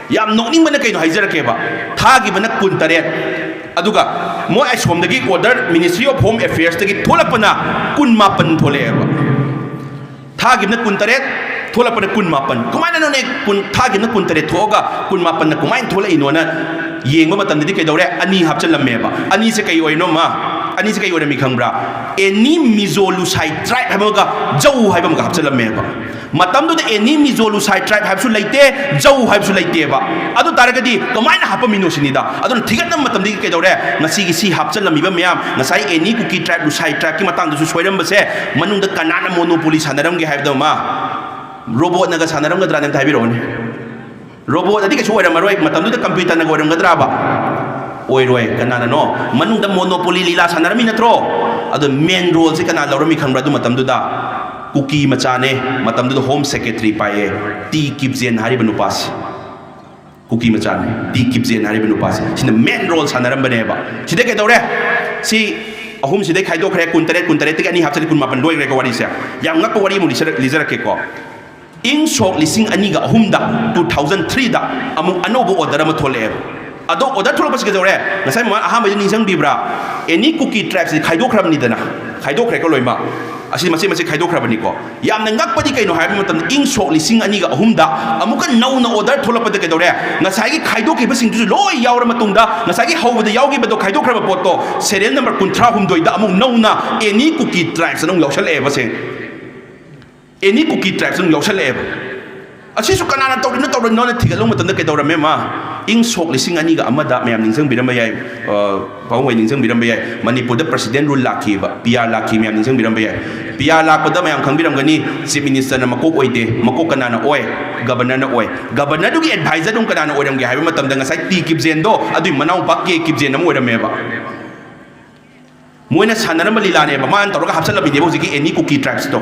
ꯌꯥꯝ ꯅꯣꯛꯅꯤꯡꯕꯅ ꯀꯩꯅꯣ ꯍꯥꯏꯖꯔꯛꯀꯦꯕ, ꯊꯥꯈꯤꯕꯅ ꯀꯨꯟ ꯇꯔꯦꯠ, ꯑꯗꯨꯒ ꯃꯣꯏ ꯑꯁꯣꯝꯗꯒꯤ order, Ministry of Home Affairsꯇꯒꯤ ꯊꯣꯛꯂꯛꯄꯅ ꯀꯨꯟ ꯃꯥꯄꯟ ꯊꯣꯛꯂꯛꯑꯦꯕ꯫ ꯊꯥꯈꯤꯕꯅ ꯀꯨꯟ ꯇꯔꯦꯠ, ꯊꯣꯛꯂꯛꯄꯅ ꯀꯨꯟ ꯃꯥꯄꯟ꯫ ꯀꯃꯥꯏꯅꯅꯣꯅꯦ? ꯀꯨꯟ, ꯊꯥꯈꯤꯕꯅ ꯀꯨꯟ ꯇꯔꯦꯠ ꯊꯣꯛꯑꯒ ꯀꯨꯟ ꯃꯥꯄꯟꯅ ꯀꯃꯥꯏꯅ ꯊꯣꯛꯂꯛꯏꯅꯣꯅ ꯌꯦꯡꯕ ꯃꯇꯝꯗꯗꯤ ꯀꯩꯗꯧꯔꯦ? ꯑꯅꯤ ꯍꯥꯞꯆꯜꯂꯝꯃꯦꯕ꯫ ꯑꯅꯤꯁꯦ ꯀꯩ ꯑꯣꯏꯔꯤꯅꯣ, ꯃꯥ? ꯑꯅꯤꯁꯦ ꯀꯩ ꯑꯣꯏꯔꯝꯃꯤ ꯈꯪꯕ꯭ꯔꯥ? Any Mizo Lusai tribe ꯍꯥꯏꯕ ꯑꯃꯒ ꯖꯧ ꯍꯥꯏꯕ ꯑꯃꯒ ꯍꯥꯞꯆꯜꯂꯝꯃꯦꯕ꯫ ꯃꯇꯝꯗꯨꯗ any Mizo Lusai tribe ꯍꯥꯏꯕꯁꯨ ꯂꯩꯇꯦ, ꯖꯧ ꯍꯥꯏꯕꯁꯨ ꯂꯩꯇꯦꯕ꯫ ꯑꯗꯨ ꯇꯥꯔꯒꯗꯤ ꯀꯃꯥꯏꯅ ꯍꯥꯞꯄꯝꯃꯤꯅꯣ ꯁꯤꯅꯤꯗ꯫ ꯑꯗꯨꯅ ꯊꯤꯒꯠꯅꯕ ꯃꯇꯝꯗꯒꯤ ꯀꯩꯗꯧꯔꯦ? ꯉꯁꯤꯒꯤ ꯁꯤ ꯍꯥꯞꯆꯜꯂꯝꯃꯤꯕ ꯃꯌꯥꯝ, ꯉꯁꯥꯏ any Kuki tribe, Lusai tribeꯀꯤ ꯃꯇꯥꯡꯗꯁꯨ ꯁꯣꯏꯔꯝꯕꯁꯦ, ꯃꯅꯨꯡꯗ ꯀꯅꯥꯅ monopoly ꯁꯥꯟꯅꯔꯝꯒꯦ ꯍꯥꯏꯕꯗꯣ, ꯃꯥ? Robotꯅꯒ ꯁꯥꯟꯅꯔꯝꯒꯗ꯭ꯔꯥꯅꯦ? ꯑꯝꯇ ꯍꯥꯏꯕꯤꯔꯛꯑꯣꯅꯦ꯫ Robotꯅꯗꯤ ꯀꯩꯁꯨ ꯑꯣꯏꯔꯝꯃꯔꯣꯏ, ꯃꯇꯝꯗꯨꯗ computerꯅꯒ ꯑꯣꯏꯔꯝꯒꯗ꯭ꯔꯥꯕ? ꯑꯣꯏꯔꯣꯏ꯫ ꯀꯅꯥꯅꯅꯣ? ꯃꯅꯨꯡꯗ monopoly ꯂꯤꯂꯥ ꯁꯥꯟꯅꯔꯝꯃꯤ ꯅꯠꯇ꯭ꯔꯣ? ꯑꯗꯣ main roleꯁꯦ ꯀꯅꯥ ꯂꯧꯔꯝꯃꯤ ꯈꯪꯕ꯭ꯔꯥ? ꯑꯗꯨ ꯃꯇꯝꯗꯨꯗ ꯀꯨꯀꯤ ꯃꯆꯥꯅꯦ, ꯃꯇꯝꯗꯨꯗ Home Secretary ꯄꯥꯏꯌꯦ, ꯇꯤ ꯀꯤꯞꯖꯦꯟ ꯍꯥꯏꯔꯤꯕ ꯅꯨꯄꯥꯁꯦ꯫ ꯀꯨꯀꯤ ꯃꯆꯥꯅꯦ, ꯇꯤ ꯀꯤꯞꯖꯦꯟ ꯍꯥꯏꯔꯤꯕ ꯅꯨꯄꯥꯁꯦ, ꯁꯤꯅ main role ꯁꯥꯟꯅꯔꯝꯕꯅꯦꯕ꯫ ꯁꯤꯗ ꯀꯩꯗꯧꯔꯦ? ꯁꯤ ꯑꯍꯨꯝꯁꯤꯗꯩ ꯈꯥꯏꯗꯣꯛꯈ꯭ꯔꯦ, ꯀꯨꯟ ꯇꯔꯦꯠ, ꯀꯨꯟ ꯇꯔꯦꯠꯇꯒꯤ ꯑꯅꯤ ꯍꯥꯞꯆꯤꯜꯂꯤ, ꯀꯨꯟ ꯃꯥꯄꯟ ꯂꯣꯏꯈ꯭ꯔꯦꯀꯣ ꯋꯥꯔꯤꯁꯦ꯫ ꯌꯥꯝ ꯉꯛꯄ ꯋꯥꯔꯤ ꯑꯃꯨꯛ ꯂꯤꯖꯔꯛ-, ꯂꯤꯖꯔꯛꯀꯦꯀꯣ꯫ ꯏꯪ ꯁꯣꯛ ꯂꯤꯁꯤꯡ ꯑꯅꯤꯒ ꯑꯍꯨꯝꯗ, two thousand threeꯗ ꯑꯃꯨꯛ ꯑꯅꯧꯕ order ꯑꯃ ꯊꯣꯛꯂꯛꯑꯦꯕ꯫ ꯑꯗꯣ order ꯊꯣꯛꯂꯛꯄꯁꯤ ꯀꯩꯗꯧꯔꯦ? ꯉꯁꯥꯏ ꯃꯃꯥꯡ ꯑꯍꯥꯟꯕꯗ ꯅꯤꯡꯁꯤꯡꯕꯤꯕ꯭ꯔꯥ? Any Kuki tribeꯁꯤ ꯈꯥꯏꯗꯣꯛꯈ꯭ꯔꯕꯅꯤꯗꯅ, ꯈꯥꯏꯗꯣꯛꯈ꯭ꯔꯦꯀꯣ ꯂꯣꯏꯅꯃꯛ꯫ ꯑꯁꯤ ꯃꯆꯦꯠ ꯃꯆꯦꯠ ꯈꯥꯏꯗꯣꯛꯈ꯭ꯔꯕꯅꯤꯀꯣ꯫ ꯌꯥꯝꯅ ꯉꯛꯄꯗꯤ ꯀꯩꯅꯣ ꯍꯥꯏꯕ ꯃꯇꯝꯗ, ꯏꯪ ꯁꯣꯛ ꯂꯤꯁꯤꯡ ꯑꯅꯤꯒ ꯑꯍꯨꯝꯗ ꯑꯃꯨꯛꯀ ꯅꯧꯅ order ꯊꯣꯛꯂꯛꯄꯗ ꯀꯩꯗꯧꯔꯦ? ꯉꯁꯥꯏꯒꯤ ꯈꯥꯏꯗꯣꯛꯈꯤꯕꯁꯤꯡꯗꯨꯁꯨ ꯂꯣꯏ ꯌꯥꯎꯔ ꯃꯇꯨꯡꯗ, ꯉꯁꯥꯏꯒꯤ ꯍꯧꯕꯗ ꯌꯥꯎꯈꯤꯕꯗꯣ, ꯈꯥꯏꯗꯣꯛꯈ꯭ꯔꯕ ꯄꯣꯠꯇꯣ serial number ꯀꯨꯟꯊ꯭ꯔꯥ ꯍꯨꯝꯗꯣꯏꯗ ꯑꯃꯨꯛ ꯅꯧꯅ any Kuki tribes ꯑꯅ ꯑꯃꯨꯛ ꯌꯥꯎꯁꯜꯂꯛꯑꯦꯕ꯫ ꯁꯦꯡ any Kuki tribes ꯑꯗꯨꯝ ꯌꯥꯎꯁꯜꯂꯛꯑꯦꯕ꯫ ꯑꯁꯤꯁꯨ ꯀꯅꯥꯅ ꯇꯧꯔꯤꯅꯣ ꯇꯧꯔꯤꯅꯣꯅ ꯊꯤꯒꯠꯂꯨꯕ ꯃꯇꯝꯗ ꯀꯩꯗꯧꯔꯝꯃꯦ? ꯃꯥ ꯏꯪ ꯁꯣꯛ ꯂꯤꯁꯤꯡ ꯑꯅꯤꯒ ꯑꯃꯗ, ꯃꯌꯥꯝ ꯅꯤꯡꯁꯤꯡꯕꯤꯔꯝꯕ ꯌꯥꯏ, ꯑ, ꯄꯥꯕꯨꯡ ꯍꯣꯏ ꯅꯤꯡꯁꯤꯡꯕꯤꯔꯝꯕ ꯌꯥꯏ, ꯃꯅꯤꯄꯨꯔꯗ president rule ꯂꯥꯛꯈꯤꯕ, P R ꯂꯥꯛꯈꯤ, ꯃꯌꯥꯝ ꯅꯤꯡꯁꯤꯡꯕꯤꯔꯝꯕ ꯌꯥꯏ꯫ P R ꯂꯥꯛꯄꯗ ꯃꯌꯥꯝ ꯈꯪꯕꯤꯔꯝꯒꯅꯤ, chief ministerꯅ ꯃꯀꯣꯛ ꯑꯣꯏꯗꯦ꯫ ꯃꯀꯣꯛ ꯀꯅꯥꯅ ꯑꯣꯏ? Governorꯅ ꯑꯣꯏ꯫ Governorꯗꯨꯒꯤ advisorꯗꯨ ꯀꯅꯥꯅ ꯑꯣꯏꯔꯝꯒꯦ ꯍꯥꯏꯕ ꯃꯇꯝꯗ, ꯉꯁꯥꯏ ꯇꯤ ꯀꯤꯞꯖꯦꯟꯗꯣ, ꯑꯗꯨꯒꯤ ꯃꯅꯥꯎꯄꯥ ꯀꯦ ꯀꯤꯞꯖꯦꯟ ꯑꯃ ꯑꯣꯏꯔꯝꯃꯦꯕ꯫ ꯃꯣꯏꯅ ꯁꯥꯟꯅꯔꯝꯕ ꯂꯤꯂꯥꯅꯦꯕ, ꯃꯥꯅ ꯇꯧꯔꯒ ꯍꯥꯞꯆꯜꯂꯝꯃꯤꯅꯦꯕ ꯍꯧꯖꯤꯛꯀꯤ any Kuki tribesꯇꯣ꯫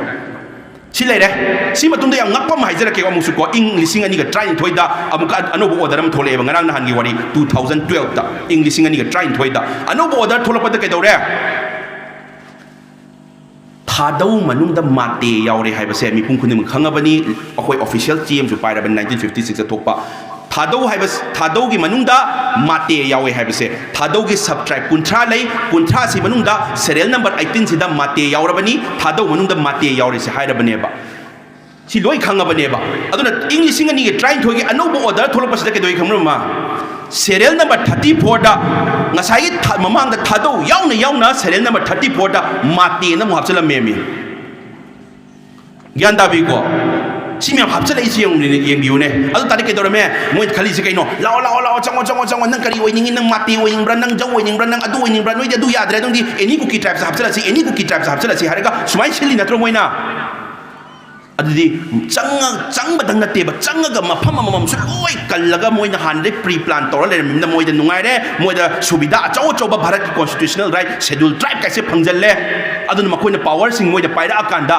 ꯁꯤ ꯂꯩꯔꯦ꯫ ꯁꯤ ꯃꯇꯨꯡꯗ ꯌꯥꯝ ꯉꯛꯄ ꯑꯃ ꯍꯥꯏꯖꯔꯛꯀꯦꯀꯣ ꯑꯃꯨꯛꯁꯨꯀꯣ, ꯏꯪ ꯂꯤꯁꯤꯡ ꯑꯅꯤꯒ ꯇꯔꯥꯅꯤꯊꯣꯏꯗ ꯑꯃꯨꯛꯀ ꯑꯅꯧꯕ order ꯑꯃ ꯊꯣꯛꯂꯛꯑꯦꯕ, ꯉꯔꯥꯡ ꯅꯍꯥꯟꯒꯤ ꯋꯥꯔꯤ, two thousand twelveꯇ, ꯏꯪ ꯂꯤꯁꯤꯡ ꯑꯅꯤꯒ ꯇꯔꯥꯅꯤꯊꯣꯏꯗ ꯑꯅꯧꯕ order ꯊꯣꯛꯂꯛꯄꯗ ꯀꯩꯗꯧꯔꯦ? ꯊꯥꯗꯧ ꯃꯅꯨꯡꯗ ꯃꯥꯇꯦ ꯌꯥꯎꯔꯦ ꯍꯥꯏꯕꯁꯦ ꯃꯤꯄꯨꯝ ꯈꯨꯗꯤꯡꯃꯛ ꯈꯪꯉꯕꯅꯤ꯫ ꯑꯩꯈꯣꯏ official ꯆꯦ ꯑꯃꯁꯨ ꯄꯥꯏꯔꯕꯅꯤ, nineteen fifty sixꯇ ꯊꯣꯛꯄ꯫ ꯊꯥꯗꯧ ꯍꯥꯏꯕ, ꯊꯥꯗꯧꯒꯤ ꯃꯅꯨꯡꯗ ꯃꯥꯇꯦ ꯌꯥꯎꯋꯦ ꯍꯥꯏꯕꯁꯦ, ꯊꯥꯗꯧꯒꯤ sub tribe ꯀꯨꯟꯊ꯭ꯔꯥ ꯂꯩ, ꯀꯨꯟꯊ꯭ꯔꯥꯁꯤ ꯃꯅꯨꯡꯗ serial number eighteenꯁꯤꯗ ꯃꯥꯇꯦ ꯌꯥꯎꯔꯕꯅꯤ, ꯊꯥꯗꯧ ꯃꯅꯨꯡꯗ ꯃꯥꯇꯦ ꯌꯥꯎꯔꯦꯁꯦ ꯍꯥꯏꯔꯕꯅꯦꯕ꯫ ꯁꯤ ꯂꯣꯏ ꯈꯪꯉꯕꯅꯦꯕ꯫ ꯑꯗꯨꯅ ꯏꯪ ꯂꯤꯁꯤꯡ ꯑꯅꯤꯒ ꯇꯔꯥꯅꯤꯊꯣꯏꯒꯤ ꯑꯅꯧꯕ order ꯊꯣꯛꯂꯛꯄꯁꯤꯗ ꯀꯩꯗꯧꯏ ꯈꯪꯕ꯭ꯔ ꯃꯥ? Serial number thirty fourꯗ, ꯉꯁꯥꯏꯒꯤ ꯊ-, ꯃꯃꯥꯡꯗ ꯊꯥꯗꯧ ꯌꯥꯎꯅ ꯌꯥꯎꯅ serial number thirty fourꯗ ꯃꯥꯇꯦꯅ ꯑꯃꯨꯛ ꯍꯥꯞꯆꯤꯜꯂꯝꯃꯦꯃꯤ꯫ ꯒ꯭ꯌꯥꯟ ꯇꯥꯕꯤꯀꯣ? ꯁꯤ ꯃꯌꯥꯝ ꯍꯥꯞꯆꯤꯜꯂꯛꯏꯁꯤ ꯌꯦꯡꯉꯨꯅꯦ, ꯌꯦꯡꯕꯤꯌꯨꯅꯦ꯫ ꯑꯗꯨ ꯇꯥꯔꯗꯤ ꯀꯩꯗꯧꯔꯝꯃꯦ? ꯃꯣꯏ ꯈꯜꯂꯤꯁꯤ ꯀꯩꯅꯣ? "ꯂꯥꯛꯑꯣ, ꯂꯥꯛꯑꯣ, ꯂꯥꯛꯑꯣ, ꯆꯪꯉꯣ, ꯆꯪꯉꯣ, ꯆꯪꯉꯣ꯫ ꯅꯪ ꯀꯔꯤ ꯑꯣꯏꯅꯤꯡꯉꯤ? ꯅꯪ ꯃꯥꯇꯦ ꯑꯣꯏꯅꯤꯡꯕ꯭ꯔꯥ? ꯅꯪ ꯖꯧ ꯑꯣꯏꯅꯤꯡꯕ꯭ꯔꯥ? ꯅꯪ ꯑꯗꯨ ꯑꯣꯏꯅꯤꯡꯕ꯭ꯔꯥ? ꯅꯣꯏꯗꯤ ꯑꯗꯨ ꯌꯥꯗ꯭ꯔꯦ꯫ ꯑꯗꯨꯗꯤ any Kuki tribes ꯍꯥꯞꯆꯤꯜꯂꯁꯤ, any Kuki tribes ꯍꯥꯞꯆꯤꯜꯂꯁꯤ" ꯍꯥꯏꯔꯒ ꯁꯨꯃꯥꯏꯅ ꯁꯤꯜꯂꯤ ꯅꯠꯇ꯭ꯔꯣ ꯃꯣꯏꯅ? ꯑꯗꯨꯗꯤ ꯆꯪꯉ-, ꯆꯪꯕꯗꯪ ꯅꯠꯇꯦꯕ, ꯆꯪꯉꯒ ꯃꯐꯝ ꯑꯃꯃꯝꯁꯨ ꯂꯣꯏ ꯀꯜꯂꯒ ꯃꯣꯏꯅ ꯍꯥꯟꯅꯗꯩ pre plan ꯇꯧꯔ ꯂꯩꯔꯝꯃꯤꯅ ꯃꯣꯏꯗ ꯅꯨꯡꯉꯥꯏꯔꯦ, ꯃꯣꯏꯗ ꯁꯨꯕꯤꯗꯥ ꯑꯆꯧ ꯑꯆꯧꯕ ꯚꯥꯔꯠꯀꯤ constitutional right, schedule tribe ꯀꯥꯏꯁꯦ ꯐꯪꯖꯜꯂꯦ꯫ ꯑꯗꯨꯅ ꯃꯈꯣꯏꯅ powerꯁꯤꯡ ꯃꯣꯏꯗ ꯄꯥꯏꯔꯛꯑꯀꯥꯟꯗ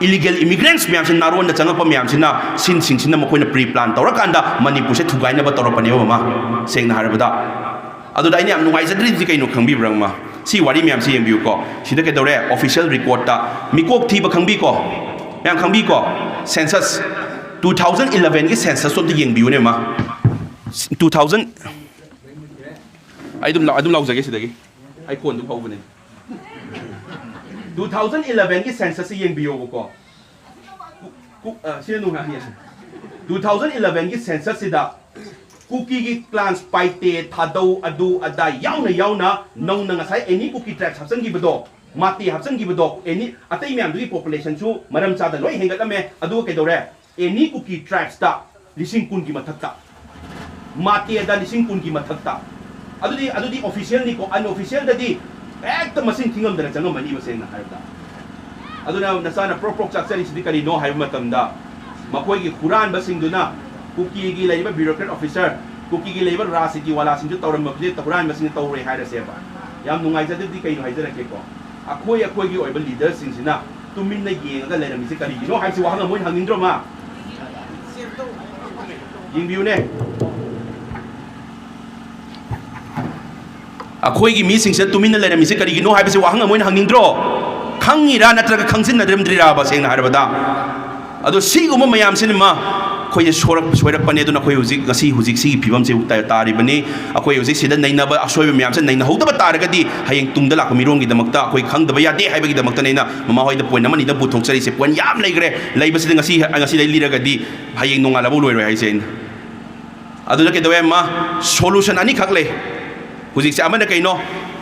illegal immigrants ꯃꯌꯥꯝꯁꯤ, ꯅꯥꯔꯣꯟꯗ ꯆꯪꯉꯛꯄ ꯃꯌꯥꯝꯁꯤꯅ, ꯁꯤꯟꯁꯤꯡꯁꯤꯅ ꯃꯈꯣꯏꯅ pre plan ꯇꯧꯔꯀꯥꯟꯗ ꯃꯅꯤꯄꯨꯔꯁꯦ ꯊꯨꯒꯥꯏꯅꯕ ꯇꯧꯔꯛꯄꯅꯦꯕ ꯃꯃꯥ, ꯁꯦꯡꯅ ꯍꯥꯏꯔꯕꯗ꯫ ꯑꯗꯨꯗ ꯑꯩꯅ ꯌꯥꯝ ꯅꯨꯡꯉꯥꯏꯖꯗ꯭ꯔꯤꯁꯤ ꯀꯩꯅꯣ ꯈꯪꯕꯤꯕ꯭ꯔꯥ ꯃꯃꯥ? ꯁꯤ ꯋꯥꯔꯤ ꯃꯌꯥꯝꯁꯤ ꯌꯦꯡꯕꯤꯌꯨꯀꯣ꯫ ꯁꯤꯗ ꯀꯩꯗꯧꯔꯦ? Official recordꯇ ꯃꯤꯀꯣꯛ ꯊꯤꯕ ꯈꯪꯕꯤꯀꯣ? ꯃꯌꯥꯝ ꯈꯪꯕꯤꯀꯣ? Census, two thousand elevenꯒꯤ censusꯇꯣ ꯑꯝꯇ ꯌꯦꯡꯕꯤꯌꯨꯅꯦ ꯃꯃꯥ꯫ Two thousand, ꯑꯩ ꯑꯗꯨꯝ ꯂꯥꯎ-, ꯑꯗꯨꯝ ꯂꯥꯎꯖꯒꯦ ꯁꯤꯗꯒꯤ꯫ ꯑꯩ ꯈꯣꯟꯗꯨ ꯐꯥꯎꯕꯅꯦ꯫ Two thousand ꯏꯂꯚꯦꯟꯒꯤ ꯁꯦꯟꯁꯁꯁꯤ ꯌꯦꯡꯕꯤꯌꯣꯕꯀꯣ꯫ ꯀꯨ- ꯀꯨ- ꯑ, ꯁꯤꯅ ꯅꯨꯡꯉꯥꯏ꯫ ꯇꯨ ꯊꯥꯎꯖꯟ ꯏꯂꯚꯦꯟꯒꯤ ꯁꯦꯟꯁꯁꯁꯤꯗ ꯀꯨꯀꯤꯒꯤ ꯀ꯭ꯂꯥꯟꯁ, ꯄꯥꯏꯇꯦ, ꯊꯥꯗꯧ, ꯑꯗꯨ ꯑꯗꯥ ꯌꯥꯎꯅ ꯌꯥꯎꯅ ꯅꯧꯅ ꯉꯁꯥꯏ ꯑꯦꯅꯤ ꯀꯨꯀꯤ ꯇ꯭ꯔꯥꯏꯕꯁ ꯍꯥꯞꯆꯤꯟꯈꯤꯕꯗꯣ, ꯃꯥꯇꯦ ꯍꯥꯞꯆꯤꯟꯈꯤꯕꯗꯣ, ꯑꯦꯅꯤ ꯑꯇꯩ ꯃꯌꯥꯝꯗꯨꯒꯤ ꯄꯣꯄꯨꯂꯦꯁꯟꯁꯨ ꯃꯔꯝ ꯆꯥꯗ ꯂꯣꯏ ꯍꯦꯟꯒꯠꯂꯝꯃꯦ꯫ ꯑꯗꯨꯒ ꯀꯩꯗꯧꯔꯦ? ꯑꯦꯅꯤ ꯀꯨꯀꯤ ꯇ꯭ꯔꯥꯏꯕꯁꯇ ꯂꯤꯁꯤꯡ ꯀꯨꯟꯒꯤ ꯃꯊꯛꯇ, ꯃꯥꯇꯦꯗ ꯂꯤꯁꯤꯡ ꯀꯨꯟꯒꯤ ꯃꯊꯛꯇ꯫ ꯑꯗꯨꯗꯤ, ꯑꯗꯨꯗꯤ ꯑꯣꯐꯤꯁꯤꯌꯦꯜꯅꯤꯀꯣ, ꯑꯟꯑꯣꯐꯤꯁꯤꯌꯦꯜꯗꯗꯤ ꯍꯦꯛꯇ ꯃꯁꯤꯡ ꯊꯤꯉꯝꯗꯅ ꯆꯪꯉꯝꯃꯅꯤꯕ, ꯁꯦꯡꯅ ꯍꯥꯏꯔꯕꯗ꯫ ꯑꯗꯨꯅ ꯅꯆꯥꯅ ꯄ꯭ꯔꯣꯛ ꯄ꯭ꯔꯣꯛ ꯆꯥꯛꯆꯔꯤꯁꯤꯗꯤ ꯀꯔꯤꯅꯣ ꯍꯥꯏꯕ ꯃꯇꯝꯗ, ꯃꯈꯣꯏꯒꯤ ꯍꯨꯔꯥꯟꯕꯁꯤꯡꯗꯨꯅ ꯀꯨꯀꯤꯒꯤ ꯂꯩꯔꯤꯕ ꯕ꯭ꯌꯨꯔꯣꯀ꯭ꯔꯦꯠ ꯑꯣꯐꯤꯁꯔ, ꯀꯨꯀꯤꯒꯤ ꯂꯩꯔꯤꯕ ꯔꯥꯖꯅꯤꯇꯤ ꯋꯥꯂꯥꯁꯤꯡꯁꯨ ꯇꯧꯔꯝꯕꯁꯦ ꯍꯨꯔꯥꯟꯕꯁꯤꯡꯅ ꯇꯧꯔꯦ ꯍꯥꯏꯔꯁꯦꯕ꯫ ꯌꯥꯝ ꯅꯨꯡꯉꯥꯏꯖꯗꯕꯗꯤ ꯀꯩꯅꯣ ꯍꯥꯏꯖꯔꯛꯀꯦꯀꯣ, ꯑꯩꯈꯣꯏ, ꯑꯩꯈꯣꯏꯒꯤ ꯑꯣꯏꯕ ꯂꯤꯗꯔꯁꯤꯡꯁꯤꯅ ꯇꯨꯃꯤꯟꯅ ꯌꯦꯡꯉꯒ ꯂꯩꯔꯝꯃꯤꯁꯦ ꯀꯔꯤꯒꯤꯅꯣ ꯍꯥꯏꯕꯁꯤ ꯋꯥꯍꯪ ꯑꯃ ꯑꯣꯏꯅ ꯍꯪꯅꯤꯡꯗ꯭ꯔꯣ, ꯃꯥ? ꯌꯦꯡꯕꯤꯌꯨꯅꯦ꯫ ꯑꯩꯈꯣꯏꯒꯤ ꯃꯤꯁꯤꯡꯁꯤꯗ ꯇꯨꯃꯤꯟꯅ ꯂꯩꯔꯝꯃꯤꯁꯦ ꯀꯔꯤꯒꯤꯅꯣ ꯍꯥꯏꯕꯁꯤ ꯋꯥꯍꯪ ꯑꯃ ꯑꯣꯏꯅ ꯍꯪꯅꯤꯡꯗ꯭ꯔꯣ? ꯈꯪꯉꯤꯔꯥ ꯅꯠꯇ꯭ꯔꯒ ꯈꯪꯖꯤꯟꯅꯔꯝꯗ꯭ꯔꯤꯔꯥꯕ, ꯁꯦꯡꯅ ꯍꯥꯏꯔꯕꯗ? ꯑꯗꯣ ꯁꯤꯒꯨꯝꯕ ꯃꯌꯥꯝꯁꯤꯅ ꯃꯥ ꯑꯩꯈꯣꯏꯁꯦ ꯁꯣꯔꯛ-, ꯁꯣꯏꯔꯛꯄꯅꯦ꯫ ꯑꯗꯨꯅ ꯑꯩꯈꯣꯏ ꯍꯧꯖꯤꯛ, ꯉꯁꯤ ꯍꯧꯖꯤꯛ ꯁꯤꯒꯤ ꯐꯤꯕꯝꯁꯦ ꯇꯥ-, ꯇꯥꯔꯤꯕꯅꯤ꯫ ꯑꯩꯈꯣꯏ ꯍꯧꯖꯤꯛ ꯁꯤꯗ ꯅꯩꯅꯕ ꯑꯁꯣꯏꯕ ꯃꯌꯥꯝꯁꯦ ꯅꯩꯅꯍꯧꯗꯕ ꯇꯥꯔꯒꯗꯤ, ꯍꯌꯦꯡ ꯇꯨꯡꯗ ꯂꯥꯛꯄ ꯃꯤꯔꯣꯟꯒꯤꯗꯃꯛꯇ ꯑꯩꯈꯣꯏ ꯈꯪꯗꯕ ꯌꯥꯗꯦ ꯍꯥꯏꯕꯒꯤꯗꯃꯛꯇꯅꯦ ꯑꯩꯅ ꯃꯃꯥ ꯍꯣꯏꯗ ꯄꯣꯏꯟ ꯑꯃꯅꯤꯗ ꯄꯨꯊꯣꯛꯆꯔꯤꯁꯦ꯫ ꯄꯣꯏꯟ ꯌꯥꯝ ꯂꯩꯈ꯭ꯔꯦ꯫ ꯂꯩꯕꯁꯤꯗ ꯉꯁꯤ, ꯉꯁꯤꯗꯩ ꯂꯤꯔꯒꯗꯤ ꯍꯌꯦꯡ ꯅꯣꯡꯉꯥꯜꯂꯕ ꯂꯣꯏꯔꯣꯏ ꯍꯥꯏꯁꯦ ꯑꯩꯅ꯫ ꯑꯗꯨꯗ ꯀꯩꯗꯧꯋꯦ? ꯃꯥ ꯁꯣꯂꯨꯁꯟ ꯑꯅꯤꯈꯛ ꯂꯩ ꯍꯧꯖꯤꯛꯁꯦ꯫ ꯑꯃꯅ ꯀꯩꯅꯣ?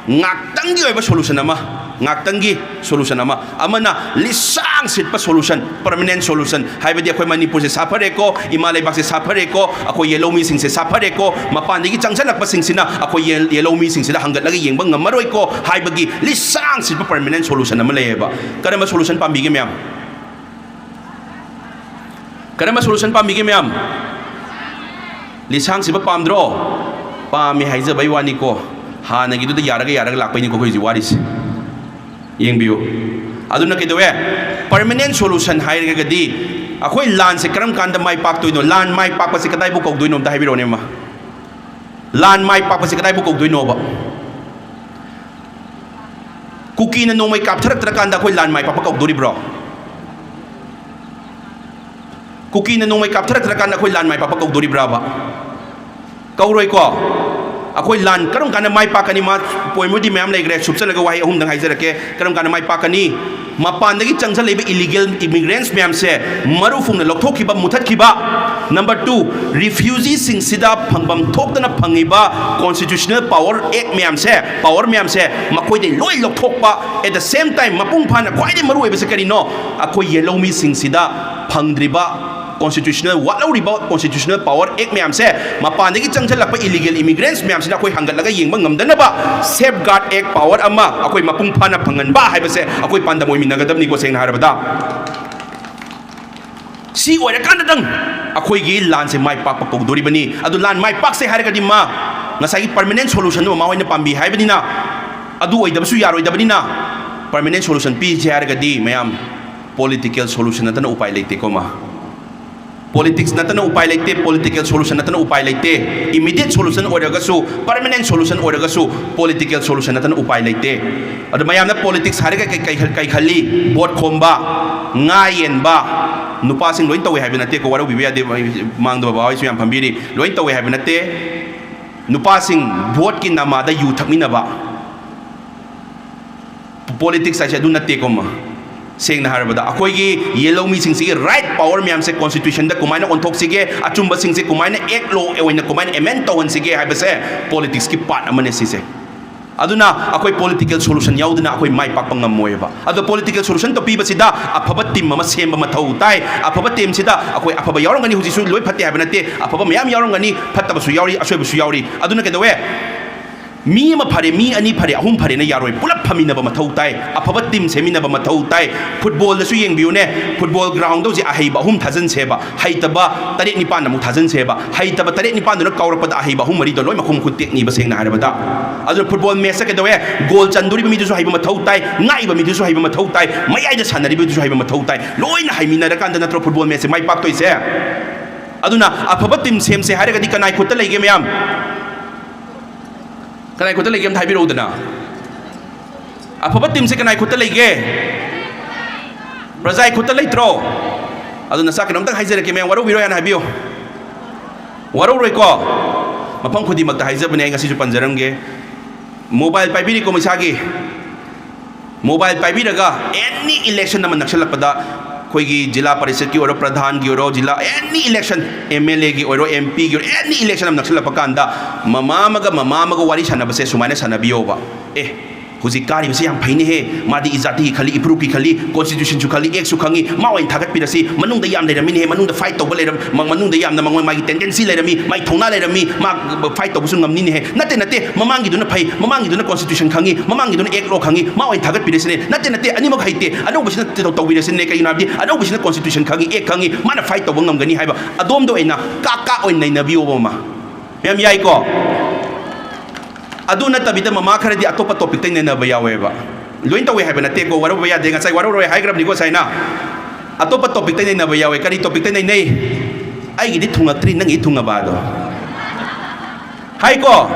ꯉꯥꯛꯇꯪꯒꯤ ꯑꯣꯏꯕ ꯁꯣꯂꯨꯁꯟ ꯑꯃ, ꯉꯥꯛꯇꯪꯒꯤ ꯁꯣꯂꯨꯁꯟ ꯑꯃ, ꯑꯃꯅ ꯂꯤꯁꯥꯡ ꯁꯤꯠꯄ ꯁꯣꯂꯨꯁꯟ, ꯄꯔꯃꯅꯦꯟ ꯁꯣꯂꯨꯁꯟ, ꯍꯥꯏꯕꯗꯤ ꯑꯩꯈꯣꯏ ꯃꯅꯤꯄꯨꯔꯁꯦ ꯁꯥꯐꯔꯦꯀꯣ, ꯏꯃꯥ ꯂꯩꯕꯥꯛꯁꯦ ꯁꯥꯐꯔꯦꯀꯣ, ꯑꯩꯈꯣꯏ ꯌꯦꯂꯧꯃꯤꯁꯤꯡꯁꯦ ꯁꯥꯐꯔꯦꯀꯣ, ꯃꯄꯥꯟꯗꯒꯤ ꯆꯪꯁꯤꯜꯂꯛꯄꯁꯤꯡꯁꯤꯅ ꯑꯩꯈꯣꯏ ꯌꯦ-, ꯌꯦꯂꯧꯃꯤꯁꯤꯡꯁꯤꯗ ꯍꯪꯒꯠꯂꯒ ꯌꯦꯡꯕ ꯉꯝꯃꯔꯣꯏꯀꯣ ꯍꯥꯏꯕꯒꯤ ꯂꯤꯁꯥꯡ ꯁꯤꯠꯄ ꯄꯔꯃꯅꯦꯟ ꯁꯣꯂꯨꯁꯟ ꯑꯃ ꯂꯩꯌꯦꯕ꯫ ꯀꯔꯝꯕ ꯁꯣꯂꯨꯁꯟ ꯄꯥꯝꯕꯤꯒꯦ ꯃꯌꯥꯝ? ꯀꯔꯝꯕ ꯁꯣꯂꯨꯁꯟ ꯄꯥꯝꯕꯤꯒꯦ ꯃꯌꯥꯝ? ꯂꯤꯁꯥꯡ ꯁꯤꯠꯄ ꯄꯥꯝꯗ꯭ꯔꯣ? ꯄꯥꯝꯃꯤ ꯍꯥꯏꯖꯕꯩ ꯋꯥꯅꯤꯀꯣ, ꯍꯥꯟꯅꯒꯤꯗꯨꯗ ꯌꯥꯔꯒ ꯌꯥꯔꯒ ꯂꯥꯛꯄꯩꯅꯤꯀꯣ ꯑꯩꯈꯣꯏ ꯍꯧꯖꯤꯛ ꯋꯥꯔꯤꯁꯦ꯫ ꯌꯦꯡꯕꯤꯌꯨ꯫ ꯑꯗꯨꯅ ꯀꯩꯗꯧꯋꯦ? ꯄꯔꯃꯅꯦꯟ ꯁꯣꯂꯨꯁꯟ ꯍꯥꯏꯔꯒꯗꯤ ꯑꯩꯈꯣꯏ ꯂꯥꯟꯁꯦ ꯀꯔꯝ ꯀꯥꯟꯗ ꯃꯥꯏ ꯄꯥꯛꯇꯣꯏꯅꯣ? ꯂꯥꯟ ꯃꯥꯏ ꯄꯥꯛꯄꯁꯦ ꯀꯗꯥꯏꯕꯨ ꯀꯧꯗꯣꯏꯅꯣ? ꯑꯝꯇ ꯍꯥꯏꯕꯤꯔꯛꯑꯣꯅꯦ, ꯑꯃ꯫ ꯂꯥꯟ ꯃꯥꯏ ꯄꯥꯛꯄꯁꯦ ꯀꯗꯥꯏꯕꯨ ꯀꯧꯗꯣꯏꯅꯣꯕ? ꯀꯨꯀꯤꯅ ꯅꯣꯡꯃꯩ ꯀꯥꯞꯊꯔꯛꯇ꯭ꯔꯀꯥꯟꯗ ꯑꯩꯈꯣꯏ ꯂꯥꯟ ꯃꯥꯏ ꯄꯥꯛꯄ ꯀꯧꯗꯣꯔꯤꯕ꯭ꯔꯣ? ꯀꯨꯀꯤꯅ ꯅꯣꯡꯃꯩ ꯀꯥꯞꯊꯔꯛꯇ꯭ꯔꯀꯥꯟꯗ ꯑꯩꯈꯣꯏ ꯂꯥꯟ ꯃꯥꯏ ꯄꯥꯛꯄ ꯀꯧꯗꯣꯔꯤꯕ꯭ꯔꯥꯕ? ꯀꯧꯔꯣꯏꯀꯣ꯫ ꯑꯩꯈꯣꯏ ꯂꯥꯟ ꯀꯔꯝ ꯀꯥꯟꯗ ꯃꯥꯏ ꯄꯥꯛꯀꯅꯤ? ꯃꯥ ꯄꯣꯏꯃꯗꯤ ꯃꯌꯥꯝ ꯂꯩꯈ꯭ꯔꯦ, ꯁꯨꯞꯆꯜꯂꯒ ꯋꯥꯍꯩ ꯑꯍꯨꯝꯗꯪ ꯍꯥꯏꯖꯔꯛꯀꯦ꯫ ꯀꯔꯝ ꯀꯥꯟꯗ ꯃꯥꯏ ꯄꯥꯛꯀꯅꯤ? ꯃꯄꯥꯟꯗꯒꯤ ꯆꯪꯁꯤꯜꯂꯛꯏꯕ ꯏꯂꯤꯒꯦꯜ ꯏꯃꯤꯒ꯭ꯔꯦꯟꯁ ꯃꯌꯥꯝꯁꯦ ꯃꯔꯨ ꯐꯨꯡꯅ ꯂꯧꯊꯣꯛꯈꯤꯕ, ꯃꯨꯊꯠꯈꯤꯕ꯫ ꯅꯝꯕꯔ ꯇꯨ, ꯔꯤꯐ꯭ꯌꯨꯖꯤꯁꯤꯡꯁꯤꯗ ꯐꯪꯐꯝ ꯊꯣꯛꯇꯅ ꯐꯪꯉꯤꯕ ꯀꯣꯟꯁꯇꯤꯇ꯭ꯌꯨꯁꯅꯦꯜ ꯄꯥꯋꯔ ꯑꯦꯛ ꯃꯌꯥꯝꯁꯦ, ꯄꯥꯋꯔ ꯃꯌꯥꯝꯁꯦ ꯃꯈꯣꯏꯗꯩ ꯂꯣꯏ ꯂꯧꯊꯣꯛꯄ꯫ At the same time, ꯃꯄꯨꯡ ꯐꯥꯅ ꯈ꯭ꯋꯥꯏꯗꯒꯤ ꯃꯔꯨ ꯑꯣꯏꯕꯁꯦ ꯀꯔꯤꯅꯣ? ꯑꯩꯈꯣꯏ ꯌꯦꯜꯍꯧꯃꯤꯁꯤꯡꯁꯤꯗ ꯐꯪꯗ꯭ꯔꯤꯕ ꯀꯣꯟꯁꯇꯤꯇ꯭ꯌꯨꯁꯅꯦꯜ, ꯋꯥꯠꯍꯧꯔꯤꯕ ꯀꯣꯟꯁꯇꯤꯇ꯭ꯌꯨꯁꯅꯦꯜ ꯄꯥꯋꯔ ꯑꯦꯛ ꯃꯌꯥꯝꯁꯦ, ꯃꯄꯥꯟꯗꯒꯤ ꯆꯪꯁꯤꯜꯂꯛꯄ ꯏꯂꯤꯒꯦꯜ ꯏꯃꯤꯒ꯭ꯔꯦꯟꯁ ꯃꯌꯥꯝꯁꯤꯅ ꯑꯩꯈꯣꯏ ꯍꯪꯒꯠꯂꯒ ꯌꯦꯡꯕ ꯉꯝꯗꯅꯕ ꯁꯦꯐ ꯒꯥꯔꯗ ꯑꯦꯛ ꯄꯥꯋꯔ ꯑꯃ ꯑꯩꯈꯣꯏ ꯃꯄꯨꯡ ꯐꯥꯅ ꯐꯪꯍꯟꯕ ꯍꯥꯏꯕꯁꯦ ꯑꯩꯈꯣꯏ ꯄꯥꯟꯗꯝ ꯑꯣꯏꯃꯤꯟꯅꯒꯗꯕꯅꯤꯀꯣ, ꯁꯦꯡꯅ ꯍꯥꯏꯔꯕꯗ꯫ ꯁꯤ ꯑꯣꯏꯔꯀꯥꯟꯗꯗꯪ ꯑꯩꯈꯣꯏꯒꯤ ꯂꯥꯟꯁꯦ ꯃꯥꯏ ꯄꯥꯛꯄ ꯀꯧꯗꯣꯔꯤꯕꯅꯤ꯫ ꯑꯗꯨ ꯂꯥꯟ ꯃꯥꯏ ꯄꯥꯛꯁꯦ ꯍꯥꯏꯔꯒꯗꯤ ꯃꯥ ꯉꯁꯥꯏꯒꯤ ꯄꯔꯃꯅꯦꯟ ꯁꯣꯂꯨꯁꯟꯗꯨ ꯃꯃꯥ ꯍꯣꯏꯅ ꯄꯥꯝꯕꯤ ꯍꯥꯏꯕꯅꯤꯅ, ꯑꯗꯨ ꯑꯣꯏꯗꯕꯁꯨ ꯌꯥꯔꯣꯏꯗꯕꯅꯤꯅ, ꯄꯔꯃꯅꯦꯟ ꯁꯣꯂꯨꯁꯟ ꯄꯤꯁꯦ ꯍꯥꯏꯔꯒꯗꯤ ꯃꯌꯥꯝ, ꯄꯣꯂꯤꯇꯤꯀꯦꯜ ꯁꯣꯂꯨꯁꯟ ꯅꯠꯇꯅ ꯎꯄꯥꯏ ꯂꯩꯇꯦꯀꯣ ꯃꯥ꯫ ꯄꯣꯂꯤꯇꯤꯛꯁ ꯅꯠꯇꯅ ꯎꯄꯥꯏ ꯂꯩꯇꯦ, ꯄꯣꯂꯤꯇꯤꯀꯦꯜ ꯁꯣꯂꯨꯁꯟ ꯅꯠꯇꯅ ꯎꯄꯥꯏ ꯂꯩꯇꯦ꯫ ꯏꯃꯤꯗꯤꯌꯦꯠ ꯁꯣꯂꯨꯁꯟ ꯑꯣꯏꯔꯒꯁꯨ, ꯄꯔꯃꯅꯦꯟ ꯁꯣꯂꯨꯁꯟ ꯑꯣꯏꯔꯒꯁꯨ, ꯄꯣꯂꯤꯇꯤꯀꯦꯜ ꯁꯣꯂꯨꯁꯟ ꯅꯠꯇꯅ ꯎꯄꯥꯏ ꯂꯩꯇꯦ꯫ ꯑꯗꯣ ꯃꯌꯥꯝꯅ ꯄꯣꯂꯤꯇꯤꯛꯁ ꯍꯥꯏꯔꯒ ꯀꯩ, ꯀꯩ, ꯀꯩ ꯈꯜꯂꯤ? ꯚꯣꯠ ꯈꯣꯝꯕ, ꯉꯥ ꯌꯦꯟꯕ, ꯅꯨꯄꯥꯁꯤꯡ ꯂꯣꯏ ꯇꯧꯏ ꯍꯥꯏꯕ ꯅꯠꯇꯦꯀꯣ, ꯋꯥꯔꯧꯕꯤꯕ ꯌꯥꯗꯦ, ꯃꯥꯡꯗꯕ ꯕꯕꯥ ꯍꯣꯏꯁꯨ ꯌꯥꯝ ꯐꯝꯕꯤꯔꯤ, ꯂꯣꯏ ꯇꯧꯏ ꯍꯥꯏꯕ ꯅꯠꯇꯦ꯫ ꯅꯨꯄꯥꯁꯤꯡ ꯚꯣꯠꯀꯤ ꯅꯃꯥꯗ ꯌꯨ ꯊꯛꯃꯤꯟꯅꯕ, ꯄꯣꯂꯤꯇꯤꯛꯁ ꯍꯥꯏꯁꯦ ꯑꯗꯨ ꯅꯠꯇꯦꯀꯣ ꯃꯥ꯫ ꯁꯦꯡꯅ ꯍꯥꯏꯔꯕꯗ, ꯑꯩꯈꯣꯏꯒꯤ ꯌꯦꯜꯍꯧꯃꯤꯁꯤꯡꯁꯤꯒꯤ ꯔꯥꯏꯠ ꯄꯥꯋꯔ ꯃꯌꯥꯝꯁꯦ ꯀꯣꯟꯁꯇꯤꯇ꯭ꯌꯨꯁꯟꯗ ꯀꯃꯥꯏꯅ ꯑꯣꯟꯊꯣꯛꯁꯤꯒꯦ, ꯑꯆꯨꯝꯕꯁꯤꯡꯁꯦ ꯀꯃꯥꯏꯅ ꯑꯦꯛ ꯂꯣ ꯑꯣꯏꯅ ꯀꯃꯥꯏꯅ ꯑꯦꯃꯦꯟ ꯇꯧꯍꯟꯁꯤꯒꯦ ꯍꯥꯏꯕꯁꯦ ꯄꯣꯂꯤꯇꯤꯛꯁꯀꯤ ꯄꯥꯔꯠ ꯑꯃꯅꯦ ꯁꯤꯁꯦ꯫ ꯑꯗꯨꯅ ꯑꯩꯈꯣꯏ ꯄꯣꯂꯤꯇꯤꯀꯦꯜ ꯁꯣꯂꯨꯁꯟ ꯌꯥꯎꯗꯅ ꯑꯩꯈꯣꯏ ꯃꯥꯏ ꯄꯥꯛꯄ ꯉꯝꯃꯣꯏꯕ꯫ ꯑꯗꯣ ꯄꯣꯂꯤꯇꯤꯀꯦꯜ ꯁꯣꯂꯨꯁꯟ ꯇꯧꯕꯤꯕꯁꯤꯗ ꯑꯐꯕ ꯇꯤꯝ ꯑꯃ ꯁꯦꯝꯕ ꯃꯊꯧ ꯇꯥꯏ꯫ ꯑꯐꯕ ꯇꯤꯝꯁꯤꯗ ꯑꯩꯈꯣꯏ ꯑꯐꯕ ꯌꯥꯎꯔꯝꯒꯅꯤ, ꯍꯧꯖꯤꯛꯁꯨ ꯂꯣꯏ ꯐꯠꯇꯦ ꯍꯥꯏꯕ ꯅꯠꯇꯦ, ꯑꯐꯕ ꯃꯌꯥꯝ ꯌꯥꯎꯔꯝꯒꯅꯤ, ꯐꯠꯇꯕꯁꯨ ꯌꯥꯎꯔꯤ, ꯑꯁꯣꯏꯕꯁꯨ ꯌꯥꯎꯔꯤ꯫ ꯑꯗꯨꯅ ꯀꯩꯗꯧꯋꯦ? ꯃꯤ ꯑꯃ ꯐꯔꯦ, ꯃꯤ ꯑꯅꯤ ꯐꯔꯦ, ꯑꯍꯨꯝ ꯐꯔꯦꯅ ꯌꯥꯔꯣꯏ, ꯄꯨꯂꯞ ꯐꯃꯤꯟꯅꯕ ꯃꯊꯧ ꯇꯥꯏ꯫ ꯑꯐꯕ ꯇꯤꯝ ꯁꯦꯝꯃꯤꯟꯅꯕ ꯃꯊꯧ ꯇꯥꯏ꯫ ꯐꯨꯠꯕꯣꯜꯗꯁꯨ ꯌꯦꯡꯕꯤꯌꯨꯅꯦ, ꯐꯨꯠꯕꯣꯜ ꯒ꯭ꯔꯥꯎꯟꯗ ꯍꯧꯖꯤꯛ ꯑꯍꯩꯕ ꯑꯍꯨꯝ ꯊꯥꯖꯤꯟꯁꯦꯕ, ꯍꯩꯇꯕ ꯇꯔꯦꯠ ꯅꯤꯄꯥꯟ ꯑꯃꯨꯛ ꯊꯥꯖꯤꯟꯁꯦꯕ, ꯍꯩꯇꯕ ꯇꯔꯦꯠ ꯅꯤꯄꯥꯟꯗꯨꯅ ꯀꯥꯎꯔꯛꯄꯗ ꯑꯍꯩꯕ ꯑꯍꯨꯝ ꯃꯔꯤꯗꯣ ꯂꯣꯏ ꯃꯈꯣꯡ ꯃꯈꯨꯠ ꯇꯦꯛꯅꯤꯕ, ꯁꯦꯡꯅ ꯍꯥꯏꯔꯕꯗ꯫ ꯑꯗꯨꯅ ꯐꯨꯠꯕꯣꯜ ꯃꯦꯠꯆꯇ ꯀꯩꯗꯧꯋꯦ? ꯒꯣꯜ ꯆꯟꯗꯣꯔꯤꯕ ꯃꯤꯗꯨꯁꯨ ꯍꯩꯕ ꯃꯊꯧ ꯇꯥꯏ, ꯉꯥꯛꯏꯕ ꯃꯤꯗꯨꯁꯨ ꯍꯩꯕ ꯃꯊꯧ ꯇꯥꯏ, ꯃꯌꯥꯏꯗ ꯁꯥꯟꯅꯔꯤꯕꯗꯨꯁꯨ ꯍꯩꯕ ꯃꯊꯧ ꯇꯥꯏ꯫ ꯂꯣꯏꯅ ꯍꯩꯃꯤꯟꯅꯔꯀꯥꯟꯗ ꯅꯠꯇ꯭ꯔꯣ ꯐꯨꯠꯕꯣꯜ ꯃꯦꯠꯆꯁꯦ ꯃꯥꯏ ꯄꯥꯛꯇꯣꯏꯁꯦ? ꯑꯗꯨꯅ ꯑꯐꯕ ꯇꯤꯝ ꯁꯦꯝꯁꯦ ꯍꯥꯏꯔꯒꯗꯤ ꯀꯅꯥꯏ ꯈꯨꯠꯇ ꯂꯩꯒꯦ ꯃꯌꯥꯝ? ꯀꯅꯥꯏ ꯈꯨꯠꯇ ꯂꯩꯒꯦ ꯑꯝꯇ ꯍꯥꯏꯕꯤꯔꯛꯎꯗꯅ꯫ ꯑꯐꯕ ꯇꯤꯝꯁꯦ ꯀꯅꯥꯏ ꯈꯨꯠꯇ ꯂꯩꯒꯦ? ꯄ꯭ꯔꯖꯥꯒꯤ ꯈꯨꯠꯇ ꯂꯩꯇ꯭ꯔꯣ? ꯑꯗꯨꯅ ꯆꯥꯛ ꯀꯩꯅꯣꯝꯇꯪ ꯍꯥꯏꯖꯔꯛꯀꯦ ꯃꯌꯥꯝ, ꯋꯥꯔꯧꯕꯤꯔꯣꯏ ꯍꯥꯏꯅ ꯍꯥꯏꯕꯤꯌꯨ꯫ ꯋꯥꯔꯧꯔꯣꯏꯀꯣ? ꯃꯐꯝ ꯈꯨꯗꯤꯡꯃꯛꯇ ꯍꯥꯏꯖꯕꯅꯦ, ꯑꯩ ꯉꯁꯤꯁꯨ ꯄꯟꯖꯔꯝꯒꯦ, ꯃꯣꯕꯥꯏꯜ ꯄꯥꯏꯕꯤꯔꯤꯀꯣ ꯃꯩꯁꯥꯒꯤ, ꯃꯣꯕꯥꯏꯜ ꯄꯥꯏꯕꯤꯔꯒ ꯑꯦꯅꯤ ꯏꯂꯦꯛꯁꯟ ꯑꯃ ꯅꯛꯁꯜꯂꯛꯄꯗ, ꯑꯩꯈꯣꯏꯒꯤ ꯖꯤꯂꯥ ꯄꯔꯤꯁꯠꯀꯤ ꯑꯣꯏꯔꯣ, ꯄ꯭ꯔꯙꯥꯟꯒꯤ ꯑꯣꯏꯔꯣ, ꯖꯤꯂꯥ ꯑꯦꯅꯤ ꯏꯂꯦꯛꯁꯟ, ꯑꯦꯝ ꯑꯦꯜ ꯑꯦꯒꯤ ꯑꯣꯏꯔꯣ, ꯑꯦꯝ ꯄꯤꯒꯤ ꯑꯣꯏꯔꯣ, ꯑꯦꯅꯤ ꯏꯂꯦꯛꯁꯟ ꯑꯃ ꯅꯛꯁꯜꯂꯛꯄ ꯀꯥꯟꯗ ꯃꯃꯥ ꯑꯃꯒ ꯃꯃꯥ ꯑꯃꯒ ꯋꯥꯔꯤ ꯁꯥꯟꯅꯕꯁꯦ ꯁꯨꯃꯥꯏꯅ ꯁꯥꯟꯅꯕꯤꯌꯣꯕ꯫ ꯑꯦ, ꯍꯧꯖꯤꯛ ꯀꯥꯔꯤꯕꯁꯤ ꯌꯥꯝ ꯐꯩꯅꯦꯍꯦ, ꯃꯥꯗꯤ ꯏꯖꯥꯇꯤꯒꯤ ꯈꯜꯂꯤ, ꯏꯐꯨꯔꯨꯞꯀꯤ ꯈꯜꯂꯤ, ꯀꯣꯟꯁꯇꯤꯇ꯭ꯌꯨꯁꯟꯁꯨ ꯈꯜꯂꯤ, ꯑꯦꯛꯁꯨ ꯈꯪꯉꯤ, ꯃꯥ ꯑꯣꯏꯅ ꯊꯥꯒꯠꯄꯤꯔꯁꯤ, ꯃꯅꯨꯡꯗ ꯌꯥꯝ ꯂꯩꯔꯝꯃꯤꯅꯦꯍꯦ, ꯃꯅꯨꯡꯗ ꯐꯥꯏꯠ ꯇꯧꯕ ꯂꯩꯔꯝ-, ꯃ-, ꯃꯅꯨꯡꯗ ꯌꯥꯝꯅ ꯃꯉꯣꯟ ꯃꯥꯒꯤ ꯇꯦꯟꯗꯦꯟꯁꯤ ꯂꯩꯔꯝꯃꯤ, ꯃꯥꯒꯤ ꯊꯧꯅꯥ ꯂꯩꯔꯝꯃꯤ, ꯃꯥ ꯐꯥꯏꯠ ꯇꯧꯕꯁꯨ ꯉꯝꯅꯤꯅꯦꯍꯦ꯫ ꯅꯠꯇꯦ, ꯅꯠꯇꯦ, ꯃꯃꯥꯡꯒꯤꯗꯨꯅ ꯐꯩ, ꯃꯃꯥꯡꯒꯤꯗꯨꯅ ꯀꯣꯟꯁꯇꯤꯇ꯭ꯌꯨꯁꯟ ꯈꯪꯉꯤ, ꯃꯃꯥꯡꯒꯤꯗꯨꯅ ꯑꯦꯛ ꯂꯣ ꯈꯪꯉꯤ, ꯃꯥ ꯑꯣꯏꯅ ꯊꯥꯒꯠꯄꯤꯔꯁꯤꯅꯦ꯫ ꯅꯠꯇꯦ, ꯅꯠꯇꯦ, ꯑꯅꯤꯃꯛ ꯍꯩꯇꯦ, ꯑꯅꯧꯕꯁꯤꯅ ꯇꯧ-, ꯇꯧꯕꯤꯔꯁꯤꯅꯦ꯫ ꯀꯩꯒꯤꯅꯣ ꯍꯥꯏꯕꯗꯤ ꯑꯅꯧꯕꯁꯤꯅ ꯀꯣꯟꯁꯇꯤꯇ꯭ꯌꯨꯁꯟ ꯈꯪꯉꯤ, ꯑꯦꯛ ꯈꯪꯉꯤ, ꯃꯥꯅ ꯐꯥꯏꯠ ꯇꯧꯕ ꯉꯝꯒꯅꯤ ꯍꯥꯏꯕ ꯑꯗꯣꯝꯗ ꯑꯣꯏꯅ ꯀꯥꯛ ꯀꯥꯛ ꯑꯣꯏꯅ ꯅꯩꯅꯕꯤꯌꯣꯕ ꯑꯃ꯫ ꯃꯌꯥꯝ ꯌꯥꯏꯀꯣ? ꯑꯗꯨ ꯅꯠꯇꯕꯤꯗ ꯃꯃꯥ ꯈꯔꯗꯤ ꯑꯇꯣꯞꯄ ꯇꯣꯄꯤꯛꯇꯩ ꯅꯩꯅꯕ ꯌꯥꯎꯋꯦꯕ꯫ ꯂꯣꯏ ꯇꯧꯋꯦ ꯍꯥꯏꯕ ꯅꯠꯇꯦꯀꯣ, ꯋꯥꯔꯧꯕ ꯌꯥꯗꯦ, ꯉꯁꯥꯏ ꯋꯥꯔꯧꯔꯣꯏ ꯍꯥꯏꯈ꯭ꯔꯕꯅꯤꯀꯣ ꯁꯥꯏꯅ꯫ ꯑꯇꯣꯞꯄ ꯇꯣꯄꯤꯛꯇꯩ ꯅꯩꯅꯕ ꯌꯥꯎꯋꯦ꯫ ꯀꯔꯤ ꯇꯣꯄꯤꯛꯇꯩ ꯅꯩꯅꯩ? "ꯑꯩꯒꯤꯗꯤ ꯊꯨꯡꯉꯛꯇ꯭ꯔꯤ, ꯅꯪꯒꯤꯗꯤ ꯊꯨꯡꯉꯕ?" ꯑꯗꯣ ꯍꯥꯏꯀꯣ,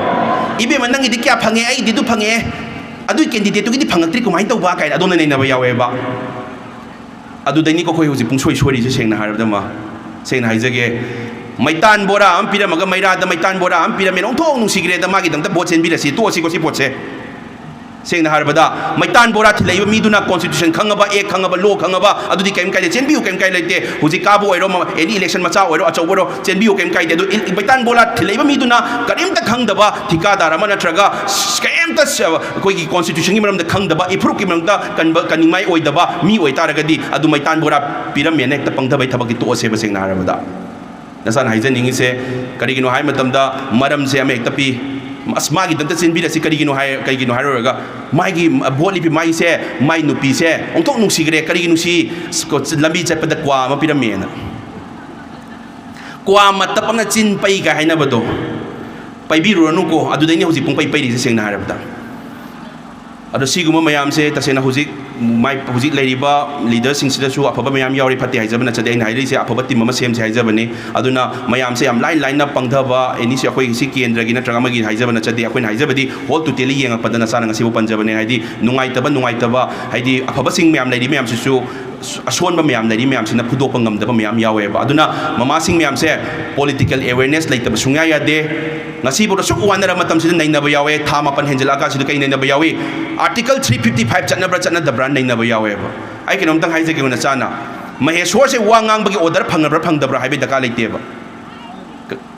"ꯏꯕꯦꯝꯃ, ꯅꯪꯒꯤꯗꯤ ꯀꯌꯥ ꯐꯪꯉꯦ, ꯑꯩꯒꯤꯗꯤ ꯑꯗꯨ ꯐꯪꯉꯦ, ꯑꯗꯨꯒꯤ ꯀꯦꯟꯗꯤꯗꯦꯠꯇꯨꯒꯤꯗꯤ ꯐꯪꯉꯛꯇ꯭ꯔꯤ, ꯀꯃꯥꯏꯅ ꯇꯧꯕ?" ꯀꯥꯏꯅ ꯑꯗꯣꯝꯅ ꯅꯩꯅꯕ ꯌꯥꯎꯋꯦꯕ꯫ ꯑꯗꯨꯗꯩꯅꯤꯀꯣ ꯑꯩꯈꯣꯏ ꯍꯧꯖꯤꯛ ꯄꯨꯡꯁꯣꯏ ꯁꯣꯏꯔꯤꯁꯦ, ꯁꯦꯡꯅ ꯍꯥꯏꯔꯕꯗ ꯑꯃ꯫ ꯁꯦꯡꯅ ꯍꯥꯏꯖꯒꯦ, ꯃꯩꯇꯥꯟ ꯕꯣꯔꯥ ꯑꯃ ꯄꯤꯔꯝꯃꯒ ꯃꯩꯔꯥꯗ ꯃꯩꯇꯥꯟ ꯕꯣꯔꯥ ꯑꯃ ꯄꯤꯔꯝꯃꯦꯅ ꯑꯣꯟꯊꯣꯛ ꯅꯨꯡꯁꯤꯈ꯭ꯔꯦꯗ, ꯃꯥꯒꯤꯗꯃꯛꯇ ꯚꯣꯠ ꯆꯦꯟꯕꯤꯔꯁꯤ, ꯇꯣꯛꯑꯁꯤꯀꯣ ꯁꯤ ꯄꯣꯠꯁꯦ꯫ ꯁꯦꯡꯅ ꯍꯥꯏꯔꯕꯗ, ꯃꯩꯇꯥꯟ ꯕꯣꯔꯥ ꯊꯤꯜꯂꯛꯏꯕ ꯃꯤꯗꯨꯅ ꯀꯣꯟꯁꯇꯤꯇ꯭ꯌꯨꯁꯟ ꯈꯪꯉꯕ, ꯑꯦꯛ ꯈꯪꯉꯕ, ꯂꯣ ꯈꯪꯉꯕ, ꯑꯗꯨꯗꯤ ꯀꯔꯤꯝ ꯀꯥꯏꯗꯦ, ꯆꯦꯟꯕꯤꯌꯨ, ꯀꯔꯤꯝ ꯀꯥꯏ ꯂꯩꯇꯦ꯫ ꯍꯧꯖꯤꯛ ꯀꯥꯕ ꯑꯣꯏꯔꯣ, ꯃ-, ꯑꯦꯅꯤ ꯏꯂꯦꯛꯁꯟ ꯃꯆꯥ ꯑꯣꯏꯔꯣ, ꯑꯆꯧꯕ ꯑꯣꯏꯔꯣ, ꯆꯦꯟꯕꯤꯌꯨ, ꯀꯔꯤꯝ ꯀꯥꯏꯗꯦ꯫ ꯑꯗꯨ ꯏ-, ꯃꯩꯇꯥꯟ ꯕꯣꯔꯥ ꯊꯤꯜꯂꯛꯏꯕ ꯃꯤꯗꯨꯅ ꯀꯔꯤꯝꯇ ꯈꯪꯗꯕ ꯊꯤꯀꯥꯗꯥꯔ ꯑꯃ ꯅꯠꯇ꯭ꯔꯒ ꯁ-, ꯀꯔꯤꯝꯇ ꯁ-, ꯑꯩꯈꯣꯏꯒꯤ ꯀꯣꯟꯁꯇꯤꯇ꯭ꯌꯨꯁꯟꯒꯤ ꯃꯔꯝꯗ ꯈꯪꯗꯕ, ꯏꯐꯨꯔꯨꯞꯀꯤ ꯃꯔꯝꯗ ꯀꯟꯕ, ꯀꯟꯅꯤꯡꯉꯥꯏ ꯑꯣꯏꯗꯕ ꯃꯤ ꯑꯣꯏꯇꯥꯔꯒꯗꯤ, ꯑꯗꯨ ꯃꯩꯇꯥꯟ ꯕꯣꯔꯥ ꯄꯤꯔꯝꯃꯦꯅ ꯍꯦꯛꯇ ꯄꯪꯊꯕꯩ ꯊꯕꯛꯇꯤ ꯇꯣꯛꯑꯁꯦꯕ, ꯁꯦꯡꯅ ꯍꯥꯏꯔꯕꯗ꯫ ꯅꯁꯥꯅ ꯍꯥꯏꯖꯅꯤꯡꯉꯤꯁꯦ ꯀꯔꯤꯒꯤꯅꯣ ꯍꯥꯏꯕ ꯃꯇꯝꯗ, ꯃꯔꯝꯁꯦ ꯑꯃ ꯍꯦꯛꯇ ꯄꯤ꯫ "ꯑꯁ, ꯃꯥꯒꯤꯗꯃꯛꯇ ꯆꯦꯟꯕꯤꯔꯁꯤ, ꯀꯔꯤꯒꯤꯅꯣ ꯍꯥꯏ-, ꯀꯔꯤꯒꯤꯅꯣ ꯍꯥꯏꯔꯨꯔꯒ, ꯃꯥꯒꯤ ꯚꯣꯠ ꯂꯦꯞꯄꯤ ꯃꯥꯒꯤꯁꯦ, ꯃꯥꯏ ꯅꯨꯄꯤꯁꯦ ꯑꯣꯟꯊꯣꯛ ꯅꯨꯡꯁꯤꯈ꯭ꯔꯦ, ꯀꯔꯤꯒꯤ ꯅꯨꯡꯁꯤ? ꯂꯝꯕꯤ ꯆꯠꯄꯗ ꯀ꯭ꯋꯥ ꯑꯃ ꯄꯤꯔꯝꯃꯦꯅ"꯫ ꯀ꯭ꯋꯥ ꯃꯇꯞ ꯑꯃꯅ ꯆꯤꯟ ꯄꯩꯒ ꯍꯥꯏꯅꯕꯗꯣ, ꯄꯩꯕꯤꯔꯨꯔꯅꯨꯀꯣ꯫ ꯑꯗꯨꯗꯩꯅꯦ ꯍꯧꯖꯤꯛ ꯄꯨꯡꯄꯩ ꯄꯩꯔꯤꯁꯦ, ꯁꯦꯡꯅ ꯍꯥꯏꯔꯕꯗ꯫ ꯑꯗꯣ ꯁꯤꯒꯨꯝꯕ ꯃꯌꯥꯝꯁꯦ ꯇꯁꯦꯡꯅ ꯍꯧꯖꯤꯛ ꯃꯥꯏ-, ꯍꯧꯖꯤꯛ ꯂꯩꯔꯤꯕ ꯂꯤꯗꯔꯁꯤꯡꯁꯤꯗꯁꯨ ꯑꯐꯕ ꯃꯌꯥꯝ ꯌꯥꯎꯔꯤ, ꯐꯠꯇꯦ ꯍꯥꯏꯖꯕ ꯅꯠꯆꯗꯦ꯫ ꯑꯩꯅ ꯍꯥꯏꯔꯛꯏꯁꯦ ꯑꯐꯕ ꯇꯤꯝ ꯑꯃ ꯁꯦꯝꯁꯦ ꯍꯥꯏꯖꯕꯅꯤ꯫ ꯑꯗꯨꯅ ꯃꯌꯥꯝꯁꯦ ꯌꯥꯝ ꯂꯥꯏꯅ ꯂꯥꯏꯅ ꯄꯪꯊꯕ, ꯑꯦꯅꯤꯁꯤ ꯑꯩꯈꯣꯏꯒꯤ ꯁꯤ ꯀꯦꯟꯗ꯭ꯔꯒꯤ ꯅꯠꯇ꯭ꯔꯒ ꯑꯃꯒꯤ ꯍꯥꯏꯖꯕ ꯅꯠꯆꯗꯦ꯫ ꯑꯩꯈꯣꯏꯅ ꯍꯥꯏꯖꯕꯗꯤ ꯍꯣꯜ ꯇꯣꯇꯦꯜꯂꯤ ꯌꯦꯡꯉꯛꯄꯗ ꯅꯁꯥꯅ ꯉꯁꯤꯕꯨ ꯄꯟꯖꯕꯅꯦ, ꯍꯥꯏꯗꯤ ꯅꯨꯡꯉꯥꯏꯇꯕ, ꯅꯨꯡꯉꯥꯏꯇꯕ, ꯍꯥꯏꯗꯤ ꯑꯐꯕꯁꯤꯡ ꯃꯌꯥꯝ ꯂꯩꯔꯤ ꯃꯌꯥꯝꯁꯤꯁꯨ ꯑꯁꯣꯟꯕ ꯃꯌꯥꯝ ꯂꯩꯔꯤ ꯃꯌꯥꯝꯁꯤꯅ ꯐꯨꯗꯣꯛꯄ ꯉꯝꯗꯕ ꯃꯌꯥꯝ ꯌꯥꯎꯋꯦꯕ꯫ ꯑꯗꯨꯅ ꯃꯃꯥꯁꯤꯡ ꯃꯌꯥꯝꯁꯦ political awareness ꯂꯩꯇꯕ ꯁꯨꯡꯌꯥ ꯌꯥꯗꯦ꯫ ꯉꯁꯤꯐꯥꯎꯗ ꯁꯨꯛ ꯋꯥꯅꯔꯕ ꯃꯇꯝꯁꯤꯗ ꯅꯩꯅꯕ ꯌꯥꯎꯋꯦ, ꯊꯥ ꯃꯥꯄꯟ ꯍꯦꯟꯖꯜꯂꯛꯑꯀꯥꯟꯁꯤꯗ ꯀꯩ ꯅꯩꯅꯕ ꯌꯥꯎꯏ? Article three fifty five ꯆꯠꯅꯕ꯭ꯔꯥ ꯆꯠꯅꯗꯕ꯭ꯔꯥ ꯅꯩꯅꯕ ꯌꯥꯎꯋꯦꯕ꯫ ꯑꯩ ꯀꯩꯅꯣꯝꯇꯪ ꯍꯥꯏꯖꯒꯦ ꯅꯆꯥꯅ, ꯃꯍꯦꯁꯣꯔꯁꯦ ꯋꯥ ꯉꯥꯡꯕꯒꯤ order ꯐꯪꯉꯕ꯭ꯔꯥ ꯐꯪꯗꯕ꯭ꯔꯥ ꯍꯥꯏꯕꯒꯤ ꯗꯔꯀꯥꯔ ꯂꯩꯇꯦꯕ꯫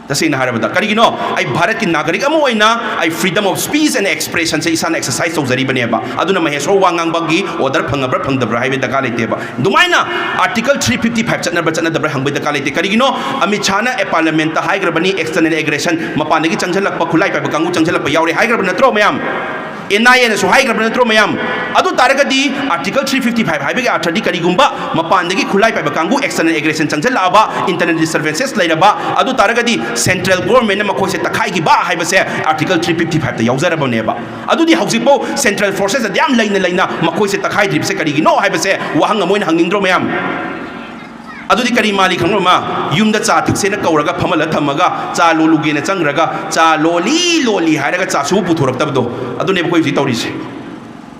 ꯇꯁꯦꯡꯅ ꯍꯥꯏꯔꯕꯗ ꯀꯔꯤꯒꯤꯅꯣ? ꯑꯩ ꯚꯥꯔꯠꯀꯤ ꯅꯥꯒꯔꯤꯛ ꯑꯃ ꯑꯣꯏꯅ ꯑꯩ freedom of speech and expressionꯁꯦ ꯏꯁꯥꯅ exercise ꯇꯧꯖꯔꯤꯕꯅꯦꯕ꯫ ꯑꯗꯨꯅ ꯃꯍꯦꯁꯣꯔ ꯋꯥ ꯉꯥꯡꯕꯒꯤ order ꯐꯪꯉꯕ꯭ꯔꯥ ꯐꯪꯗꯕ꯭ꯔꯥ ꯍꯥꯏꯕꯒꯤ ꯗꯔꯀꯥꯔ ꯂꯩꯇꯦꯕ꯫ ꯑꯗꯨꯃꯥꯏꯅ Article three fifty five ꯆꯠꯅꯕ꯭ꯔꯥ ꯆꯠꯅꯗꯕ꯭ꯔꯥ ꯍꯪꯕꯒꯤ ꯗꯔꯀꯥꯔ ꯂꯩꯇꯦ꯫ ꯀꯔꯤꯒꯤꯅꯣ? ꯑꯃꯤꯠ ꯁꯥꯍꯅ parliamentꯇ ꯍꯥꯏꯈ꯭ꯔꯕꯅꯤ, external aggression, ꯃꯄꯥꯟꯗꯒꯤ ꯆꯪꯁꯤꯜꯂꯛꯄ, ꯈꯨꯠꯂꯥꯏ ꯄꯥꯏꯕ ꯀꯥꯡꯕꯨ ꯆꯪꯁꯤꯜꯂꯛꯄ ꯌꯥꯎꯔꯦ ꯍꯥꯏꯈ꯭ꯔꯕ ꯅꯠꯇ꯭ꯔꯣ ꯃꯌꯥꯝ? NIAꯅꯁꯨ ꯍꯥꯏꯈ꯭ꯔꯕ ꯅꯠꯇ꯭ꯔꯣ ꯃꯌꯥꯝ? ꯑꯗꯨ ꯇꯥꯔꯒꯗꯤ Article three fifty five ꯍꯥꯏꯕꯒꯤ ꯑꯔꯊꯗꯤ ꯀꯔꯤꯒꯨꯝꯕ ꯃꯄꯥꯟꯗꯒꯤ ꯈꯨꯠꯂꯥꯏ ꯄꯥꯏꯕ ꯀꯥꯡꯕꯨ external aggression ꯆꯪꯁꯤꯜꯂꯛꯑꯕ, internal disturbances ꯂꯩꯔꯕ, ꯑꯗꯨ ꯇꯥꯔꯒꯗꯤ central governmentꯅ ꯃꯈꯣꯏꯁꯦ ꯇꯛꯈꯥꯏꯈꯤꯕ ꯍꯥꯏꯕꯁꯦ Article three fifty fiveꯇ ꯌꯥꯎꯖꯔꯕꯅꯦꯕ꯫ ꯑꯗꯨꯗꯤ ꯍꯧꯖꯤꯛꯐꯥꯎ central forces ꯑꯗꯨ ꯌꯥꯝ ꯂꯩꯅ ꯂꯩꯅ ꯃꯈꯣꯏꯁꯦ ꯇꯛꯈꯥꯏꯗ꯭ꯔꯤꯕꯁꯦ ꯀꯔꯤꯒꯤꯅꯣ ꯍꯥꯏꯕꯁꯦ ꯋꯥꯍꯪ ꯑꯃ ꯑꯣꯏꯅ ꯍꯪꯅꯤꯡꯗ꯭ꯔꯣ ꯃꯌꯥꯝ? ꯑꯗꯨꯗꯤ ꯀꯔꯤ ꯃꯥꯜꯂꯤ ꯈꯪꯕ꯭ꯔꯣ ꯃꯥ? ꯌꯨꯝꯗ ꯆꯥ ꯊꯛꯁꯦꯅ ꯀꯧꯔꯒ ꯐꯝꯍꯜꯂ ꯊꯝꯃꯒ ꯆꯥ ꯂꯣꯜꯂꯨꯒꯦꯅ ꯆꯪꯈ꯭ꯔꯒ ꯆꯥ ꯂꯣꯜꯂꯤ ꯂꯣꯜꯂꯤ ꯍꯥꯏꯔꯒ ꯆꯥ ꯁꯨꯕꯨ ꯄꯨꯊꯣꯔꯛꯇꯕꯗꯣ, ꯑꯗꯨꯅꯦꯕ ꯑꯩꯈꯣꯏ ꯍꯧꯖꯤꯛ ꯇꯧꯔꯤꯁꯦ꯫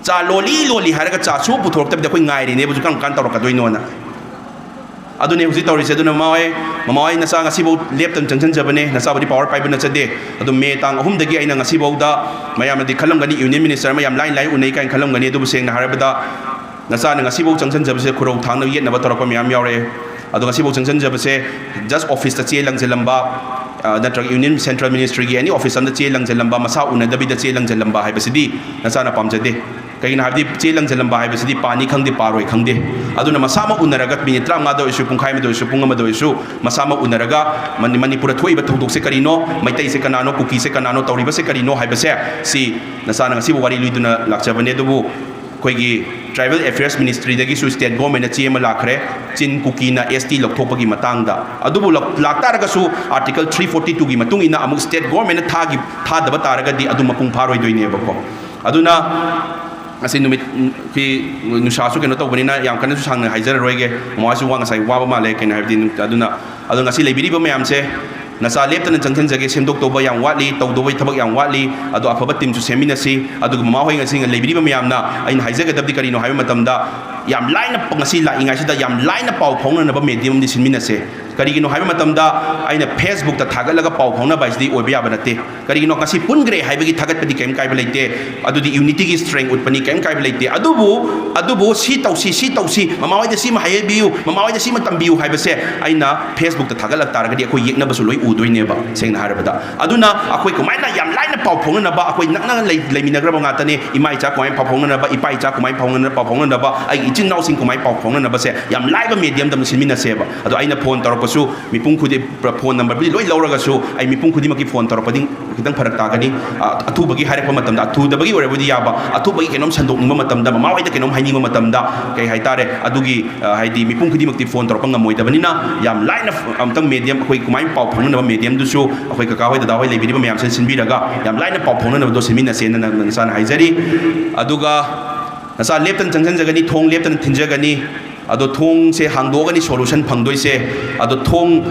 ꯆꯥ ꯂꯣꯜꯂꯤ ꯂꯣꯜꯂꯤ ꯍꯥꯏꯔꯒ ꯆꯥ ꯁꯨꯕꯨ ꯄꯨꯊꯣꯔꯛꯇꯕꯗ ꯑꯩꯈꯣꯏ ꯉꯥꯏꯔꯤꯅꯦꯕ ꯍꯧꯖꯤꯛ ꯀꯔꯝ ꯀꯥꯟ ꯇꯧꯔꯛꯀꯗꯣꯏꯅꯣꯅ꯫ ꯑꯗꯨꯅꯦ ꯍꯧꯖꯤꯛ ꯇꯧꯔꯤꯁꯦ꯫ ꯑꯗꯨꯅ ꯃꯃꯥ ꯍꯣꯏ, ꯃꯃꯥ ꯍꯣꯏ ꯅꯆꯥ ꯉꯁꯤꯐꯥꯎ ꯂꯦꯞꯇꯅ ꯆꯪꯁꯤꯟꯖꯕꯅꯦ꯫ ꯅꯆꯥꯕꯨꯗꯤ power ꯄꯥꯏꯕ ꯅꯠꯆꯗꯦ꯫ ꯑꯗꯨ ꯃꯦ ꯇꯥꯡ ꯑꯍꯨꯝꯗꯒꯤ ꯑꯩꯅ ꯉꯁꯤꯐꯥꯎꯗ ꯃꯌꯥꯝꯅꯗꯤ ꯈꯜꯂꯝꯒꯅꯤ union minister ꯑꯃ ꯌꯥꯝ ꯂꯥꯏ ꯂꯥꯏ ꯎꯅꯩ ꯀꯥꯏꯅ ꯈꯜꯂꯝꯒꯅꯤ꯫ ꯑꯗꯨꯕꯨ ꯁꯦꯡꯅ ꯍꯥꯏꯔꯕꯗ ꯅꯆꯥꯅ ꯉꯁꯤꯐꯥꯎ ꯆꯪꯁꯤꯟꯖꯕꯁꯦ ꯈꯨꯔꯧ ꯊꯥꯡꯅ ꯌꯦꯠꯅꯕ ꯇꯧꯔꯛꯄ ꯃꯌꯥꯝ ꯌꯥꯎꯔꯛꯑꯦ꯫ ꯑꯗꯣ ꯉꯁꯤꯐꯥꯎ ꯆꯪꯁꯤꯟꯖꯕꯁꯦ just officeꯇ ꯆꯦ ꯂꯪꯁꯤꯜꯂꯝꯕ, ꯑ, ꯅꯠꯇ꯭ꯔꯒ union central ministryꯒꯤ any office ꯑꯃꯗ ꯆꯦ ꯂꯪꯁꯤꯜꯂꯝꯕ, ꯃꯁꯥ ꯎꯅꯗꯕꯤꯗ ꯆꯦ ꯂꯪꯁꯤꯜꯂꯝꯕ ꯍꯥꯏꯕꯁꯤꯗꯤ ꯅꯆꯥꯅ ꯄꯥꯝꯖꯗꯦ꯫ ꯀꯩꯒꯤꯅꯣ ꯍꯥꯏꯕꯗꯤ ꯆꯦ ꯂꯪꯁꯤꯜꯂꯝꯕ ꯍꯥꯏꯕꯁꯤꯗꯤ ꯄꯥꯅꯤ ꯈꯪꯗꯦ, ꯄꯥꯔꯣꯏ ꯈꯪꯗꯦ꯫ ꯑꯗꯨꯅ ꯃꯁꯥꯃꯛ ꯎꯅꯔꯒ ꯃꯤꯅꯤꯠ ꯇꯔꯥꯃꯉꯥꯗ ꯑꯣꯏꯔꯁꯨ, ꯄꯨꯡꯈꯥꯏ ꯑꯃꯗ ꯑꯣꯏꯔꯁꯨ, ꯄꯨꯡ ꯑꯃꯗ ꯑꯣꯏꯔꯁꯨ ꯃꯁꯥꯃꯛ ꯎꯅꯔꯒ ꯃꯅꯤ-, ꯃꯅꯤꯄꯨꯔꯗ ꯊꯣꯛꯏꯕ ꯊꯧꯗꯣꯛꯁꯦ ꯀꯔꯤꯅꯣ, ꯃꯩꯇꯩꯁꯦ ꯀꯅꯥꯅꯣ, ꯀꯨꯀꯤꯁꯦ ꯀꯅꯥꯅꯣ, ꯇꯧꯔꯤꯕꯁꯦ ꯀꯔꯤꯅꯣ ꯍꯥꯏꯕꯁꯦ ꯁꯤ ꯅꯆꯥꯅ ꯉꯁꯤꯕꯨ ꯋꯥꯔꯤ ꯂꯤꯗꯨꯅ ꯂꯥꯛꯆꯕꯅꯦ꯫ ꯑꯗꯨꯕꯨ ꯑꯩꯈꯣꯏꯒꯤ tribal affairs ministryꯗꯒꯤꯁꯨ state governmentꯅ ꯆꯦ ꯑꯃ ꯂꯥꯛꯈ꯭ꯔꯦ, ꯆꯤꯟ ꯀꯨꯀꯤꯅ ST ꯂꯧꯊꯣꯛꯄꯒꯤ ꯃꯇꯥꯡꯗ꯫ ꯑꯗꯨꯕꯨ ꯂꯧ-, ꯂꯥꯛꯇꯥꯔꯒꯁꯨ Article three forty twoꯒꯤ ꯃꯇꯨꯡ ꯏꯟꯅ ꯑꯃꯨꯛ state governmentꯅ ꯊꯥꯒꯤ-, ꯊꯥꯗꯕ ꯇꯥꯔꯒꯗꯤ ꯑꯗꯨ ꯃꯄꯨꯡ ꯐꯥꯔꯣꯏꯗꯣꯏꯅꯦꯕꯀꯣ꯫ ꯑꯗꯨꯅ ꯉꯁꯤ ꯅꯨꯃꯤꯠ, ꯎꯝ, ꯑꯩꯈꯣꯏ ꯅꯨꯡꯁꯥꯁꯨ ꯀꯩꯅꯣ ꯇꯧꯕꯅꯤꯅ ꯌꯥꯝ ꯀꯟꯅꯁꯨ ꯁꯥꯡꯅ ꯍꯥꯏꯖꯔꯔꯣꯏꯒꯦ꯫ ꯃꯃꯥꯁꯨ ꯋꯥ ꯉꯁꯥꯏ ꯋꯥꯕ ꯃꯥꯜꯂꯦ, ꯀꯩꯅꯣ ꯍꯥꯏꯕꯗꯤ, ꯑꯗꯨꯅ, ꯑꯗꯣ ꯉꯁꯤ ꯂꯩꯕꯤꯔꯤꯕ ꯃꯌꯥꯝꯁꯦ ꯅꯆꯥ ꯂꯦꯞꯇꯅ ꯆꯪꯁꯤꯟꯖꯒꯦ, ꯁꯦꯝꯗꯣꯛꯇꯧꯕ ꯌꯥꯝ ꯋꯥꯠꯂꯤ, ꯇꯧꯗꯧꯕ ꯊꯕꯛ ꯌꯥꯝ ꯋꯥꯠꯂꯤ, ꯑꯗꯣ ꯑꯐꯕ teamꯁꯨ ꯁꯦꯝꯃꯤꯟꯅꯁꯤ꯫ ꯑꯗꯨꯒ ꯃꯃꯥ ꯍꯣꯏ ꯉꯁꯤ ꯂꯩꯕꯤꯔꯤꯕ ꯃꯌꯥꯝꯅ ꯑꯩꯅ ꯍꯥꯏꯖꯒꯗꯕꯗꯤ ꯀꯔꯤꯅꯣ ꯍꯥꯏꯕ ꯃꯇꯝꯗ, ꯌꯥꯝ ꯂꯥꯏꯅ ꯉꯁꯤ ꯂꯥꯛꯏꯉꯩꯁꯤꯗ ꯌꯥꯝ ꯂꯥꯏꯅ ꯄꯥꯎ ꯐꯥꯎꯅꯅꯕ medium ꯑꯃꯗꯤ ꯁꯤꯟꯃꯤꯟꯅꯁꯦ꯫ ꯀꯔꯤꯒꯤꯅꯣ ꯍꯥꯏꯕ ꯃꯇꯝꯗ, ꯑꯩꯅ Facebook-ꯇ ꯊꯥꯒꯠꯂꯒ ꯄꯥꯎ ꯐꯥꯎꯅꯕ ꯍꯥꯏꯁꯤꯗꯤ ꯑꯣꯏꯕ ꯌꯥꯕ ꯅꯠꯇꯦ꯫ ꯀꯔꯤꯒꯤꯅꯣ, ꯉꯁꯤ ꯄꯨꯟꯈ꯭ꯔꯦ ꯍꯥꯏꯕꯒꯤ ꯊꯥꯒꯠꯄꯗꯤ ꯀꯔꯤꯝ ꯀꯥꯏꯕ ꯂꯩꯇꯦ꯫ ꯑꯗꯨꯗꯤ unity-ꯒꯤ strength ꯎꯠꯄꯅꯤ, ꯀꯔꯤꯝ ꯀꯥꯏꯕ ꯂꯩꯇꯦ꯫ ꯑꯗꯨꯕꯨ, ꯑꯗꯨꯕꯨ ꯁꯤ ꯇꯧꯁꯤ, ꯁꯤ ꯇꯧꯁꯤ, ꯃꯃꯥ ꯍꯣꯏꯗ ꯁꯤꯃ ꯍꯥꯏꯕꯤꯌꯨ, ꯃꯃꯥ ꯍꯣꯏꯗ ꯁꯤꯃ ꯇꯝꯕꯤꯌꯨ ꯍꯥꯏꯕꯁꯦ ꯑꯩꯅ Facebook-ꯇ ꯊꯥꯒꯠꯂꯛ ꯇꯥꯔꯒꯗꯤ ꯑꯩꯈꯣꯏ ꯌꯦꯛꯅꯕꯁꯨ ꯂꯣꯏ ꯎꯗꯣꯏꯅꯦꯕ, ꯁꯦꯡꯅ ꯍꯥꯏꯔꯕꯗ꯫ ꯑꯗꯨꯅ ꯑꯩꯈꯣꯏ ꯀꯃꯥꯏꯅ ꯌꯥꯝ ꯂꯥꯏꯅ ꯄꯥꯎ ꯐꯥꯎꯅꯅꯕ, ꯑꯩꯈꯣꯏ ꯅꯛꯅ ꯂꯩ-, ꯂꯩꯃꯤꯟꯅꯈ꯭ꯔꯕ ꯉꯥꯛꯇꯅꯤ꯫ ꯏꯃꯥ ꯏꯆꯥ ꯀꯃꯥꯏꯅ ꯄꯥꯎ ꯐꯥꯎꯅꯅꯕ, ꯏꯄꯥ ꯏꯆꯥ ꯀꯃꯥꯏꯅ ꯐꯥꯎꯅ-, ꯄꯥꯎ ꯐꯥꯎꯅꯅꯕ, ꯑꯩꯒꯤ ꯏꯆꯤꯟ ꯏꯅꯥꯎꯁꯤꯡ ꯀꯃꯥꯏꯅ ꯄꯥꯎ ꯐꯥꯎꯅꯅꯕꯁꯦ ꯌꯥꯝ ꯂꯥꯏꯕ medium-ꯗ ꯑꯃ ꯁꯤꯟꯃꯤꯟꯅꯁꯦꯕ꯫ ꯑꯗꯣ ꯑꯩꯅ phone ꯇꯧꯔꯛꯄꯁꯨ ꯃꯤꯄꯨꯝ ꯈꯨꯗꯤꯡ, phone number-ꯕꯨꯗꯤ ꯂꯣꯏ ꯂꯧꯔꯒꯁꯨ ꯑꯩ ꯃꯤꯄꯨꯝ ꯈꯨꯗꯤꯡꯃꯛꯀꯤ phone ꯇꯧꯔꯛꯄꯗꯤ ꯈꯤꯇꯪ ꯐꯔꯛ ꯇꯥꯒꯅꯤ꯫ ꯑ, ꯑꯊꯨꯕꯒꯤ ꯍꯥꯏꯔꯛꯄ ꯃꯇꯝꯗ, ꯑꯊꯨꯗꯕꯒꯤ ꯑꯣꯏꯔꯕꯗꯤ ꯌꯥꯕ, ꯑꯊꯨꯕꯒꯤ ꯀꯩꯅꯣꯝ ꯁꯟꯗꯣꯛꯅꯤꯡꯕ ꯃꯇꯝꯗ, ꯃꯃꯥ ꯍꯣꯏꯗ ꯀꯩꯅꯣꯝ ꯍꯥꯏꯅꯤꯡꯕ ꯃꯇꯝꯗ, ꯀꯩ ꯍꯥꯏꯇꯥꯔꯦ, ꯑꯗꯨꯒꯤ, ꯑ, ꯍꯥꯏꯗꯤ ꯃꯤꯄꯨꯝ ꯈꯨꯗꯤꯡꯃꯛꯇꯤ phone ꯇꯧꯔꯛꯄ ꯉꯝꯃꯣꯏꯗꯕꯅꯤꯅ, ꯌꯥꯝ ꯂꯥꯏꯅ ꯐ-, ꯑꯝꯇꯪ medium, ꯑꯩꯈꯣꯏ ꯀꯃꯥꯏꯅ ꯄꯥꯎ ꯐꯥꯎꯅꯅꯕ medium-ꯗꯨꯁꯨ ꯑꯩꯈꯣꯏ ꯀꯀꯥ ꯍꯣꯏ, ꯗꯗꯥ ꯍꯣꯏ ꯂꯩꯕꯤꯔꯤꯕ ꯃꯌꯥꯝꯁꯤꯅ ꯁꯤꯟꯕꯤꯔꯒ ꯌꯥꯝ ꯂꯥꯏꯅ ꯄꯥꯎ ꯐꯥꯎꯅꯅꯕꯗꯣ ꯁꯤꯟꯃꯤꯟꯅꯁꯦꯅ ꯅ-, ꯅꯆꯥꯅ ꯍꯥꯏꯖꯔꯤ꯫ ꯑꯗꯨꯒ ꯅꯆꯥ ꯂꯦꯞꯇꯅ ꯆꯪꯁꯤꯟꯖꯒꯅꯤ, ꯊꯣꯡ ꯂꯦꯞꯇꯅ ꯊꯤꯟꯖꯒꯅꯤ꯫ ꯑꯗꯣ ꯊꯣꯡꯁꯦ ꯍꯥꯡꯗꯣꯛꯑꯒꯅꯤ solution ꯐꯪꯗꯣꯏꯁꯦ꯫ ꯑꯗꯣ ꯊꯣꯡ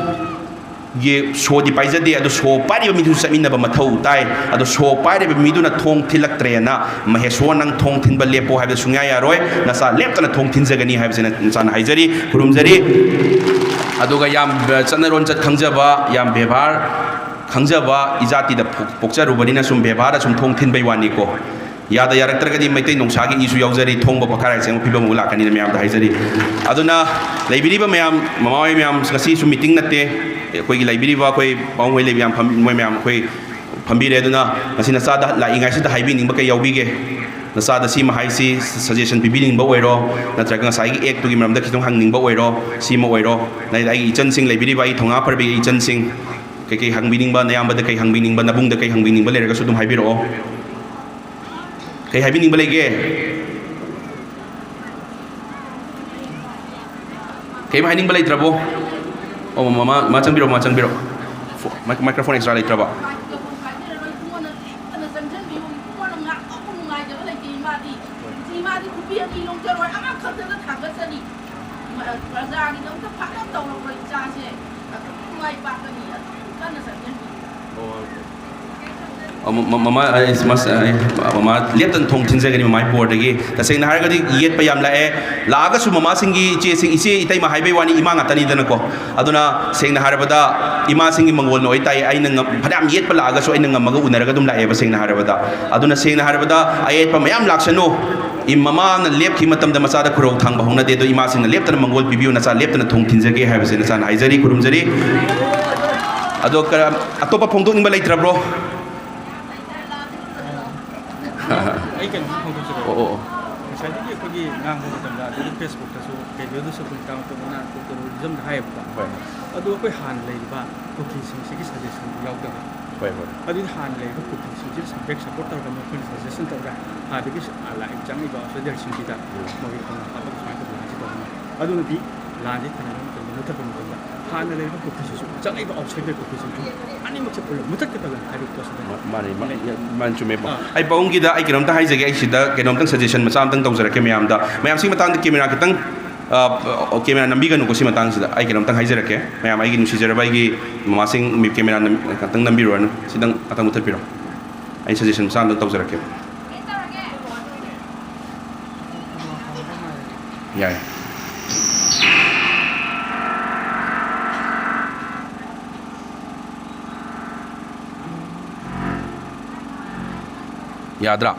ꯒꯤ ꯁꯣꯗꯤ ꯄꯥꯏꯖꯗꯦ, ꯑꯗꯣ ꯁꯣ ꯄꯥꯏꯔꯤꯕ ꯃꯤꯗꯨꯁꯨ ꯆꯠꯃꯤꯟꯅꯕ ꯃꯊꯧ ꯇꯥꯏ꯫ ꯑꯗꯣ ꯁꯣ ꯄꯥꯏꯔꯤꯕ ꯃꯤꯗꯨꯅ ꯊꯣꯡ ꯊꯤꯜꯂꯛꯇ꯭ꯔꯦꯅ, "ꯃꯍꯦꯁꯣꯔ, ꯅꯪ ꯊꯣꯡ ꯊꯤꯟꯕ ꯂꯦꯞꯄꯣ" ꯍꯥꯏꯕꯗ ꯁꯨꯡꯌꯥ ꯌꯥꯔꯣꯏ꯫ ꯅꯆꯥ ꯂꯦꯞꯇꯅ ꯊꯣꯡ ꯊꯤꯟꯖꯒꯅꯤ ꯍꯥꯏꯕꯁꯤꯅ ꯅꯆꯥꯅ ꯍꯥꯏꯖꯔꯤ, ꯈꯨꯔꯨꯝꯖꯔꯤ꯫ ꯑꯗꯨꯒ ꯌꯥꯝ, ꯑ, ꯆꯠꯅ ꯂꯣꯟꯆꯠ ꯈꯪꯖꯕ, ꯌꯥꯝ ꯕꯦꯕꯥꯔ ꯈꯪꯖꯕ ꯏꯖꯥꯇꯤꯗ ꯄꯣꯛ-, ꯄꯣꯛꯆꯔꯨꯕꯅꯤꯅ ꯁꯨꯝ ꯕꯦꯕꯥꯔꯗ ꯁꯨꯝ ꯊꯣꯡ ꯊꯤꯟꯕꯩ ꯋꯥꯅꯤꯀꯣ꯫ ꯌꯥꯗ ꯌꯥꯔꯛꯇ꯭ꯔꯒꯗꯤ ꯃꯩꯇꯩ ꯅꯣꯡꯁꯥꯒꯤ ꯏꯁꯨ ꯌꯥꯎꯖꯔꯤ, ꯊꯣꯡꯕ ꯄꯈꯥꯏ ꯆꯦꯡꯕ ꯐꯤꯕꯝ ꯑꯃ ꯂꯥꯛꯀꯅꯤꯅ ꯃꯌꯥꯝꯗ ꯍꯥꯏꯖꯔꯤ꯫ ꯑꯗꯨꯅ ꯂꯩꯕꯤꯔꯤꯕ ꯃꯌꯥꯝ, ꯃꯃꯥ ꯍꯣꯏ ꯃꯌꯥꯝ, ꯉꯁꯤꯁꯨ meeting ꯅꯠꯇꯦ, ꯑꯩꯈꯣꯏꯒꯤ ꯂꯩꯕꯤꯔꯤꯕ ꯑꯩꯈꯣꯏ ꯄꯥꯕꯨꯡ ꯍꯣꯏ ꯂꯩꯕ ꯌꯥꯝ ꯐꯝ-, ꯃꯣꯏ ꯃꯌꯥꯝ ꯑꯩꯈꯣꯏ ꯐꯝꯕꯤꯔꯦ꯫ ꯑꯗꯨꯅ ꯉꯁꯤ ꯅꯆꯥꯗ ꯂꯥꯛꯏꯉꯩꯁꯤꯗ ꯍꯥꯏꯕꯤꯅꯤꯡꯕ ꯀꯩ ꯌꯥꯎꯕꯤꯒꯦ? ꯅꯆꯥꯗ ꯁꯤꯃ ꯍꯥꯏꯁꯤ, suggestion ꯄꯤꯕꯤꯅꯤꯡꯕ ꯑꯣꯏꯔꯣ, ꯅꯠꯇ꯭ꯔꯒ ꯉꯁꯥꯏꯒꯤ act-ꯇꯨꯒꯤ ꯃꯔꯝꯗ ꯈꯤꯇꯪ ꯍꯪꯅꯤꯡꯕ ꯑꯣꯏꯔꯣ, ꯁꯤꯃ ꯑꯣꯏꯔꯣ, ꯑꯗꯩ ꯑꯩꯒꯤ ꯏꯆꯟꯁꯤꯡ ꯂꯩꯕꯤꯔꯤꯕ ꯑꯩ ꯊꯧꯅꯥ ꯐꯔꯕꯤꯒꯤ ꯏꯆꯟꯁꯤꯡ, ꯀꯩꯀꯩ ꯍꯪꯕꯤꯅꯤꯡꯕ, ꯅꯌꯥꯝꯕꯗ ꯀꯩ ꯍꯪꯕꯤꯅꯤꯡꯕ, ꯅꯕꯨꯡꯗ ꯀꯩ ꯍꯪꯕꯤꯅꯤꯡꯕ ꯂꯩꯔꯒꯁꯨ ꯑꯗꯨꯝ ꯍꯥꯏꯕꯤꯔꯛꯑꯣ꯫ ꯀꯩ ꯍꯥꯏꯕꯤꯅꯤꯡꯕ ꯂꯩꯒꯦ? ꯀꯩꯝ ꯍꯥꯏꯅꯤꯡꯕ ꯂꯩꯇ꯭ꯔꯕꯣ? ꯑꯣ, ꯃꯃꯥ, ꯃꯥ ꯆꯪꯕꯤꯔꯣ, ꯃꯥ ꯆꯪꯕꯤꯔꯣ꯫ ꯐꯣ-, mic-, microphone extra ꯂꯩꯇ꯭ꯔꯕ? ꯄ꯭ꯔꯖꯥꯒꯤꯗꯃꯛꯇ ꯐꯖꯅ ꯇꯧꯔꯛꯄ ꯏꯆꯥꯁꯦ ꯑꯗꯨꯝ ꯃꯥꯏ ꯄꯥꯛꯀꯅꯤ, ꯑꯗꯨꯝ ꯀꯟꯅ ꯆꯪꯁꯤꯟꯕꯤꯌꯨ꯫ ꯃꯃꯥ, ꯃꯃꯥ, ꯑꯩ ꯃꯁ-, ꯑꯩ ꯃꯃꯥ ꯂꯦꯞꯇꯅ ꯊꯣꯡ ꯊꯤꯟꯖꯒꯅꯤ ꯃꯃꯥꯒꯤ ꯕꯣꯔꯗꯒꯤ꯫ ꯇꯁꯦꯡꯅ ꯍꯥꯏꯔꯒꯗꯤ ꯌꯦꯠꯄ ꯌꯥꯝ ꯂꯥꯛꯑꯦ꯫ ꯂꯥꯛꯑꯒꯁꯨ ꯃꯃꯥꯁꯤꯡꯒꯤ ꯏꯆꯦꯁꯤꯡ, ꯏꯆꯦ ꯏꯇꯩꯃ ꯍꯥꯏꯕꯩ ꯋꯥꯅꯤ, ꯏꯃꯥ ꯉꯥꯛꯇꯅꯤꯗꯅꯀꯣ꯫ ꯑꯗꯨꯅ ꯁꯦꯡꯅ ꯍꯥꯏꯔꯕꯗ ꯏꯃꯥꯁꯤꯡꯒꯤ ꯃꯪꯒꯣꯜꯅ ꯑꯣꯏ ꯇꯥꯏ꯫ ꯑꯩꯅ ꯉꯝ-, ꯐꯅꯌꯥꯝ ꯌꯦꯠꯄ ꯂꯥꯛꯑꯒꯁꯨ ꯑꯩꯅ ꯉꯝꯃꯒ ꯎꯅꯔꯒ ꯑꯗꯨꯝ ꯂꯥꯛꯑꯦꯕ, ꯁꯦꯡꯅ ꯍꯥꯏꯔꯕꯗ꯫ ꯑꯗꯨꯅ ꯁꯦꯡꯅ ꯍꯥꯏꯔꯕꯗ ꯑꯌꯦꯠꯄ ꯃꯌꯥꯝ ꯂꯥꯛꯁꯅꯨ꯫ ꯏꯝ-, ꯃꯃꯥꯅ ꯂꯦꯞꯈꯤ ꯃꯇꯝꯗ ꯃꯆꯥꯗ ꯈꯨꯔꯧ ꯊꯥꯡꯕ ꯍꯧꯅꯗꯦ꯫ ꯑꯗꯣ ꯏꯃꯥꯁꯤꯡꯅ ꯂꯦꯞꯇꯅ ꯃꯪꯒꯣꯜ ꯄꯤꯕꯤꯌꯨ, ꯅꯆꯥ ꯂꯦꯞꯇꯅ ꯊꯣꯡ ꯊꯤꯟꯖꯒꯦ ꯍꯥꯏꯕꯁꯦ ꯅꯆꯥꯅ ꯍꯥꯏꯖꯔꯤ, ꯈꯨꯔꯨꯝꯖꯔꯤ꯫ ꯑꯗꯣ ꯀꯔ-, ꯑꯇꯣꯞꯄ ꯐꯣꯡꯗꯣꯛꯅꯤꯡꯕ ꯂꯩꯇ꯭ꯔꯕ꯭ꯔꯣ? ꯑꯩ ꯀꯩꯅꯣꯝ ꯐꯣꯡꯗꯣꯛꯆꯔꯛꯑꯣ꯫ ꯑꯣ, ꯑꯣ, ꯑꯣ꯫ ꯉꯁꯥꯏꯗꯒꯤ ꯑꯩꯈꯣꯏꯒꯤ ꯉꯥꯡꯕ ꯃꯇꯝꯗ ꯑꯗꯒꯤ Facebookꯇꯁꯨ, radioꯗꯁꯨ ꯑꯩꯈꯣꯏ ꯇꯥꯡ ꯇꯔꯨꯛꯅ ꯇꯦꯔꯣꯔꯤꯖꯝꯗ ꯍꯥꯏꯌꯦꯕꯀꯣ꯫ ꯍꯣꯏ, ꯍꯣꯏ꯫ ꯑꯗꯣ ꯑꯩꯈꯣꯏ ꯍꯥꯟꯅ ꯂꯩꯔꯤꯕ ꯀꯨꯀꯤꯁꯤꯡꯁꯤꯒꯤ suggestionꯗꯤ ꯌꯥꯎꯗꯕ꯫ ꯍꯣꯏ, ꯍꯣꯏ꯫ ꯑꯗꯨꯗꯤ ꯍꯥꯟꯅ ꯂꯩꯔꯤꯕ ꯀꯨꯀꯤꯁꯤꯡꯁꯤ ꯁꯕꯖꯦꯛ support ꯇꯧꯔꯒ ꯃꯈꯣꯏꯅ suggestion ꯇꯧꯔꯒ ꯑꯥꯗꯒꯤ ꯂꯥꯛꯏꯕ ꯆꯪꯉꯤꯕ outsiderꯁꯤꯡꯁꯤꯗ ꯎꯝ꯫ ꯃꯣꯏꯒꯤ ꯈꯣꯡꯅ ꯍꯥꯞꯄꯒ ꯁꯨꯃꯥꯏꯅ ꯇꯧꯕ ꯂꯥꯟꯁꯤ ꯇꯧꯕꯅꯤ꯫ ꯑꯗꯨꯅꯗꯤ ꯂꯥꯟꯁꯤ ꯊꯦꯡꯅꯕ ꯃꯇꯝꯗ, ꯃꯨꯊꯠꯄ ꯃꯇꯝꯗ ꯍꯥꯟꯅ ꯂꯩꯔꯤꯕ ꯀꯨꯀꯤꯁꯤꯁꯨ ꯆꯪꯉꯛꯏꯕ outsider ꯀꯨꯀꯤꯁꯤꯡꯁꯨ ꯑꯅꯤꯃꯛꯁꯦ ꯄꯨꯜꯂꯞ ꯃꯨꯊꯠꯀꯗꯕꯅꯤ ꯍꯥꯏꯕꯒꯤ ꯄꯣꯠꯁꯤꯗ ꯃꯥ-, ꯃꯥꯅꯤ, ꯃꯥ-, ꯃꯥꯅꯤ, ꯆꯨꯝꯃꯦ꯫ ꯑꯥ꯫ ꯑꯩ ꯄꯥꯕꯨꯡꯒꯤꯗ ꯑꯩ ꯀꯩꯅꯣꯝꯇ ꯍꯥꯏꯖꯒꯦ, ꯑꯩ ꯁꯤꯗ ꯀꯩꯅꯣꯝꯇꯪ suggestion ꯃꯆꯥ ꯑꯝꯇꯪ ꯇꯧꯖꯔꯛꯀꯦ ꯃꯌꯥꯝꯗ꯫ ꯃꯌꯥꯝ ꯁꯤ ꯃꯇꯥꯡꯗ camera ꯈꯤꯇꯪ, ꯑ, camera ꯅꯝꯕꯤꯒꯅꯨꯀꯣ, ꯁꯤ ꯃꯇꯥꯡꯁꯤꯗ ꯑꯩ ꯀꯩꯅꯣꯝꯇꯪ ꯍꯥꯏꯖꯔꯛꯀꯦ꯫ ꯃꯌꯥꯝ ꯑꯩꯒꯤ ꯅꯨꯡꯁꯤꯖꯔꯕ ꯑꯩꯒꯤ ꯃꯃꯥꯁꯤꯡ camera ꯅꯝ-, ꯈꯤꯇꯪ ꯅꯝꯕꯤꯔꯨꯔꯅꯨ, ꯁꯤꯗꯪ ꯉꯥꯛꯇꯪ ꯃꯨꯊꯠꯄꯤꯔꯣ꯫ ꯑꯩ suggestion ꯃꯆꯥ ꯑꯝꯇꯪ ꯇꯧꯖꯔꯛꯀꯦ꯫ ꯌꯥꯏ꯫ ꯌꯥꯗ꯭ꯔꯥ?